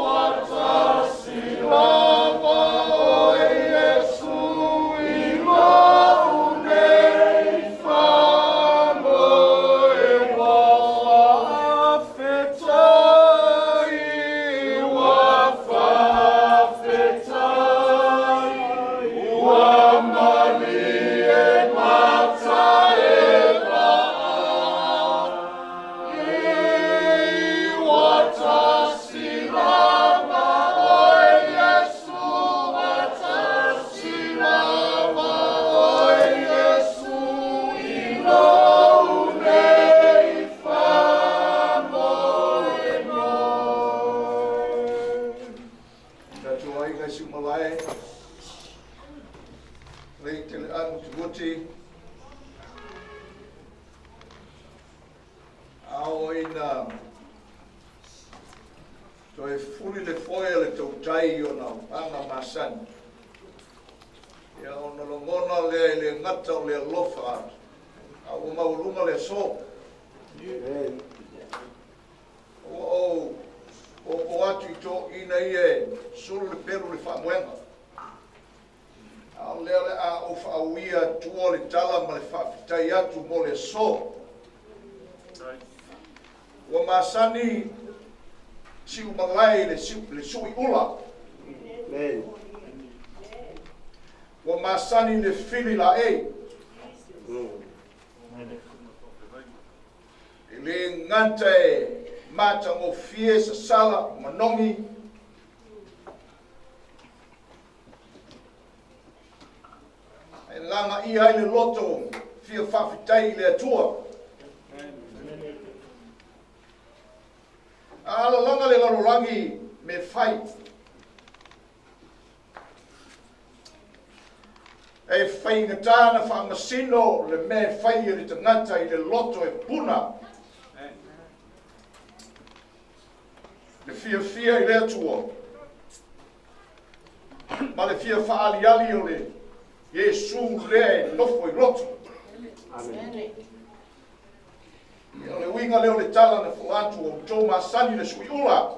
ua tasi lava oe Yesu, i lau nei whamoe. Ua whawhetai, ua whawhetai, ua malie mata e vaai. Ua tasi lava oe Yesu, ua tasi lava oe Yesu, i lou nei whamoe moe. Tatou aiga i siumalae, lei te le amu te vuti, ao ina toe fuli le foe le tautai o na anga masani. Ia ona logona lea e le gata o le alofa a ua maualuga le aso. Ua ou oo atu i toeaiina ia e sulu le pelu i le faamoega. A o lea o le a ou faauia atua le tala ma le faafetai atu mo le aso. Ua masani siumalae i le suiula. Ua masani le fili laei. E le gata e matagofie sasala manogi, e lagaia ai le loto fia faafetai i le Atua. A alalaga le lalolagi me fai. E faigata na faamasino le mea e fai e le tagata i le loto e puna. Le fiafia i le Atua ma le fia faaaliali o le Iesu lea e nofo i loto. Ia, o le uiga lea o le tala na fola atu o outou masani le suiula,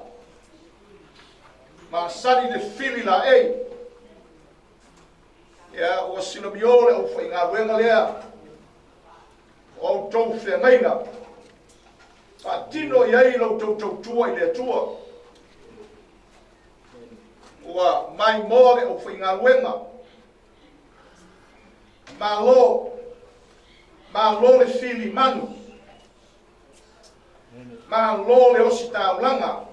masani le fili laei. Ia, ua silamio le aufaigaluega lea o outou feagaiga. Faatino i ai la outou tautua i le Atua. Ua maimoa le aufaigaluega. Malo, malo le fili manu. Malo le ositaulaga.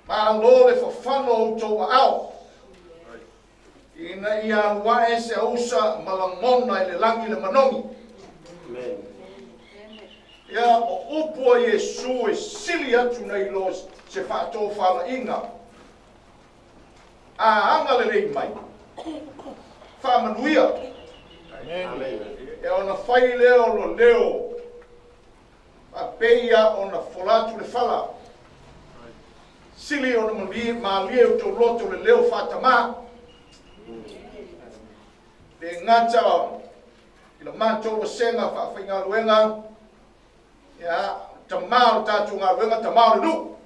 Malo le fafano o outou aao. Ina ia alu ae se ausa ma lagona i le lagi le manogi. Ia, o upu a Iesu e sili atu nai lo se faatofalaiga. A agalelei mai, faamanuia. Ia ona fai lea o lo leo faapei ona fola atu le fala. Sili ona malie o tou loto le leo faatamā. Le gata i la matou vasega faafaigaluega, ia, tamā o le tatou galuega, tamā o le nuu.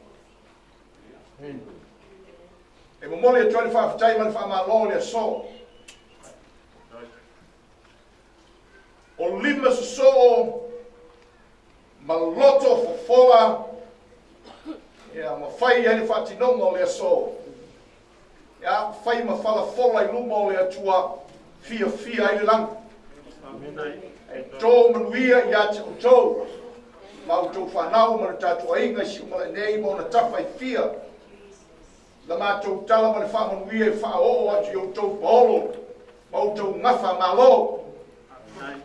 E momoli atu ai le faafetai ma le faamalo i le aso. O lima sosoo ma loto fofola, ia, ma fai ai le faatinoga o le aso. Ia, fai ma falafola i luma o le Atua, fiafia ai le lagi. E tō manuia ia te outou, ma outou whanau ma le tātou aiga i siumalae nei ma ona tafa e fia. La mātou tala ma le whaamanuia e whaoo atu i outou paolo, ma outou gafa malo.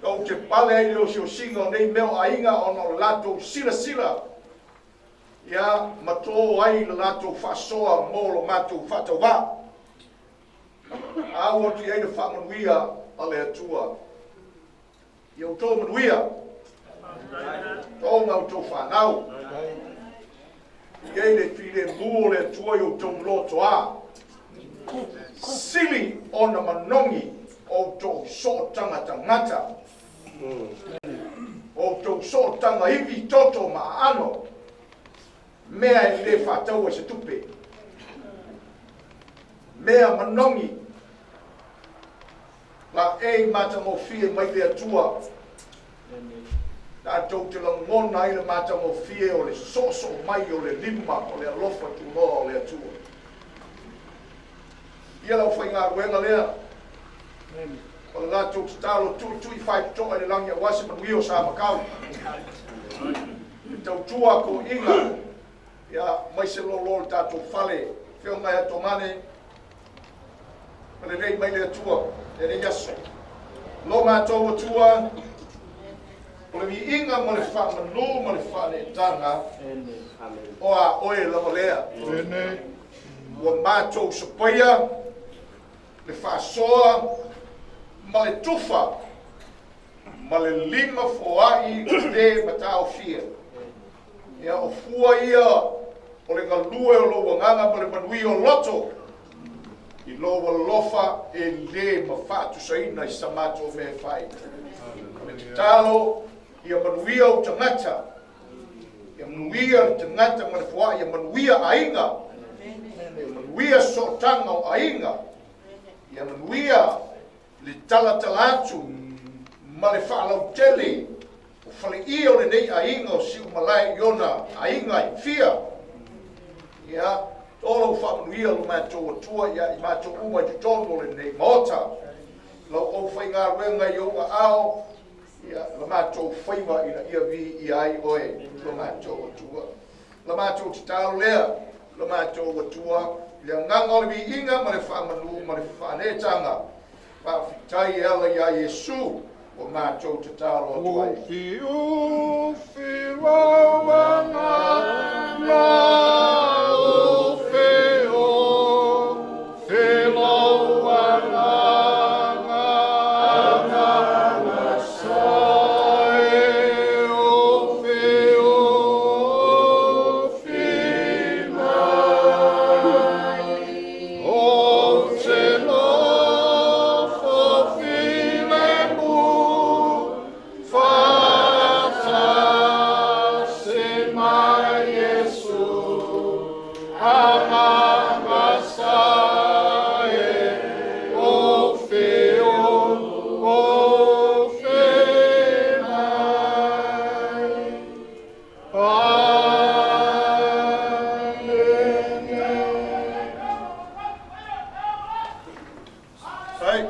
Ka ou te pale ai le osiosiga o nei mea o aiga ona o le latou silasila. Ia, ma tō ai le latou faasoa mo lo matou faatauvā. A ua atu i ai le faamanuia a le Atua. Ia outou manuia. Tou ma outou whanau. I ai le filemu o le Atua i outou lotoa. Sili ona manogi o outou sootaga tagata. O outou sootaga ivi toto ma aano. Mea e le faataua i se tupe. Mea manogi. La e matagofie mai le Atua. Tatou te lagona ai le matagofie o le soosoo mai o le lima o le alofa tunoa o le Atua. Ia lau faigaluega lea. O le latou tatalo tuitui faitotoa i le lagi aua se manuia o sa makau. E tautua toeaiina. Ia mai se lolo le tatou fale. Feo mai ato mane. Ma lelei mai le Atua. E le aso. Lo matou Atua. O le viiga ma le faamanu ma le faaletaga. O a oe lava lea. Ua matou sapaia le faasoa ma le tufa ma le lima foai le mataofia. Ia o fua ia o le galue o lou agaga ma le manuia o loto. I lou alofa e lē ma faatusaina i sa matou mea e fai. O le tatalo, ia manuia ou tagata, ia manuia le tagata ma le foaʻi, ia manuia aiga, ia manuia sootaga o aiga, ia manuia le talatala atu ma le faalautele o faleia o lenei aiga o Siumalae i ona aiga e fia. Ia, o lau faamanuia lo matou Atua ia i matou uma i totonu o lenei maota. Lau ou faigaluega i ou aao, ia, la matou faiva ina ia viia ai oe lo matou Atua. La matou tatalo lea, lo matou Atua, i le agaga o le viiga ma le faamanu ma le faanetaga. Faafetai e ala iā Iesu ua matou tatalo atu ai. Ufi ufi lauanga la ufi ufi lauanga nga sae ufi ufi mai o te nofo filemu faatasi ma Iesu agaga sae ufi ufi mai. Amen. Ai.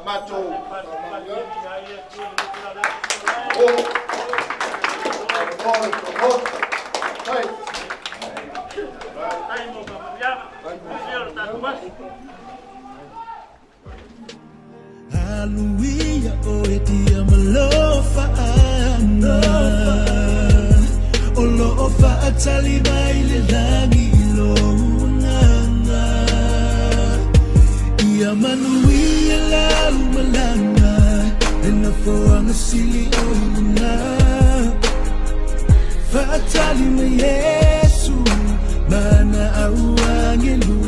Matou. O. O le promote. Ai. Tai mo faamanuiaga, manuia o le tatou aso. Hallelujah, o e tia malofa ana. O lo o faatali mai le lagi i lou agaga. Ia manuia lau malaga, le nofoaga sili o i luga. Faatali mai Iesu, mana au agelu.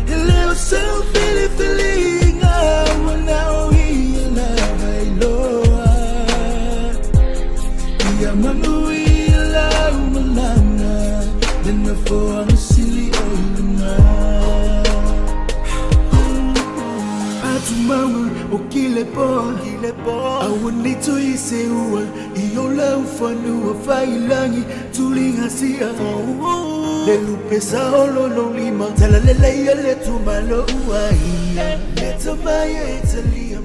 E le o sau filifiliga ua na o ia lava e iloa. Ia manuia lau malaga, le nofoaga sili o i luga. Atumaua o kilepoa, aua nei toe seua i o lau fanua faiilagi tuliga sia. Le lupe sa olo lou lima, talaleleia le tumalo ua ia. Le tamaia e talia.